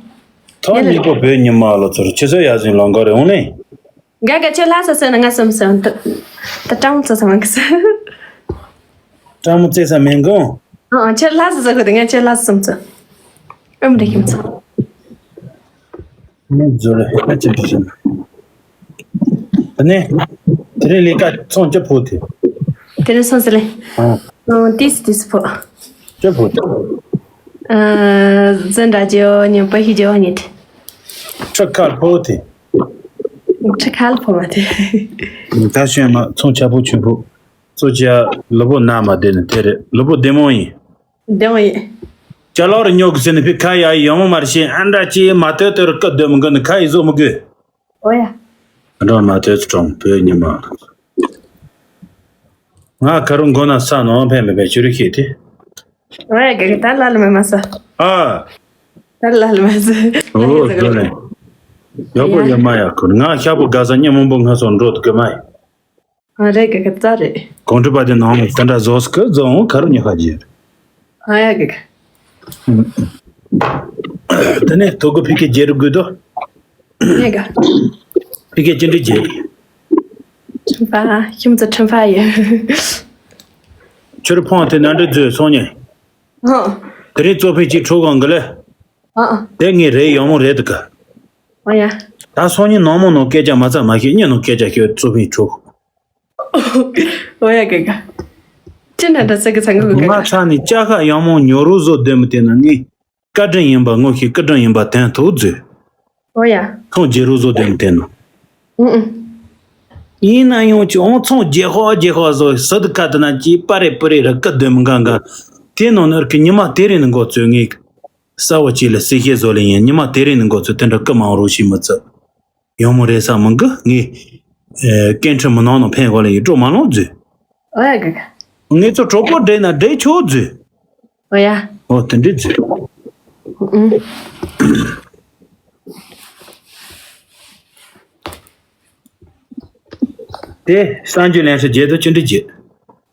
ཐོག་ཉེ་བོ་བོད་ཉི་མ་ལོ་ཚོར་ཆི་ཟེར་ཡ་ཟིན་ལོང་གོ་རེ་འོང་ནི། ག་ག་ཁྱོད་ལྷ་ས་ཟེར་ན་ང་སམ་སམ་ད་ད་ཀྲང་མོ་ཚོ་སམ་གི་ཟེར། ཀྲང་མོ་བཙལ་ས་མེད་གོ་ཨ་ཨ་ཁྱོད་ལྷ་ས་ཟེར་གོ་དེ་ང་ཁྱོད་ལྷ་ས་སམ་ཚོ། ཨེ་མ་རེད་ཁྱིམ་ཚང་། ནི་ཛོ་རེ་ཧེ་ཅི་ཞིག་ནི། དེ་ནས་དེ་རིང་ལས་ཀ་ཚོང་ཅི་ཕོ་དེ། དེ་རིང་སོང་ཟེར་ལེ། ཨ། ཨ་ཏིས་ཏིས་ཕོ། ཅི་ཕོ་དེ། ཨ་ཛན་ར་ཇོ་ཉམ་པ་ཧི་ཇོ་ཉིད། ཁྲི་ཁལ་ཕོ་དེ། ཁྲི་ཁལ་ཕོ་མ་དེ། ད་ཤོད་མ་ཚོང་ཆ་ཕོ་ཆུ་ཕོ། གཙོ་ཆེ་ལུ་བོ་ན་མ་དེ་ནི་དེ་རེད་ལུ་བོ་བདེ་མོ་ཡིན། བདེ་མོ་ཡིན། ཅ་ལག་རུ་ཉོ་གི་ཟེར་ནས་ཕི་ཁ་ཡ་ཡི་ཡོང་མ་མ་རེད་ཤེས་ཨ་འདྲ་ཅི་མ་ལྟོས་ལྟོས་རུ་སྐད་སྡོད་མི་དགོས་ནི་ཁ་ཡི་བཟོ་མི་དགོས། ཨོ་ཡ། ཨ་འདྲ་མ་ལྟོས་ཙི་གྲོང་བོད་ཉི་མ། ང་ཁ་རུ་མགོ་ན་ས་ནང་ཕན་མེད་པའི་ཆུ་རུ་ཤེས་ཏེ། ཨོ་ཡ་ག་གི་ད་ལ་ལ་མེ་མ་ས། ཨ། ད་ལ་ལ་མེ་ས། ཨོ་དོ་ནས། ཡག་པོ་ཡ་མ་ཡག་ཁུར་ང་ཤ་པོ་དགའ་ས་ཉིན་མང་པོ་ང་སོང་འགྲོ་དུ་གི་མ་ཡིན། ཨ་རེད་ག་ག་ཙ་རེད། གོང་ཁྲི་པ་དེ་ནང་ལ་དེ་འདྲ་བཟོ་སྐུ་བཟོ་འོང་ཁ་རུ་ཉི་ཁ་རྗེ། ཨ་ཡ་ག་ག་དེ་ནས་ཐོ་གོ་ཕི་ཀེ་རྗེ་རུ་དགོས་དོ། ངས་ག་ཕི་ཀེ་ཅི་འདྲི་རྗེ། ཁྲིམས་པ་ཁྱིམ་ཚ་ཁྲིམས་པ་ཡིན། ཁྱོད་ཕོང་དེ་ནང་འདྲི་མཛོད་སོང་ཉེ། ཨ། དེ་རིང་གཙོ་ཕིན་གཅིག་ཁྲོ་གང་གི་ལེ། ཨ་ཨ། དེ་ངས་རེད་ཡང་མོ་རེད་དུ་ག་ཨོ་ཡ། ད་སང་ཉིན་ནང་མོ་ནང་སྐད་ཆ་མ་ཚ་མ་ཤེས་ཉིན་ནང་སྐད་ཆ་ཤོད་གཙོ་ཕིན་ཁྲོ། ཨོ་ཡ་ག་ག་ཅི་འདྲ་འདྲ་ཟེར་གི་ཚང་གི་ག་ང་ཆ་ནི་ཅ་ཁ་ཡང་མོ་ཉོ་རུ་བཟོ་སྡོད་མི་དེ་ན་ངས་བཀའ་དྲིན་ཡིན་པ་ངོ་ཤེས་བཀའ་དྲིན་ཡིན་པ་དོན་ཐུག་མཛོད། ཨོ་ཡ། ཁོང་རྗེ་རུ་བཟོ་སྡོད་མི་དེ་ན། ཨུ་ཨུ། ཡིན་ན་ཡང་ཅི་ཨོང་ཚོང་རྗེ་ཧོ་རྗེ་ཧོ་བཟོ་སི་དུ་ཁ་དུ་ན་ཅི་པ་རེ་པུ་རེ་ར་སྐུ་སྡོད་མི་གང་ག་དེ་ནང་ནོར་གི་ཉི་མ་དེ་རིང་ནི་འགོ་ཚོས་ངས། གསར་བ་གཅིག་ལ་སེ་ཤེ་བཟོ་ལེ་ཡིན་ཉི་མ་དེ་རིང་ནི་འགོ་ཚོས་དེ་འདྲ་སྐུ་མང་རོ་ཞིག་མི་བརྩི། ཡང་མོ་རེ་ས་མང་གི་ངས། ཨེ་སྐད་འཕྲིན་མི་ནང་ནང་ཕན་གོ་ལེ་ཡིན་སྤྲོ་མ་ལོང་རྫུས། ཨོ་ཡ་གི་གི། ངས་ཚོ་གྲོགས་པོ་འདྲེ་ན་འདྲེ་ཆོག་རྫུས། ཨོ་ཡ། ཨོ་དེ་འདྲ་རྫུས། ཨུ། དེ་གསར་འགྱུར་ལེན་ས་བརྗེད་དོ་ཅི་འདྲ་བརྗེད།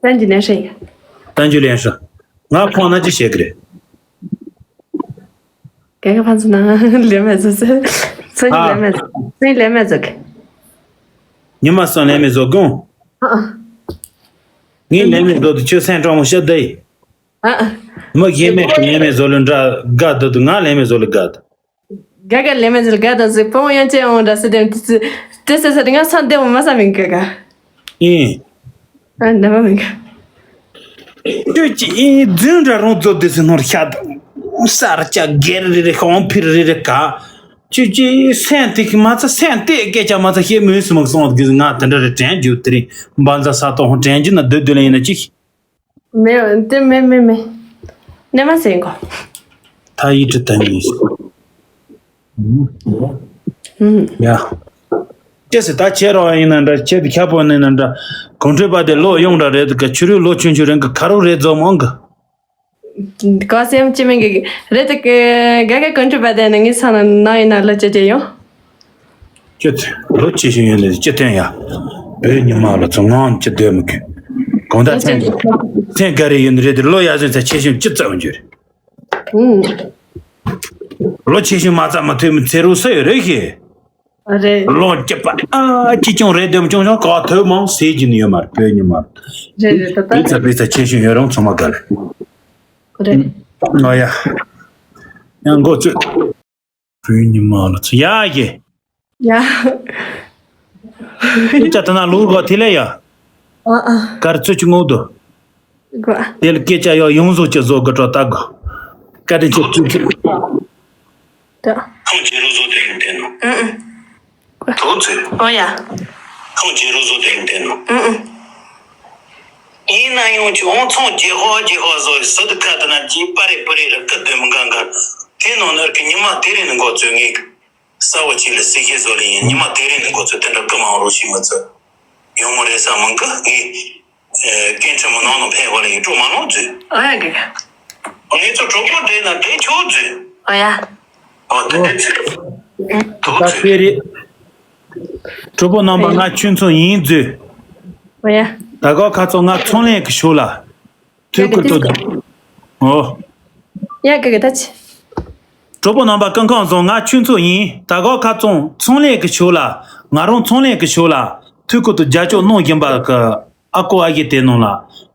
གསར་འགྱུར་ལེན་ས་ཡིན། གསར་འགྱུར་ལེན་ས། ང་ཁོང་ན་ཅི་བྱེད་ཀྱི་རེད། རྒན་གྱི་ཕན་ཚུན་ནང་ལས་མེད་བཟོ་ཚེ། ཚོ་གཉིས་ཨ། ལས་མེད་བཟོ། ཚོ་གཉིས་ལས་མེད་བཟོ་གི། ཉི་མ་སང་ལས་མེད་བཟོ་གོ། ཨ་ཨ། ངས་ལས་མེད་བཟོ་དུ་ཁྱོད་སེམས་དྲང་མོ་བཤད་ད་ཡིན། ཨ་ཨ། མི་གཞན་མེད་ཀྱི་ལས་མེད་བཟོ་ལུ་འདྲ་དགའ་འདུག་ང་ལས་མེད་བཟོ་ལུ་དགའ་འདུག་དགའ་དགའ་ལས་མེད་ཟེར་དགའ་དང་ཟེར་བུ་མོ་ཡང་ཅན་འོང་འདྲ་ཟེར་དེ་དེ་ཟེར་ཟེར་ང་ས་འདེམས་མ་ས་མིན་དགའ་དགའ། ཨིན། ཨ་འདམ་མ་མིན་དགའ། ཁྱོད་ཀྱིས་ཨིན་རྫུན་འདྲ་རུང་རྫོབ་དེ་ཟེར་ནོར་ཤ་དང་། ས་ར་ལྕགས་སྒེར་རེ་རེ་ཤོང་ཕིར་རེ་རེ་ག་ཁྱོད་ཀྱིས་སེམས་དེ་གི་མ་ཚ་སེམས་དེ་སྐད་ཆ་མ་ཚ་ཤེས་མོས་སུ་མ་སོང་དགོས་ང་དེ་འདྲ་རེ་དྲན་རྒྱུ་དེ་རིང་འབའ་འཛའ་ས་ཐོག་ཧོང་དྲན་རྒྱུ་ན་སྡོད་སྡོད་ལ་ཡིན་ན་ཅི། མེད་དེ་མེད་མེད་མེད། གནས་མ་ཟེར་གོ། ད་ཡིད་དུ་དམ་ཡིན། ཨུམ། ཡ། ཅེས་སི་ད་ཁྱེད་རང་ཡིན་ན་འདྲ་ཁྱེད་དུ་ཁྱབ་པོ་ནི་ན་འདྲ། གོང་འཕྲོས་པ་དེ་ལོ་ཡོང་འདྲ་རེད་གི་ཆུ་རུད་ལོ་ཆུང་ཆུང་རིང་གི་ཁ་རུ་རེད་རྫོགས་མང་གི། ག་སེམས་ཅི་མིན་གི་རེད་དེ་ག་ག་གོང་འཕྲོས་པ་དེ་ནི་ངའི་ས་ན་ན་ཡིན་ན་ལོ་ཅི་ཅི་ཡོང་། ཅི་ཐོན་ལོ་ཆེ་ཤོས་ཡོད་ནི་ཅི་ཐོན་ཡ། བོད་ཉི་མ་ལ་ཚོ་ངང་ཅི་སྡོད་མི་དགོས། གང་ལྟར་ལོ་ཆེ་ཐེངས་ཤོས་ཐེངས་ག་རེ་ཡོད་ནི་རེད་དེ་ལོ་ཡ་ཟོན་ཚ་ཆེ་ཤོས་ཅི་བརྩམས་རྒྱུ་རེད། ཨུམ། ལོ་ཆེ་ཤོས་མ་བརྩམས་མ་ཐོས་མི་ཚེ་རུ་ས་ཡོད་རེད་ཤེས། རེད། ལོ་སྐྱིད་པ་ཨ་ཅི་ཅུང་རེད་དེ་ཅུང་ཅུང་ག་ཐོས་མང་ཟེར་གྱི་ནི་ཡོད་མ་རེད་བོད་ཉི་མ། རེད་རེད་ད་ད། བོད་ཚ་བོད་ཚ་ཆེ་ཤོས་ཡོད་རུང་ཚང་མ་དགའ་ལེ། རེད། ཨ་ཡ། ཡང་འགོ་བཙུགས། བོད་ཉི་མ་ལ་ཚུ་ཡ་གི། ཡ། སྐད་ཆ་དེ་ན་ལུག་གོ་དེ་ལས་ཡ། ཨ་ཨ། གར་ཚོད་ཅི་ངོ་དུ། གོ། དེ་ལ་སྐད་ཆ་ཡོ་ཡོངས་རྫོགས་ཀྱི་བཟོ་དགོས་གྲོ་ལྟ་དགོས། བཀའ་དྲིན་ཆེ་ཐུགས་རྗེ་ཆེ། ད། ཁོང་རྗེ་རུ་བཟོ་དེ་ཡིན་དེ་ནོ། ཨུ་ཨུ། ཐུགས་རྗེ་ཆེ། ཨོ་ཡ། ཁོང་རྗེ་རུ་བཟོ་དེ་ཡིན་དེ་ནོ། ཨུ་ཨུ། ཡིན་ན་ཡང་ཅི་འོང་ཚོང་རྗེ་ཧོ་རྗེ་ཧོ་བཟོ་ཡི་སི་དུ་ཁ་དུ་ན་ཅི་པ་རེ་པུ་རེ་ར་སྐུ་སྡོད་མི་གང་ག་དེ་ནང་ནོར་གི་ཉི་མ་དེ་རིང་ནི་འགོ་བཙུགས་ངེས་གི། གསར་བ་གཅིག་ལ་སེ་ཤེ་བཟོ་ལེ་ཡིན་ཉི་མ་དེ་རིང་ནི་འགོ་ཚོས་དེ་འདྲ་སྐུ་མང་རོ་ཞིག་མི་ཚོ། ཡང་མོ་རེ་ས་མང་གི་ངས། ཨེ་སྐད་འཕྲིན་མི་ནང་ནང་ཕན་བ་ལ་ཡིན་སྤྲོ་མ་ལོང་རྫུས། ཨ་ཡ་གི་གི། ངས་ཚོ་གྲོགས་པོ་འདྲེ་ན་འདྲེ་ཆོག་རྫུས། ཨ་ཡ། ཨོ་དེ་འདྲ་ཚིག་ཐུག་ད་ཚིག་དཔེ་རེད། གྲོགས་པོ་རྣམ་པ་ང་ཁྱོད་ཚོ་ཡིན་རྫུས། ཨ་ཡ། ད་ག་ཁ་ཚོ་ང་ཚོང་ལས་ཀྱི་ཞོར་ལ། ཐུགས་ཁུར་ཐུགས། ཨོ། ཡ་གི་གི་ད་ཆི། གྲོགས་པོ་རྣམ་པ་སྐུ་ཁམས་བཟང་ང་ཁྱོད་ཚོ་ཡིན་ད་ག་ཁ་ཚོང་ཚོང་ལས་ཀྱི་ཞོར་ལ། ང་རང་ཚོང་ལས་ཀྱི་ཞོར་ལ། ཐུགས་ཁུར་དུ་རྒྱབ་སྐྱོར་གནང་བཞིན་པ་གི་ཨ་ཁུ་ཨ་ཞེ་དེ་ནང་ལ།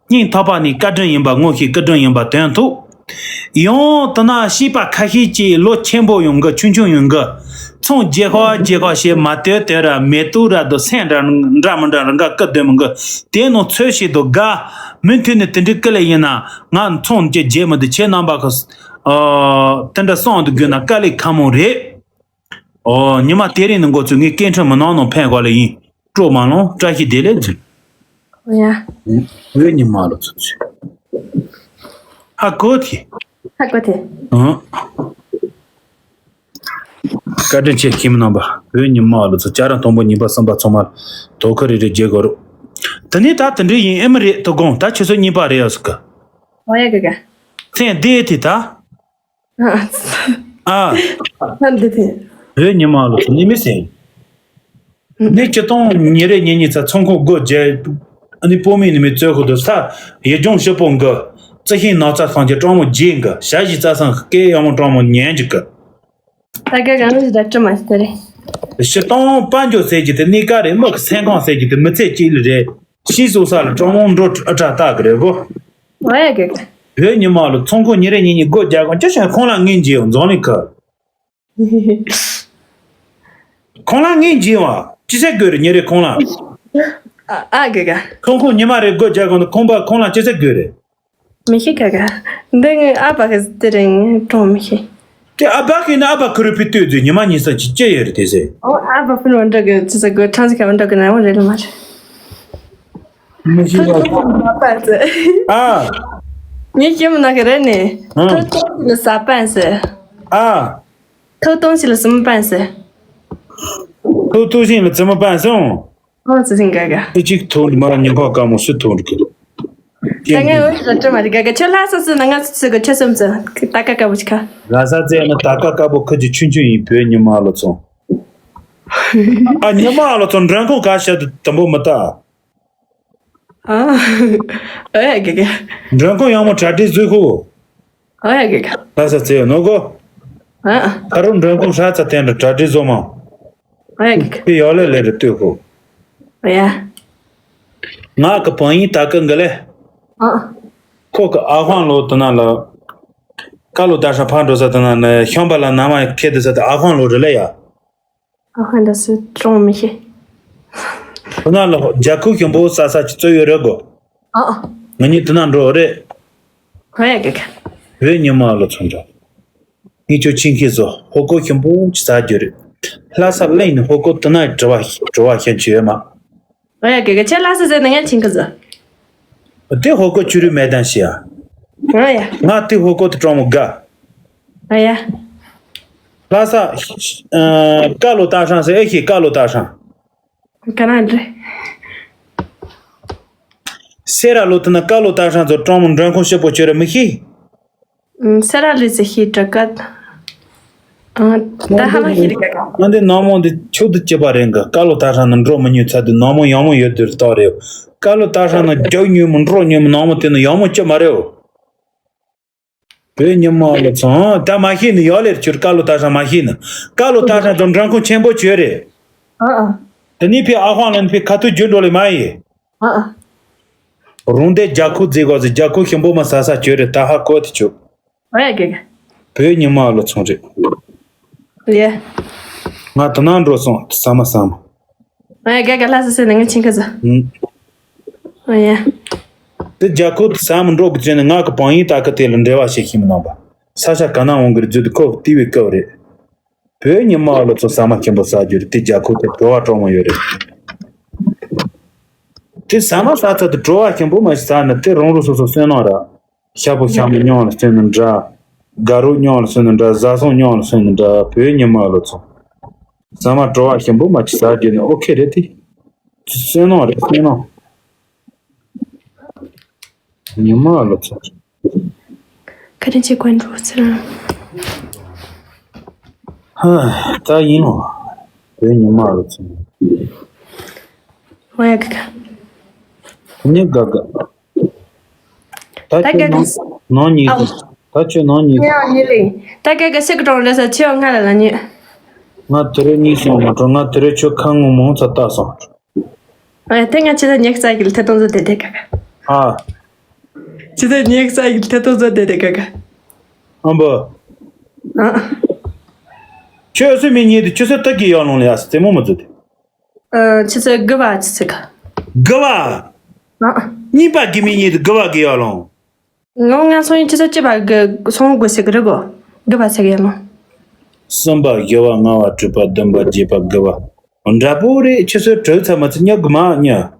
སྙིང་ཐག་པ་ནས་བཀའ་དྲིན་ཡིན་པ་ངོ་ཤེས་བཀའ་དྲིན་ཡིན་པ་དོན་ཐུག་ཡང་དེ་ན་སྐྱེས་པ་ཁ་ཤས་ཀྱིས་ལོ་ཆེན་པོ་ཡོང་གི་ཆུང་ཆུང་ཡོང་གི་ཚོང་རྒྱག་ཧོ་རྒྱག་ཧོ་ཞེས་མ་ལྟོས་དེ་ར་མེ་ཏོག་ར་དོ་སེམས་ར་འདྲ་མི་འདྲ་རང་ག་སྐུ་སྡོད་མི་གི་དེ་ནང་ཚོད་བྱེད་དོ་དགའ་མུ་མཐུད་ནས་དེ་འདྲའི་སྐུ་ལས་ཡིན་ན་ང་ཚོང་རྒྱག་རྒྱག་མི་འདུག་ཁྱེད་རྣམ་པ་གི་དེ་འདྲ་སོང་དུ་དགོས་ན་དཀའ་ལས་ཁག་མོ་རེད། ཨོ། ཉི་མ་དེ་རིང་ནི་འགོ་ཚུགས་ངས་སྐད་འཕྲིན་མི་ནང་ནང་ཕན་གོ་ལེ་ཡིན། སྤྲོ་མ་ལོང་བཀྲ་ཤིས་བདེ་ལེགས་ཟེར། ཨོ་ཡ། བོད་ཉི་མ་ལ་ཚུགས་ཚུགས། ཧ་གོ་ཐི། ཧ་གོ་ཐི། ཨང་། བཀའ་དྲིན་ཆེ་ཁྱིམ་རྣམ་པ། བོད་ཉི་མ་ལོ་ཚོ་བཅར་རང་དང་པོ་གཉིས་པ་གསུམ་པ་ཚང་མ་དོ་ཁུར་རེ་རེ་རྒྱལ་དགོས་རོགས། དེ་ནས་ད་དེ་འདྲ་ཡིན་ཨེ་མི་རེད་དོ་དགོངས། ད་ཁྱོད་ཚོ་གཉིས་པ་རེད་ཡ་ཟིག་གི། ཨོ་ཡ་གི་ག། མཚན་བདེ་ཐི་ད། ཨ། ཨ་འདི་ཐི། བོད་ཉི་མ་ལོ་ཚོ་ནི་མི་སེང་། ནི་སྤྱི་སྟོང་ཉེར་གཉིས་ཉིན་ཚ་ཚོང་ཁང་སྒོ་བརྒྱབ། ཨ་ནི་སྤོ་མི་ནི་མི་བཙོས་ཁོ་དུ་ས་ཡི་ལྗོངས་ཞིབ་པོ་འགི། རྩི་ཤིང་ནགས་ཚལ་སངས་རྒྱས་སྤྲང་མོ་རྗེས་འགི། ཞ་ཞི་རྩྭ་སང་སྐད་ཡང་མོ་སྤྲང་མོ་ཉན་གྱི་གི། ད་ག་གང་རེད་ད་སྤྲི་མ་ཞིག་ད་རེད། ཞི་སྟོང་དཔལ་འབྱོར་ཟེར་གྱི་དེ་གནས་ཀ་རེད། མི་གི་སེམས་ཁོང་ཟེར་གྱི་དེ་མི་ཚེ་གཅིག་ལ་རེད། ཤིང་བཟོ་ས་ལ་སྤྲང་མོ་འགྲོ་ཨ་ཁྲ་ལྟ་གི་རེད་གོ། ཨོ་ཡ་གི་གི། བོད་ཉི་མ་ལོ་ཚོང་ཁང་ཉེར་གཉིས་ཉིན་སྒོ་རྒྱག་གོང་ཅི་ཞིག་ཁོང་ལ་ངན་གྱི་ཡོང་རྫོང་ནི་ཁ། ཁོང་ལ་ངས་འཇིན་བ་ཅི་ཟེར་དགོས་རེད། ཉེ་རེ་ཁོང་ལ། ཨ་ཨ་ག་ག། ཁོང་ཁོང་ཉི་མ་རེ་སྒོ་རྒྱག་གོང་དུ་ཁོང་པ་ཁོང་ལ་ཅི་ཟེར་དགོས་རེད། མི་ཤེས་ག་ག། འདི་ངའི་ཨ་ཕ་གི་དེ་རིང་གྲོང་མི་ཤེས། དེ་ཨ་ཕ་གི་ནི་ཨ་ཕ་ཁུ་རུ་ཕི་ལྟོས་ཚོད་ཉི་མ་ཉི་ས་ཅི་ཅི་ཡོད་རེད་དེ་ཟེར། ཨོ་ཨ་ཕ་ཕུ་ནུ་འགྲོ་གི་ཅི་ཟེར་དགོས། ཁྲང་ཟི་ཁ་འགྲོ་གི་ན་ཡང་རེད་ལ་མ་རེད། མི་ཤེས་པ། ཨ། ངས་ཤེས་མི་ན་གི་རེད་ནི། ཨ། ཐོ་ཐོ་ལ་ས་པན་ཟེར། ཨ། ཐོག་སྟོང་ཞིག་ལ་སུམ་པན་ཟེར། ཐོག་ཐོག་ཞིག་ལ་སུམ་པན་སོང་། ཨོ་ཙི་ཟིང་ག་ག། ཨི་གཅིག་ཐོག་མ་ཉི་ཁོག་དཀར་མོ་སུ་ཐོག་འགྲིག་གི། ད་ངས་འོ་ཞིག་ལ་སྤྲོ་མ་རིག་ག་ག། ཁྱོད་ལྷ་ས་སུ་ན་ང་ཚོ་ཚོད་ག་ཁྱོད་སུམ་ཙི་ད་ཀ་དཀར་པོ་ཞིག་ག། ལྷ་ས་ཙེ་ན་ད་ཀ་དཀར་པོ་ཁུ་ཅི་ཆུན་ཆུན་ཡིན། བོད་ཉི་མ་ལོ་ཚོང་། ཨ་ཉི་མ་ལོ་ཚོང་མགྲོན་ཁང་ག་ཤ་དུ་དམ་པོ་མི་ལྟ། ཨ། ཨེ་གེ་གེ། མགྲོན་ཁང་ཡང་མོ་གྲ་སྒྲིག་བཟོས་ཁུ། ཨེ་གེ་གེ། ལྷ་ས་ཚེ་ནོ་གོ། ཨ། ཁ་རུ་མགྲོན་ཁང་ཧྲ་ཚ་དེ་འདྲ་གྲ་སྒྲིག་བཟོ་མ། ཨེ་གེ་གེ། ཁི་ཡོ་ལེ་ལེ་རུ་ལྟོས་ཁུ། ཡ། ང་གི་བང་ཡིན་ད་ཀི་འགི་ལེ། ཨ། ཁོ་གི་ཨ་ཧོང་ལོ་དེ་ན་ལ། ཀ་ལོ་ད་ཧྲ་ཕ་འགྲོ་ས་དེ་ན་ནི་ཤམ་པ་ལ་ན་མ་ཁེ་དེ་ས་དེ་ཨ་ཧོང་ལོ་རེ་ལེ་ཡ། ཨ་ཧ་འདྲ་སུ་གྲོང་མི་ཤེས། ཁོ་ན་ལ་རྒྱ་ཁུ་ཞིམ་པོ་ཟ་ས་ཅི་ཚོད་ཡོད་རེད་གོ། ཨ་ཨ། ང་གཉིས་དེ་ན་འགྲོ་རེད། ཁོ་ཡ་གེ་གེ། བོད་ཉི་མ་ལོ་ཚོང་འགྲོ། ངས་ཁྱོད་ཆིང་ཁེ་བཟོ་ཧོ་ཀོ་ཞིམ་པོ་ཅི་ཟ་རྒྱུ་རེད། ལྷ་ས་གླིང་ནས་ཧོ་ཀོ་དེ་ན་བྲི་བ་བྲི་བ་ཤེས་ཀྱི་ཡོད་མ། ཨ་ཡ་གེ་གེ་ཁྱེད་ལྷ་ས་ཟེར་ན་ངས་ཆིང་ཁེ་བཟོ། དེ་ཧོ་ཀོ་བཅུ་རུ་མེད་དང་ཤི་ཡ། ཨ་ཡ། ང་དེ་ཧོ་ཀོ་དེ་གྲོང་མོ་དགའ། ཨ་ཡ། ལྷ་ས། ཀ་ལོ་ཏ་ཧྲང་ཟེར་ཨེ་ཤེས་ཀ་ལོ་ཏ་ཧྲང་། ག་ན་འདྲེ། སེ་ར་ལོ་ཏི་ན་ཀ་ལོ་ཏ་ཧྲང་ཚོ་གྲོང་མོ་མགྲོན་ཁང་ཤོད་པོ་ཁྱོད་ར་མི་ཤེས། སེ་ར་ལི་ཟེར་ཤེས་དྲ་ཀ། ད་ཧ་མ་ཤེས་རེད་ཀ། ང་འདི་ནང་མོ་འདི་ཆུ་དུ་ཅི་པ་རེད་འགའ། ཀ་ལོ་ཏ་ཧྲང་ན་འགྲོ་མི་ཉུང་ཚ་དུ་ནང་མོ་ཡང་མོ་ཡོད་དུ་རྟག་རེད། ཀ་ལོ་ཏ་ཧྲང་ན་རྒྱག་ཉུང་མོ་འགྲོ་ཉུང་མོ་ནང་མོ་དེ་ན་ཡང་མོ་ཅི་མ་རེད། བོད་ཉི་མ་ལ་ཚང་ད་མ་ཤེས་ནི་ཡོད་ལེར་ཁྱོད་ཀ་ལོ་ཏ་ཧྲང་མ་ཤེས་ནི། ཀ་ལོ་ཏ་ཧྲང་ཚོ་མགྲོན་ཁང་ཆེན་པོ་བྱོས་རེད། ཨ་ཨ། དེ་ནི་ཕི་ཨ་ཧོང་ལ་ནི་ཕི་ཁ་ཐུག་རྒྱུ་འགྲོ་ལེ་མ་ཡིན། ཨ་ཨ། རུང་དེ་རྒྱ་ཁུ་རྫི་གོ་ཟི་རྒྱ་ཁུ་ཞིམ་པོ་མ་ཟ་ས་བྱོས་རེད། ད་ཧ་གོ་དེ་ཆུ། ཨ་ཡ་གེ་གེ། བོད་ཉི་མ་ལ་ཚང་རེད། ལེ། ང་དེ་ནང་འགྲོ་སོང་ས་མ་ས་མ། ཨ་ཡ་གེ་གེ་ལ་ས་སེ་ནི་ང་ཆིང་ཁ་ཟ། ཨ་ཡ། དེ་རྒྱ་ཁུ་ས་མ་འགྲོ་གི་ཅན་ནི་ང་གི་བང་ཡིན་ད་གི་དེ་ལ་འབྲེལ་བ་བྱེད་ཤེས་མི་ནང་པ། ས་ཆ་ག་ན་འོང་གི་རེད་རྫུ་དུ་ཁོ་བལྟས་པའི་སྐབས་རེད། བོད་ཉི་མ་ལོ་ཚོ་ཟ་མ་ཆེན་པོ་ཟ་རྒྱུ་རེད། དེ་རྒྱ་ཁུ་དེ་བྲོ་བ་གྲོག་མོ་ཡོད་རེད། དེ་ཟ་མ་ཟ་ཚ་དེ་བྲོ་བ་ཆེན་པོ་མ་ཞིག་ཟ་ན་དེ་རང་རུ་སོ་སོ་སོན་ནོ་ར། ཤ་པོ་ཤ་མོ་ཉོང་ལ་སོན་ནི་འདྲ། དགའ་རོགས་ཉོང་ལ་སོན་ནི་འདྲ། བཟའ་སོང་ཉོང་ལ་སོན་ནི་འདྲ། བོད་ཉི་མ་ལོ་ཚོ། ཟ་མ་བྲོ་བ་ཆེན་པོ་མ་ཞིག་ཟ་རྒྱུ་ནི་ཨོ་ཁེ་རེད་དེ། སོན་ནོ་རེད་སོན་ནོ། ཉི་མ་ལོ་ཚོ། ཁ་དན་ཆེ་ཀོན་འགྲོ་ཚེ་རང་། ཧ། ད་ཡིན་ནོ། བོད་ཉི་མ་ལོ་ཚོ། ཝ་ཡ་ག་ག། ཉི་ག་ག། ད་ད་ཁྱོད་ག་ག། ནང་ནང་ཉིད་ཨའོ། ད་ཁྱོད་ནང་ཉིད། ཉི་ཨ་ཉི་ལི། ད་ག་ག་སེ་ག་གྲོང་རེ་ས་ཆེ་བ་ང་ལ་ལ་ཉི། ང་དེ་རེ་གཉིས་སོང་མ་གྲོང་ང་དེ་རེ་ཁྱོད་ཁ་ངོ་མང་ཚ་ལྟ་སོང་། ཨ་དེ་ང་ཅི་ད་ཉེག་ཙག་གི་ཐད་གཏོང་བཟོ་དེ་དེ་ག་ག། ཨ། ཅི་ད་ཉེག་ཙག་གི་ཐད་གཏོང་བཟོ་དེ་དེ་ག་ག། ཨམ་པ། ཨ། ཁྱོད་སུ་མི་ཉེ་དུ་ཁྱོད་སུ་ཏག་གི་ཡོང་ལོང་ལ་ཡ་སི་རྩེ་མོ་མ་བཟོ་དེ། ཨ་ཆི་ཚེ་དགུ་བ་ཆི་ཚེ་ག། དགུ་བ། ཨ། གཉིས་པ་གི་མི་ཉེ་དུ་དགུ་བ་གི་ཡོང་ལོང་། ངོ་ང་སོང་ཡིན་ཆི་ཚེ་ཅི་བ་གི་སོང་དགོས་ཟེར་གི་རེད་གོ། དགུ་བ་ཟེར་གི་ཡོང་ལོང་། གསུམ་པ་བཞི་བ་ལྔ་བ་དྲུག་པ་བདུན་པ་བརྒྱད་པ་དགུ་བ། འདྲ་པོ་རེད། ཁྱེད་ཚོའི་གྲོས་ཚ་མ་ཚི་ཉག་གི་མ་ཉ།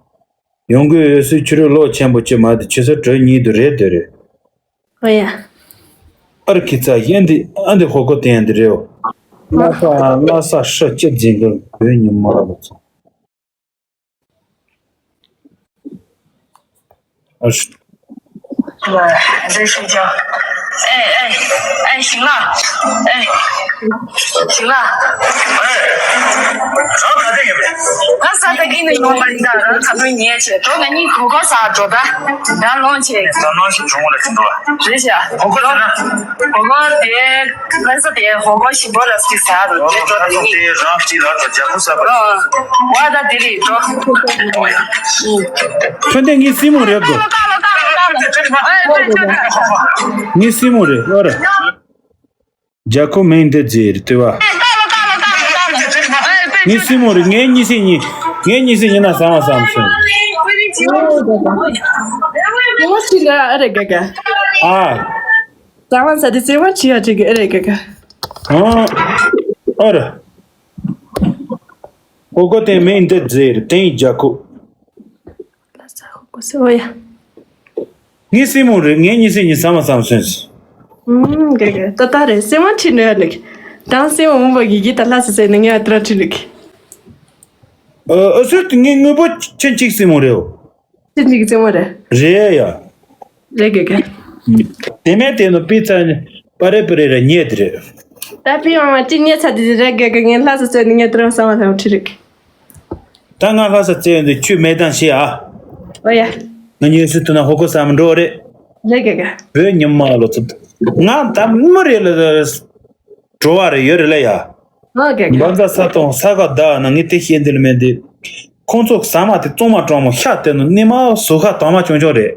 ཡོང་གི་ཡོད་སུའི་ཁྱོད་རོ་ལོ་ཆེན་པོ་ཅི་མ་དེ་ཁྱེད་ཚོའི་གྲོས་ཉིད་དུ་རེད་དེ་རེད། ཨ་ཡ། ཨར་ཁི་ཚ་ཡན་འདི་ཨ་འདི་ཧོ་ཀོ་ཏན་འདི་རེད། ལྷ་ས་ལྷ་ས་ཧྲི་ཅི་འཛིན་གི་བོད་ཉི་མ་ལ་ཚོ། ཨ་ཧྲི། 在睡觉。哎哎哎，醒了！哎，醒了！哎，啥他这个呗？ང་ས་ད་གིན་ནས་ཡོང་པ་ཡིན་ད། རང་ད་དུང་ཉལ་བྱས་འགྲོ། ང་གཉིས་གོ་གོ་ས་འགྲོ་ད། ད་ལོང་བྱས། ད་ནང་ཞིག་བྱུང་བ་ལ་ཅི་འདུག་བ། རེད་ཤག་གོ་གོ་ས་ན། གོ་གོ་དེ། ལྷ་ས་དེ་ཧོ་ཀོ་ཞིམ་པོ་ལ་སི་ཟ་རུ་དེ་འགྲོ་དེ་ནི། དེ་རང་སྤྱི་ལ་དང་རྒྱ་ཁུ་ས་པ། ཨ། ཝ་ད་དེ་རིགས་འགྲོ། ཨོ་ཡ། ཁྱོད་དེ་ངའི་སྲིང་མོ་རེད་གོ། ངའི་སྲིང་མོ་རེད་ཨོ་ར། རྒྱ་ཁུ་མིང་འདི་རྫི་རེད་དེ་བ། ངའི་སྲིང་མོ་རེད། ངའི་གཉིས་སྲིང་གཉིས། ངའི་གཉིས་སྲིང་གཉིས་ན་བཟང་བ་བཟང་སོང་། ཨོ་ད་ད། ངོ་ཤི་ལ་ཨ་རེ་ག་ག་ཨ། ཙང་ལ་ས་དེ་བརྩེ་བ་ཆེ་ཡ་ཅིག་ཨེ་རེད་ག་ག་ཨ། ཨ་ར། ཧོ་ཀོ་དེ་མིང་འདི་རྫི་རེད། དེ་ཡིན་རྒྱ་ཁུ། ལ་ས་ཧོ་ཀོ་སེ་ཨོ་ཡ། ངའི་སྲིང་མོ་རེད། ངའི་གཉིས་སྲིང་གཉིས་བཟང་བ་བཟང་སོང་། ཨུམ་ག་ག་ད་ད་རེད། སེམས་མ་ཁྲིད་ནས་ཡ་ནི། དང་སེམས་མ་མོ་བ་གི་གི་ད་ལྷ་ས་སེ་ནི་ངའི་ཨ་ཏྲ་ཁྲིད་ནི་གི། ཨ་ཨ་སུ་དེ་ངའི་དངོས་པོ་ཁྱེད་གཅིག་སྲིང་མོ་རེད། ཁྱེད་གཅིག་སྲིང་མོ་རེད། རེད་ཡ། རེད་ག་ག་དེ་མེད་དེ་ནོ་པི་ཚ་ནི་པ་རེ་པ་རེ་ར་ཉེ་དེ་རེད། ད་པི་ཡང་མ་ཅི་ཉེ་ཚ་དེ་རེད་ག་ག་ངའི་ལྷ་ས་སེ་ནི་ངའི་ཨ་ཏྲ་བཟང་བ་བཟང་ཁྲིད་རིག་ད་ང་ལྷ་ས་བཙལ་ཡོང་དུས་ཁྱོད་མེད་དང་ཤེས་ཨ། ཨོ་ཡ། ང་གཉིས་སུ་ཐུག་ན་ཧོ་ཀོ་ས་མི་འགྲོ་རེད། ལས་ཀ་ག་བོད་ཉི་མ་ལོ་ཚོ། ང་ད་མི་རེད་ལ་འགྲོ་བ་རེད་ཡོད་རེད་ལ་ཡ། ཨོ་ག་ག་འབངས་ས་ས་དང་ས་ག་ད་ན་ངས་དེ་བཤད་འདི་ལ་མེད་འདི། ཁོང་ཚོ་ཟ་མ་དེ་གཙང་མ་གྲང་མོ་ཤ་དེ་ནི་སྣེ་མ་ཟོ་ཁ་དྭངས་མ་ཆུང་ཆུང་རེད།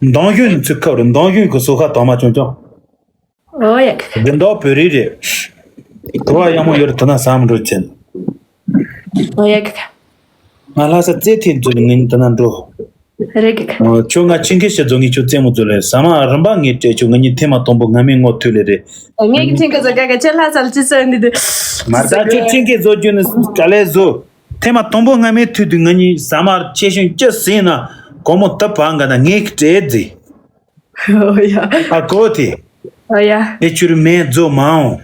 འདང་ཞུན་ཚུ་ཁབ་རེད། འདང་ཞུན་གི་ཟོ་ཁ་དྭངས་མ་ཆུང་ཆུང་། ཨོ་ཡ་ག་ག་དགུན་ཟླ་བོད་རིགས་རེད། བྲོ་བ་ཡག་མོ་ཡོད་རེད། དེ་ན་ཟ་མི་འགྲོ་ཅན། ཨོ་ཡ་ག་ག་ང་ལྷ་ས་རྩེ་ཐིག་འཛུལ་ངས་དེ་ན་འགྲོ། རེད་ག་ག་ཨོ་ཁྱོད་ང་ཆིང་ཁེ་ཤི་འཛུལ་ངས་ཁྱོད་རྩེ་མོ་འཛུལ་ལེ། ཟ་མ་རིམ་པ་ངས་སྤྲད་ཁྱོད་ང་གཉིས་ཐེངས་མ་དང་པོ་སྔ་མའི་ངོ་ཐུག་ལེ་རེད། ངས་ཀྱི་ཆིང་ཁེ་ཟ་ག་ག་ཁྱེད་ལྷ་ས་ལ་ཅི་ཟེར་འདི་དུ། མ་ད་ཁྱོད་ཆིང་ཁེ་བཟོ་རྒྱུ་ནི་ག་ལེ་བཟོ། ཐེངས་མ་དང་པོ་སྔ་མའི་ཐུག་དུས་ང་གཉིས་ཟ་མ་ཆེ་ཤོས་ཅི་ཟིན་ན་གོ་མོ་ཏི་བང་ག་ན་ངས་ཀྱི་སྤྲད་ཟིན། ཨོ་ཡ། ཨ་གོ་དེ། ཨོ་ཡ། དེ་ཆུར་མེ་རྫོ་མ་འོང་།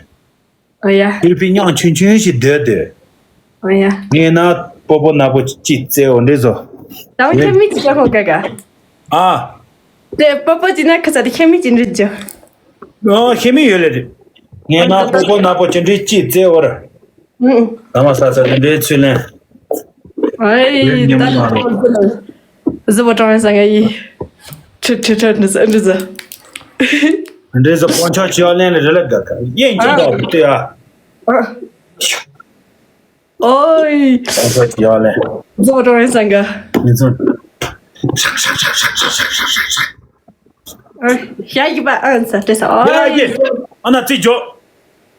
ཨོ་ཡ། ཆུར་ཕི་ཉང་ཆུན་ཆུན་ཞིག་སྡོད་སྡོད། ཨོ་ཡ། ངས་ན་པོ་པོ་ན་པོ་ཅི་བཙལ་འོ་འདྲེ་བཟོ། ད་བ་ཁྱེད་མི་ཅི་ཅག་ཧོ་ག་ག་ཨ། དེ་པོ་པོ་ཅི་ན་ཁ་ས་དེ་ཁྱེད་མི་ཅི་འདྲེ་ཅོ། ཨོ་ཁྱེད་མི་ཡོད་ལེ་རེད། ངས་ན་པོ་པོ་ན་པོ་ཅི་འདྲེ་ཅི་བཙལ་འོ་ར། ཨུ། ད་མ་ས་ས་དེ་འདྲའི་ཚུལ་ལེན། ཨའི་ཉམས་ད་མ་རེད། གཟི་བོ་ཀྲང་ཡ་ས་ང་ཡི། ཁྲི་ཁྲི་ཁྲི་འདི་ཟ་འདི་ཟ། འདི་ཟ་དཔོན་ཆ་ཅི་ཡ་ལེན་ལེ་རེ་ལེ་དགའ་དགའ་ཡེ་ཅི་ཨ། དགའ་བུ་ཏི་ཨ། ཨ། ཨོའི། དཔོན་ཆ་ཅི་ཡ་ལེན། གཟི་བོ་ཀྲང་ཡ་ས་ང་། མི་ཚོ། ཨ། ཞ་ཡི་པ་ཨ་ས་ཏེ་ས་ཨོའི། ཡ་ཡེ། ཨ་ན་ཙི་ཇོ།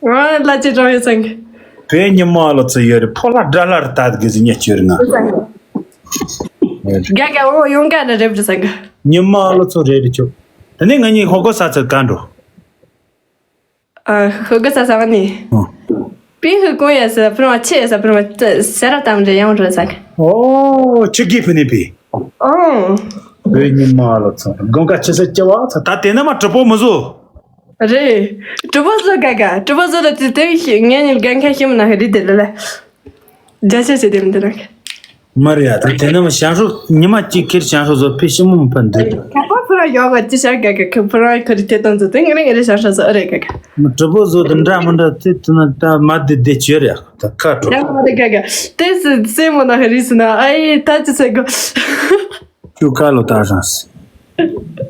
ཨ་ལ་ཅི་ཀྲང་ཡ་ས་ང་། བོད་ཉི་མ་ལོ་ཚོ་ཡོད་རེད། ཕོ་ལ་དགྲ་ལ་རེ་ལྟ་གི་ཟི་ཉེ་ཅི་ཡོད་རེད་ང་། རྒྱ་རྒྱ་འོ་ཡོང་ག་ན་རེབ་རེ་ས་ང་། ཉི་མ་ལོ་ཚོ་རེ་རེ་ཆོ། ད་ནི་ང་གཉིས་ཧོ་གོ་ས་ཚོ་ག་འགྲོ། ཨ་ཧོ་གོ་ས་ས་བ་ནི། ཨ། པི་ཧུ་གོང་ཡ་ས་ཕུར་མ་ཆེ་ས་ཕུར་མ་ས་ར་ཏམ་རེ་ཡང་རེ་ས་ང་། ཨོ་ཆི་གི་ཕུ་ནི་པི། ཨོ། བོད་ཉི་མ་ལོ་ཚོ་དགོང་ཁ་ཆེ་ས་ཅི་བ་ཚ་ད་དེ་ན་མ་གྲུ་པོ་མི་བཟོ། རེད། གྲུ་པོ་བཟོ་ག་ག་གྲུ་པོ་བཟོ་ལ་དེ་དེ་ཤི་ངས་ཉིན་གན་ཁ་ཤི་མ་ན་ཧ་རི་དེ་ལ་ལ། རྒྱ་ཆེ་ཆེ་དེ་མི་དེ་ན་ག་མ་རེད་ཡ། ད་དེ་ན་མ་ཞང་ཧྲུ་ཉི་མ་གཅིག་ཁེར་ཞང་ཧྲུ་བཟོ་ཕི་ཤི་མོ་མི་ཕན་འདུག་ཁ་པ་ཕུ་ར་ཡོག་ག་ཅི་ཤར་ག་ག་ཁ་ཕུ་ར་ཁ་རི་དེ་དང་བཟོ་དེ་ངས་ངས་རེ་ཞང་ཧྲུ་བཟོ་ཨ་རེ་ག་ག་མ་གྲུ་པོ་བཟོ་དེ་འདྲ་མི་འདྲ་དེ་དེ་ན་ད་མ་དེ་དེ་ཆོས་རེད་ཡ། ད་ཁ་དྲོ། ཡང་མ་རེད་ག་ག་དེ་སི་སེ་མོ་ན་ཧ་རི་སི་ན་ཨ་ཡི་ད་ཅི་ཟེར་གོ་ཁྱོད་ཀ་ལོ་ལྟ་ཧྲང་སི།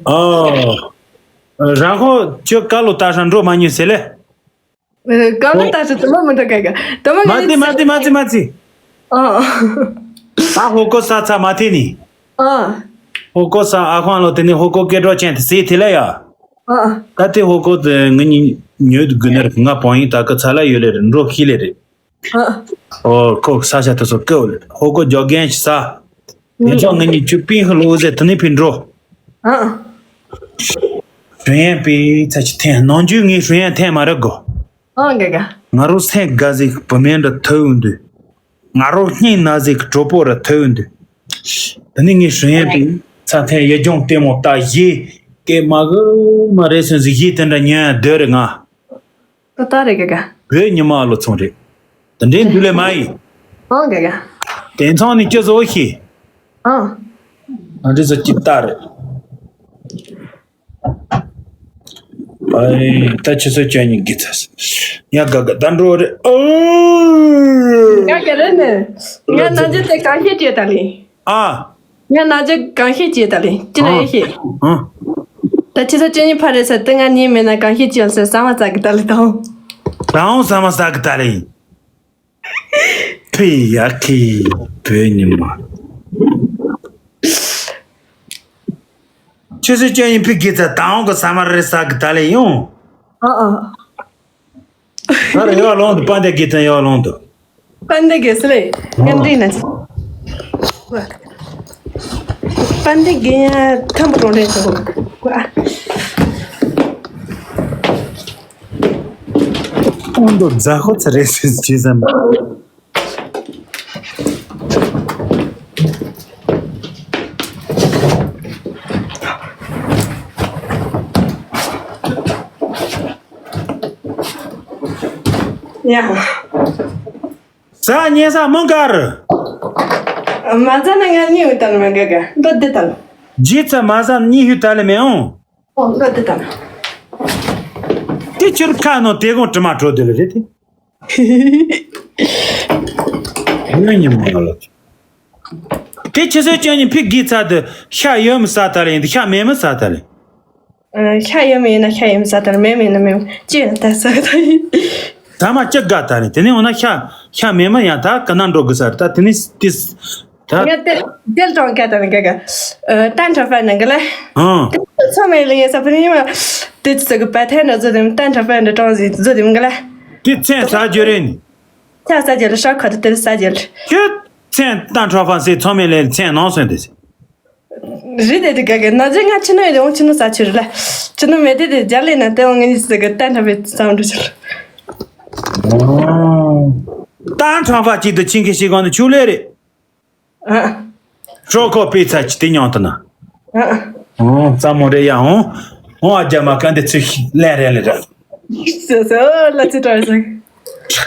ཨོ། རང་ཁོ་ཁྱོད་ཀ་ལོ་ལྟ་ཧྲང་འགྲོ་མ་ཉུལ་ཟེར་ལེ། ཀ་ལོ་ལྟ་ཧྲང་དུ་མ་མི་འགྲོ་ག་ག་དུ་མ་མ་ཏི་མ་ཏི་མ་ཏི་མ་ཏི། ཨ། ད་ཧོ་ཀོ་ས་ཚ་མ་ཐེ་ནི། ཨ། ཧོ་ཀོ་ས་ཨ་ཁོང་ལོ་དེ་ནི་ཧོ་ཀོ་སྐད་གྲོགས་ཅན་དེ་སེ་ཐི་ལ་ཡ། ཨ། ད་དེ་ཧོ་ཀོ་དེ་ང་གཉིས་ཉོས་དུ་དགོས་ན་རེད། ང་བང་ཡིག་ད་ག་ཚ་ལ་ཡོད་ལེ་རེད། འགྲོ་ཤི་ལེ་རེད། ཨ། ཨོ་ཁོ་ས་ཆ་དེ་ཚོ་ཀོ་ལེ་ཧོ་ཀོ་ཇོ་གན་ཞིག་ས། དེ་ཚོ་ང་གཉིས་ཆུ་པིན་ཧི་ལོ་ཟེ་དེ་ནི་ཕི་འགྲོ། ཨ། ཧྲུན་ཡན་པི་ཚ་ཆི་ཐེན་ནང་རྒྱུ་ངའི་ཧྲུན་ཡན་ཐེན་མ་རེད་གོ། ཨ་ག་ག་ང་རོ་སེང་ག་ཟིག་བུ་མེན་ར་ཐུ་འུ་འདུ། ང་རོ་སྙིང་ན་ཟིག་གྲོ་པོ་ར་ཐུ་འུ་འདུ། དེ་ནི་ངའི་ཧྲུན་ཡན་པི་ཚ་ཐེན་ཡེ་ལྗོངས་ལྟད་མོ་ལྟ་ཡེ། སྐད་མ་གི་མ་རེད་སོང་ཟིག་ཡིད་དེ་འདྲ་ཉན་ཡ་འདོད་རེད་ང་། ཏོ་ཏ་རེད་ག་ག། བོད་ཉི་མ་ལོ་ཚོང་རེད། དེ་འདྲའི་འདུ་ལེ་མ་ཡིན། ཨང་ག་ག། དེ་མཚང་ནི་ཅི་བཟོ་ཤེས། ཨང་། ཨ་འདྲི་ཟོ་ཅིག་ཏ་རེད། ཨའི་ད་ཆུ་ཚོད་བཅུ་གཉིས་གི་ཚ། ཡ་ག་ག་ད་འགྲོ་རེད། ཨོ། ག་ག་རེད་ནི། ང་ན་ཅི་དེ་གང་ཤེས་ཅེས་ད་ལི། ཨ། ང་ན་ཅི་གང་ཤེས་ཅེས་ད་ལི་ཅི་ན་ཡེ་ཤེས། ཨ། ད་ཆུ་ཚོད་བཅུ་གཉིས་ཕར་རེད་ཟེར་ཏེ་ང་ཉིན་མེད་ན་གང་ཤེས་ཅེས་ཡོང་ཟེར་ཟ་མ་ཟ་གི་ད་ལི་དང་། དང་ཟ་མ་ཟ་གི་ད་ལི། ཁི་ཡ་ཁི། བོད་ཉི་མ། ཆུ་ཚོད་བཅུ་གཉིས་ཕི་གི་ཚ་དང་གི་ཟ་མ་རེད་ཟ་གི་ད་ལི་ཡོང་། ཨ་ཨ། ཨ་རེ་ཡོ་ལོང་དུ་པན་དེ་གི་ཚ་ཡོ་ལོང་དུ། པན་དེ་གི་སི་ལེ། ངན་འདྲི་ན་ཅི། པན་དེ་གི་ཡ་ཁམ་པ་གྲོང་རེད་ཟེར་གོ། ཨོན་དོ་ཛ་ཧོ་ཚ་རེ་སི་ཅི་ཟམ། ཡ། ས་ཉེ་ས་མོང་ཀར། མ་ཟ་ན་ང་གཉིད་ཡོད་དམ་མ་ག་ག་འདོད་དེ་དམ། ཇི་ཚ་མ་ཟ་གཉིད་ཡོད་ད་ལེ་མེ་ཨོང་། ཨོ་འདོད་དེ་དམ། དེ་ཆུར་ཁ་ནོ་དེ་གོང་དྲི་མ་དྲོ་དེ་ལ་རེད་དེ། ཡོད་ཉི་མ་ལ། དེ་ཆུ་ཚོད་བཅུ་གཉིས་ཕི་གི་ཚ་དུ་ཤ་ཡོད་མི་ས་ད་ལེ་ཡིན་དུ་ཤ་མེད་མི་ས་ད་ལེ། ཨ། ཤ་ཡོད་མེད་ན་ཤ་ཡོད་མེད་ཟ་དང་མེད་མེད་ན་མེད་ཅི་ཡང་ད་ཟ་དང་ཡིན། ད་མ་ཅི་དགའ་ད་ནི་དེ་ནི་འོ་ན་ཤ་ཤ་མེད་མ་ཡང་ད་ག་ན་འགྲོ་དགོས་ས་རེད་ད་དེ་ནི་ཏིས་ད། ང་དེ་དེལ་གྲོང་ཁ་དང་ག་ག་ཨ་ཏན་ཁྲ་ཧྥན་ནང་ག་ལ། ཨང་། ཚོ་མེད་ལ་ཡེ་ས་ཕ་ནི་མ་དེ་ཚོ་གི་པ་ཐན་འདྲ་བཟོ་དེ་མི་ཏན་ཁྲ་ཧྥན་འདྲ་གྲོང་ཟི་བཟོ་དེ་མི་ག་ལ། དེ་མཚན་ཟ་རྒྱུ་རེད་ནི། ཆ་ཟ་རྒྱུ་ལ་ཤ་ཁ་དུ་དེ་ཟ་རྒྱུ་ལ། ཁྱོད་མཚན་ཏན་ཁྲ་ཧྥན་སི་ཚོ་མེད་ལ་མཚན་ནང་སོན་དེ་ཟི། རི་དེ་དེ་ག་ག་ན་ཟེ་ང་ཆི་ནོ་ཡོད་དེ་འོང་ཆི་ནོ་ས་ཆི་རི་ལ། ཆི་ནོ་མེད་དེ་དེ་རྒྱ་ལས་ན་དེ་འོང་ངེད་གཉིས་ཟེ་ག་ཏན་ཁྲ་བེ་ཙམ་འགྲོ་ཆི་རི། ཏན་ཁྲ་བ་གཅིག་ཏུ་ཆིང་གི་ཤི་གང་དུ་ཆུ་ལེ་རེད། ཨ། ཤོ་ཁོ་པི་ཚ་ཅི་དེ་ཉོང་ཏུ་ན། ཨ། ཨོ་ཙམ་མོ་རེ་ཡ་ཧོང་། ཧོང་ཨ་རྒྱ་མ་གན་དེ་ཚུ་ལེ་རེ་ལེ་ར། སོ་སོ་ལ་ཚི་ཏྲ་ཟེ།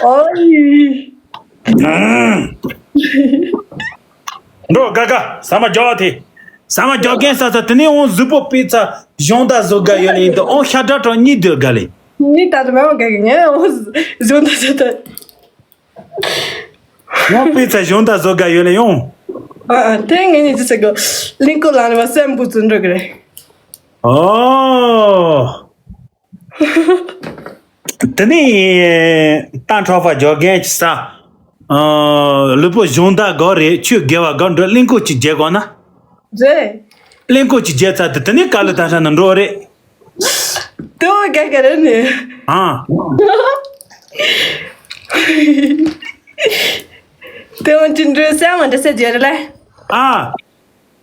ཨོ་ཡི། འགྲོ་ག་ག་ས་མ་རྒྱོག་དེ། ས་མ་རྒྱོག་གན་ས་ས་དེ་ནས་འོང་གཟུགས་པོ་པི་ཚ་གཞོང་ད་བཟོ་ག་ཡོད་ལེ་ཡིན་དུ་འོང་ཤ་དྲ་གྲོ་གཉིས་སྡོད་ག་ལེ། གཉིས་ད་དུ་མ་འོང་ག་གི་ངས་འོང་གཞོང་ད་བཟོ་ད། འོང་པི་ཚ་གཞོང་ད་བཟོ་ག་ཡོད་ལེ་ཡོང་། ཨ་ཨ་དེ་ངས་ནི་ཅི་ཟེར་གོ། གླིང་སྐོར་ལ་ནི་བ་སེམས་བུ་ཚུ་འགྲོ་གི་རེད། ཨོ། དེ་ནས་ཏང་ཁྲོ་བ་ཇོ་རྒན་གྱི་ས། ཨ། ལུས་པོ་གཞུང་དག་གོ་རེད་ཆོས་དགེ་བ་གོ་འགྲོ་གླིང་སྐོར་གྱི་རྒྱལ་གོ་ན། རེད། གླིང་སྐོར་གྱི་རྒྱལ་ཚ་དེ་དེ་ནས་ག་ལ་ད་ཧྲ་ན་འགྲོ་རེད། དེ་བ་ག་ག་རེད་ནི། ཨ། དེ་བ་ཅི་འགྲོ་ས་མ་འདྲ་ས་རྒྱལ་རེད་ལ། ཨ།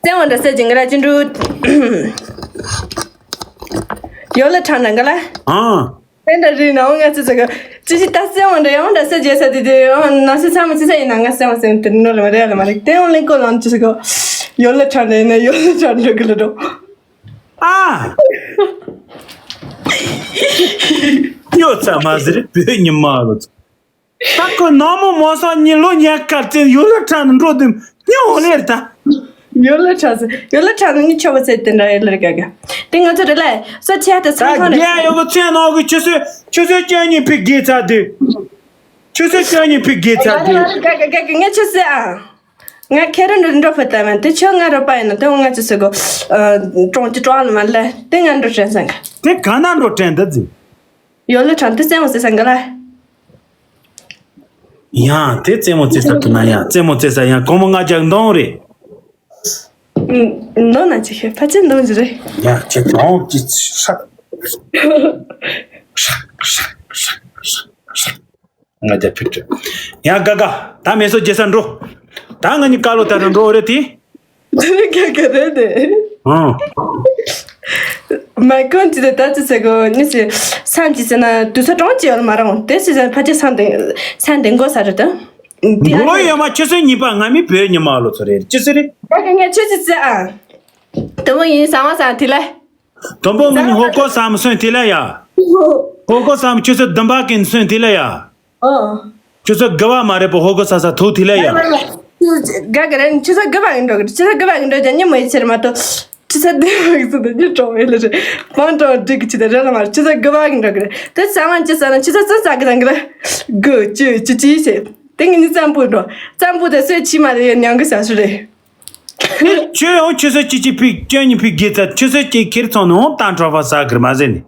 ཙེ་བ་འདྲ་ཟེར་ཅིང་ག་ར་ཅི་འགྲུ། ཡོ་ལ་ཁྲང་ནང་ག་ལ། ཨང་། དེ་འདྲ་རི་ནང་ང་ཚོ་ཟེར་ག་ཅི་ཅི་ད་ཙེ་བ་འདྲ་ཡང་འདྲ་ཟེར་རྒྱལ་ས་དེ་དེ་ཨང་ན་སི་ཚ་མ་ཅི་ས་ཡིན་ན་ང་ཙེ་བ་ཟེར་དེ་ནོ་ལ་མ་རེ་ལ་མ་རེ་དེ་ཡང་གླིང་སྐོར་ལང་ཅི་ཟེར་ག་ཡོ་ལ་ཁྲང་འདྲ་ཡིན་ན་ཡོ་ལ་ཁྲང་འདྲ་གི་ལ་འགྲོ། ཨ། ཡོ་ཚ་མ་ཟེར་བོད་ཉི་མ་ལོ་ཚོ། ད་ཁོ་ནང་མོ་མོ་སང་ཉིན་ལོ་ཉག་སྐར་ཙེ་ཡོ་ལ་ཁྲ་ནི་འགྲོ་དུས་སྙིང་ཧོ་ལེར་ད། ཡོ་ལ་ཁྲ་ཟེར་ཡོ་ལ་ཁྲ་ནི་ནི་ཆོ་བ་ཚེ་དེ་འདྲ་ཡོ་ལེར་ག་ག་དེ་ང་ཚོ་རེ་ལ་སོ་ཆེ་དེ་ད་སང་ཁང་རེ། རྒྱལ་ཡོ་གི་ཚེ་ནང་གི་ཆུ་ཚོད་ཆུ་ཚོད་བཅུ་གཉིས་ཕི་དགེ་ཚ་དུས། ཆུ་ཚོད་བཅུ་གཉིས་ཕི་དགེ་ཚ་དུས། ག་ག་ག་ག་ངས་ཆུ་ཚོད་ཨ། ང་ཁེ་རེ་འགྲོ་འགྲོ་ཕུ་ད་མ་དེ་ཆོ་ང་རོ་པ་ཡིན་ན་དེ་ང་ཆུ་ཚོད་གོ། ཀྲོང་ཅི་ཀྲོང་ལ་མ་ལ་དེ་ང་འགྲོ་དྲན་སང་ག་དེ་ག་ན་འགྲོ་དྲན་ད་ཟིན། ཡོ་ལ་ཁྲ་དེ་སེང་བ་སེ་སང་ག་ལ། ཡང་དེ་རྩེད་མོ་རྩེ་ས་དུ་ན་ཡང་རྩེད་མོ་རྩེ་ས་ཡང་གོང་མོ་ང་རྒྱག་འདོང་རེད། འདོང་ན་ཅི་ཤེས་ཕ་ཆེ་འདོང་ཅི་རེད། ཡང་ཅི་འདོང་ཅི་ཧྲག་ཧྲག་ཧྲག་ཧྲག་ཧྲག་ཧྲག་ང་རྒྱ་ཕིག་ཡང་ག་ག་ད་མེ་སོ་རྒྱལ་ས་འགྲོ། ད་ང་གཉིས་ཀ་ལོ་ད་རུ་འགྲོ་རེད་དེ། དེ་ནི་ཁ་ཁ་རེད་དེ། ཨང་། མ་ཀོན་ཅི་དེ་ད་ཅི་ཟེར་གོ་ཉི་ཟེར་སམ་ཅི་ཟེར་ན་དུས་ཚོད་གྲོང་ཅི་ཡོད་མ་རང་དེ་ཟེར་ཟེར་ཕ་ཅི་སམ་དེ་སམ་དེ་མགོ་ས་རེད་དམ། དེ་ཨ་མགོ་ཡོད་མ་ཆུ་ཚོད་གཉིས་པ་ང་མི་བོད་ཉི་མ་ལོ་ཚོ་རེད་ཅི་ཟེར་རེད། ད་ག་ངས་ཆུ་ཅི་ཟེར་ཨ། དེ་མོ་ཡིན་ཟ་མ་ཟ་དེ་ལ། དང་པོ་ངས་ནི་ཧོ་ཀོ་སམ་སོན་དེ་ལ་ཡ། ཧོ་ཀོ་སམ་ཆུ་ཚོད་བདུན་པ་གིན་སོན་དེ་ལ་ཡ། ཨོ། ཆུ་ཚོད་དགུ་པ་མ་རེད་པ། ཧོ་ཀོ་ས་ས་ཐུག་དེ་ལ་ཡ། ག་གི་རེད། ཆུ་ཚོད་དགུ་པ་གིན་འགྲོ་གི་རེད། ཆུ་ཚོད་དགུ་པ་གིན་འགྲོ་རྒྱ་ཉི་མ་ཡི་ཕྱིར་མ་གཏོགས། ཆུ་ཚོད་བདུན་པ་གིན་སོན་དེ་ཉི་གྲོང་བའི་ལ་རེད། བང་གྲོང་འགྲིག་གི་ཆུ་ཚོད་རེད་ལ་མ་རེད། ཆུ་ཚོད་དགུ་པ་གིན་འགྲོ་གི་རེད། དེ་ཚང་མ་ཅི་ཟ་ན་ཆུ་ཚོད་ཙམ་ཟ་གི་དང་གི་རེད། དགུ་བཅུ་བཅུ་གཅིག་བྱས། དེ་ངས་ནི་ཙམ་པོ་འགྲོ། ཙམ་པོ་དེ་སོས་ཕྱི་མ་དེ་ཡོད་མྱང་གི་ཟ་ཞུ་རེད། ཁྱོད་ཡང་ཆུ་ཚོད་གཅིག་གཅིག་ཕིག་བཅུ་གཉིས་ཕིག་དགེ་ཚ་ཆུ་ཚོད་གཅིག་ཁྱེར་སོང་ནས་ཨོང་བཏང་འཕྲོག་པ་ཟ་གིར་མ་ཟེར་ནས།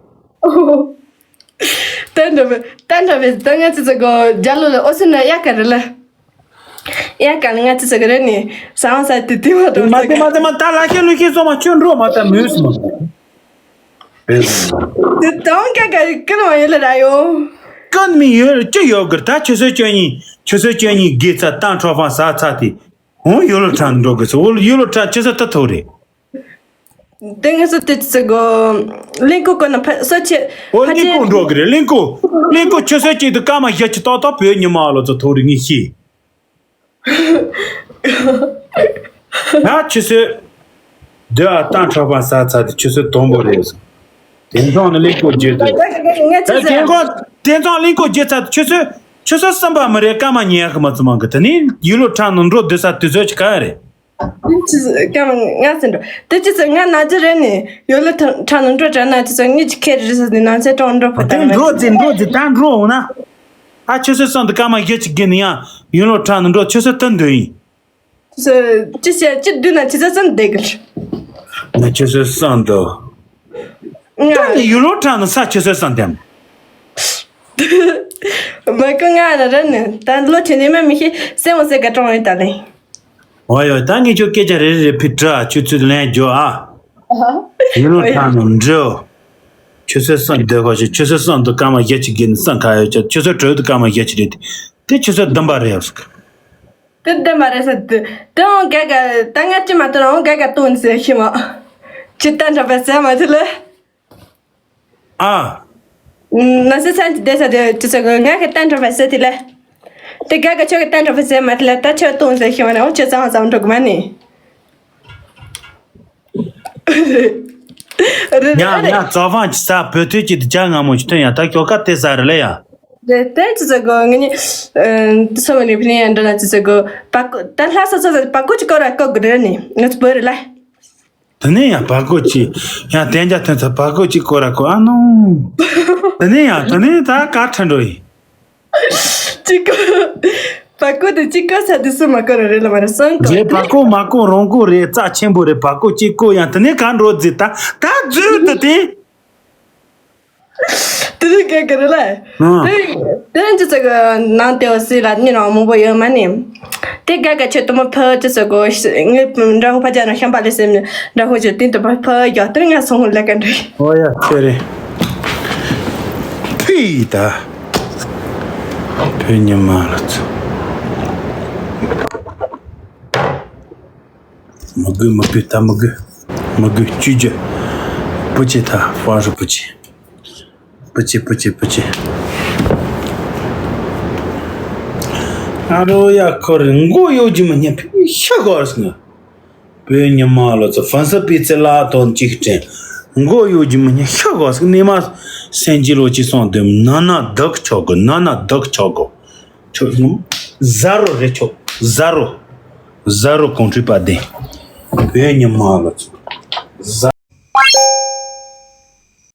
ཏན་ཏན་ཏན་ཏན་ཏན་ང་ཚོ་ཚོ་གོ་རྒྱ་ལོ་ལ་ཨོ་སི་ན་ཡ་ག་རེ་ལ། ཡ་ག་ལ་ང་ཚོ་ཚོ་ག་རེ་ནི་ས་བ་ས་དེ་དེ་མ་དང་མ་དེ་མ་དེ་མ་ད་ལ་ཁྱེད་ལུས་ཁྱེད་སོང་མ་ཁྱོད་འགྲོ་མ་ད་མོས་སོང་། དེ་དང་ག་ག་ཀི་ལ་མ་ཡོད་ལ་ར་ཡོ། ཀུན་མི་ཡོད་ཅི་ཡོད་གིར་ད་ཆུ་ཚོད་བཅུ་གཉིས་ཆུ་ཚོད་བཅུ་གཉིས་དགེ་ཚ་བཏང་འཕྲོག་པ་ཟ་ཚ་དེ། ཧོང་ཡུལ་ལོ་ཁྲ་འགྲོ་གི་སོ་ཡུལ་ལོ་ཁྲ་ཆུ་ཚོད་ད་ཐོ་རེད། དེ་ངས་སུ་དེ་ཚོ་གོ་གླིང་ཀོ་ཀོ་ན་ཕ་སོ་ཆེ་ཨོ་ཕ་གླིང་ཆེ་ཀོ་འགྲོ་གི་རེད། གླིང་ཀོ་གླིང་ཀོ་ཆུ་ཚོད་གཅིག་ཏུ་སྐར་མ་བཞི་ཅིག་ཏག་ཏག་བོད་ཉི་མ་ལོ་ཚོ་ཐོ་རེད་ངས་ཤེས། ཡ་ཆུ་ཚོད་འདི་ཨ་བཏང་འཕྲོག་པ་ཟ་ཚ་དེ་ཆུ་ཚོད་དང་པོ་རེད། དེང་སང་ནི་གླིང་ཀོ་བརྗེད་འདུག་ངས་ཆུ་དེ་ཚོད་དེང་སང་དེང་སང་གླིང་ཀོ་བརྗེད་ཚ་དེ་ཆུ་ཚོད་ཆུ་ཚོད་གསུམ་པ་མི་རེད། སྐར་མ་ཉི་ཤུ་མ་ཚུད་མང་གི་དེ་ནི་ཡུལ་ལོ་ཁྲ་ནང་འགྲོ་སྡོད་ས་དུས་ཚོད་ཅིག་ག་རེད། ཅི་སྐར་མ་ལྔ་ཟིན་འགྲོ་དེ་ཅི་ཚོད་ང་ན་ཅི་རེད་ནི་ཡོད་ལ་ཁྲ་ནང་འགྲོ་དྲ་ན་ཅི་ཚོད་ངི་ཅི་ཁེ་རི་ས་ནི་ནང་ཚེ་གྲོང་འགྲོ་ཕོ་དེ་ཏང་འགྲོ་ཟིན་འགྲོ་ཟིན་ད་འགྲོ་འོང་ན། ཨ་ཆུ་ཚོད་གསུམ་དུ་སྐར་མ་བཞི་ཅིག་གི་ནི་ཡང་ཡུལ་ལོ་ཁྲ་ནང་འགྲོ་ཆུ་ཚོད་བདུན་འདོད་ཡིན། ཅི་ཟེར་ཅི་བསྡུ་ན་ཆུ་ཚོད་གསུམ་བསྡད་གི་རེད། ང་ཆུ་ཚོད་གསུམ་དུ། ང་ད་ནི་ཡུལ་ལོ་ཁྲ་ནང་ས་ཆུ་ཚོད་གསུམ་དེམ། མ་ཀུན་ང་ལ་རེད་ནི་ད་ལོ་ཆེ་ནི་མ་མི་ཤེས་སེམས་མ་སེ་ག་གྲོང་ཡོད་ད་ལེ། ཨོ་ཡོ་ད་ངས་ཁྱོད་སྐད་ཆ་རེ་རེ་ཕི་དྲ་ཆུ་ཚོད་ལན་འཇོ་ཨ། ཡུལ་ལོ་ཁྲ་ནང་འགྲོ། ཆུ་ཚོད་གསུམ་སྡོད་གོ་ཞིག་ཆུ་ཚོད་གསུམ་དུ་སྐར་མ་བཞི་ཅིག་གི་ནི་གསུམ་ག་ཡོད་ཀྱང་ཆུ་ཚོད་དྲུག་དུ་སྐར་མ་བཞི་ཅིག་རེད། དེ་ཆུ་ཚོད་བདུན་པ་རེད་ཟེར། དེ་བདུན་པ་རེད་ཟེར་དུས་དེ་འོང་ག་ག་ད་ང་ཅི་མ་ཐོན་འོང་ག་ག་ཏོན་ཟེར་ཤི་མ། ཅི་ལྟ་འདྲ་བ་ཟེར་མ་ཐུལ་ལེ། ཨ། ན་སི་སན་ཅི་བསྡད་ས་དེ་ཅི་ཟེར་གི་ང་གི་ལྟ་འདྲ་བ་ཟེར་དེ་ལེ། དེ་ག་ག་ཁྱོད་གི་ལྟ་འདྲ་བ་ཟེར་མ་ཐུལ་ལེ་ད་ཁྱོད་ཏོན་ཟེར་ཤི་མ་ནི་འོ་ཁྱོད་ཚང་ཚང་འགྲོ་གི་མ་ནི། རེད་ཡང་རེད་ཡང་རྩ་བང་ཅི་ས་བོད་དུས་ཀྱི་དུ་ཅག་སྔ་མོ་ཅི་ཐོན་ཡང་ད་ཁྱོ་ག་དེ་ས་རེད་ལ་ཡ། རེད་དེ་ཅི་ཟེར་གོ་ངི་ནི་སོ་མ་ནི་ཕི་ནི་ཡང་འདྲ་ན་ཅི་ཟེར་གོ་པ་ཀོ་ད་ལྷ་ས་ཚོ་ཟེར་པ་ཀོ་ཅི་ཀོ་ར་ཀོ་གི་རེད་ནི་ང་ཚོ་བོད་རེད་ལ། དེ་ནས་ཡང་པ་ཀོ་ཅི་ཡང་དན་རྒྱ་ཐོན་ཚ་པ་ཀོ་ཅི་ཀོ་ར་ཀོ་ཨ་ནོ། དེ་ནས་ཡང་དེ་ནས་ད་ག་ཁྲ་འགྲོ་ཡིན། ཅི་ཀོ། པ་ཀོ་དེ་ཅི་ཀོ་ས་དེ་སུ་མ་ཀོ་ར་རེད་ལ་མ་རེད་སང་ཀོ། རྗེས་པ་ཀོ་མ་ཀོ་རོང་ཀོ་རེད་རྩ་ཆེན་པོ་རེད་པ་ཀོ་ཅི་ཀོ་ཡང་དེ་ནས་ག་འགྲོ་རྫི་ད་ད་རྫི་དུ་དེ། དེ་རིང་ག་ག་རེད་ལ། ཨང་། དེ་དེ་རིང་ཅི་ཟེར་གི་ནང་དེ་བ་སི་ལ་མི་རང་མང་པོ་ཡོད་མ་ནི། དེ་ག་ག་ཆེད་དུ་མ་ཕ་ཅི་ཟེར་གོ་ངའི་འདྲ་ཧོ་ཕ་ཅ་ན་ཤམ་པ་ལེ་སེམས་ནི་འདྲ་ཧོ་ཅི་ཏིན་དུ་ཕ་ཕ་ཡོད་དེ་ང་སོང་ལ་ག་འདྲ། ཨོ་ཡ་ཁྱེད་རེད། ཕི་ད། བོད་ཉི་མ་ལ་ཚོ། མི་དགོས་མི་དགོས་ད་མི་དགོས། མི་དགོས་བཅོས་རྒྱུ། པུ་ཅེ་ད་ཧྥང་ཧྲུ་པུ་ཅེ། པུ་ཅེ་པུ་ཅེ་པུ་ཅེ། ཨ་རོ་ཡ་ཁོ་རེ་མགོ་གཡོག་རྒྱུ་མི་ཉན་ཕི་ཤ་གོ་རེ་སོང་། བོད་ཉི་མ་ལོ་ཚོ་ཧྥན་སི་པི་ཙི་ལ་དོན་གཅིག་དྲན། མགོ་གཡོག་རྒྱུ་མི་ཉན་ཤ་གོ་སོང་ནི་མ། སེན་ཅི་ལོ་ཅི་སོང་དེ་ན་ན་བདག་ཆོག་གི་ན་ན་བདག་ཆོག་གི་ཆོག་ཟ་རོ་རེ་ཆོག་ཟ་རོ། ཟ་རོ་གོང་ཁྲུས་པ་དེ། བོད་ཉི་མ་ལོ་ཚོ། ཟ།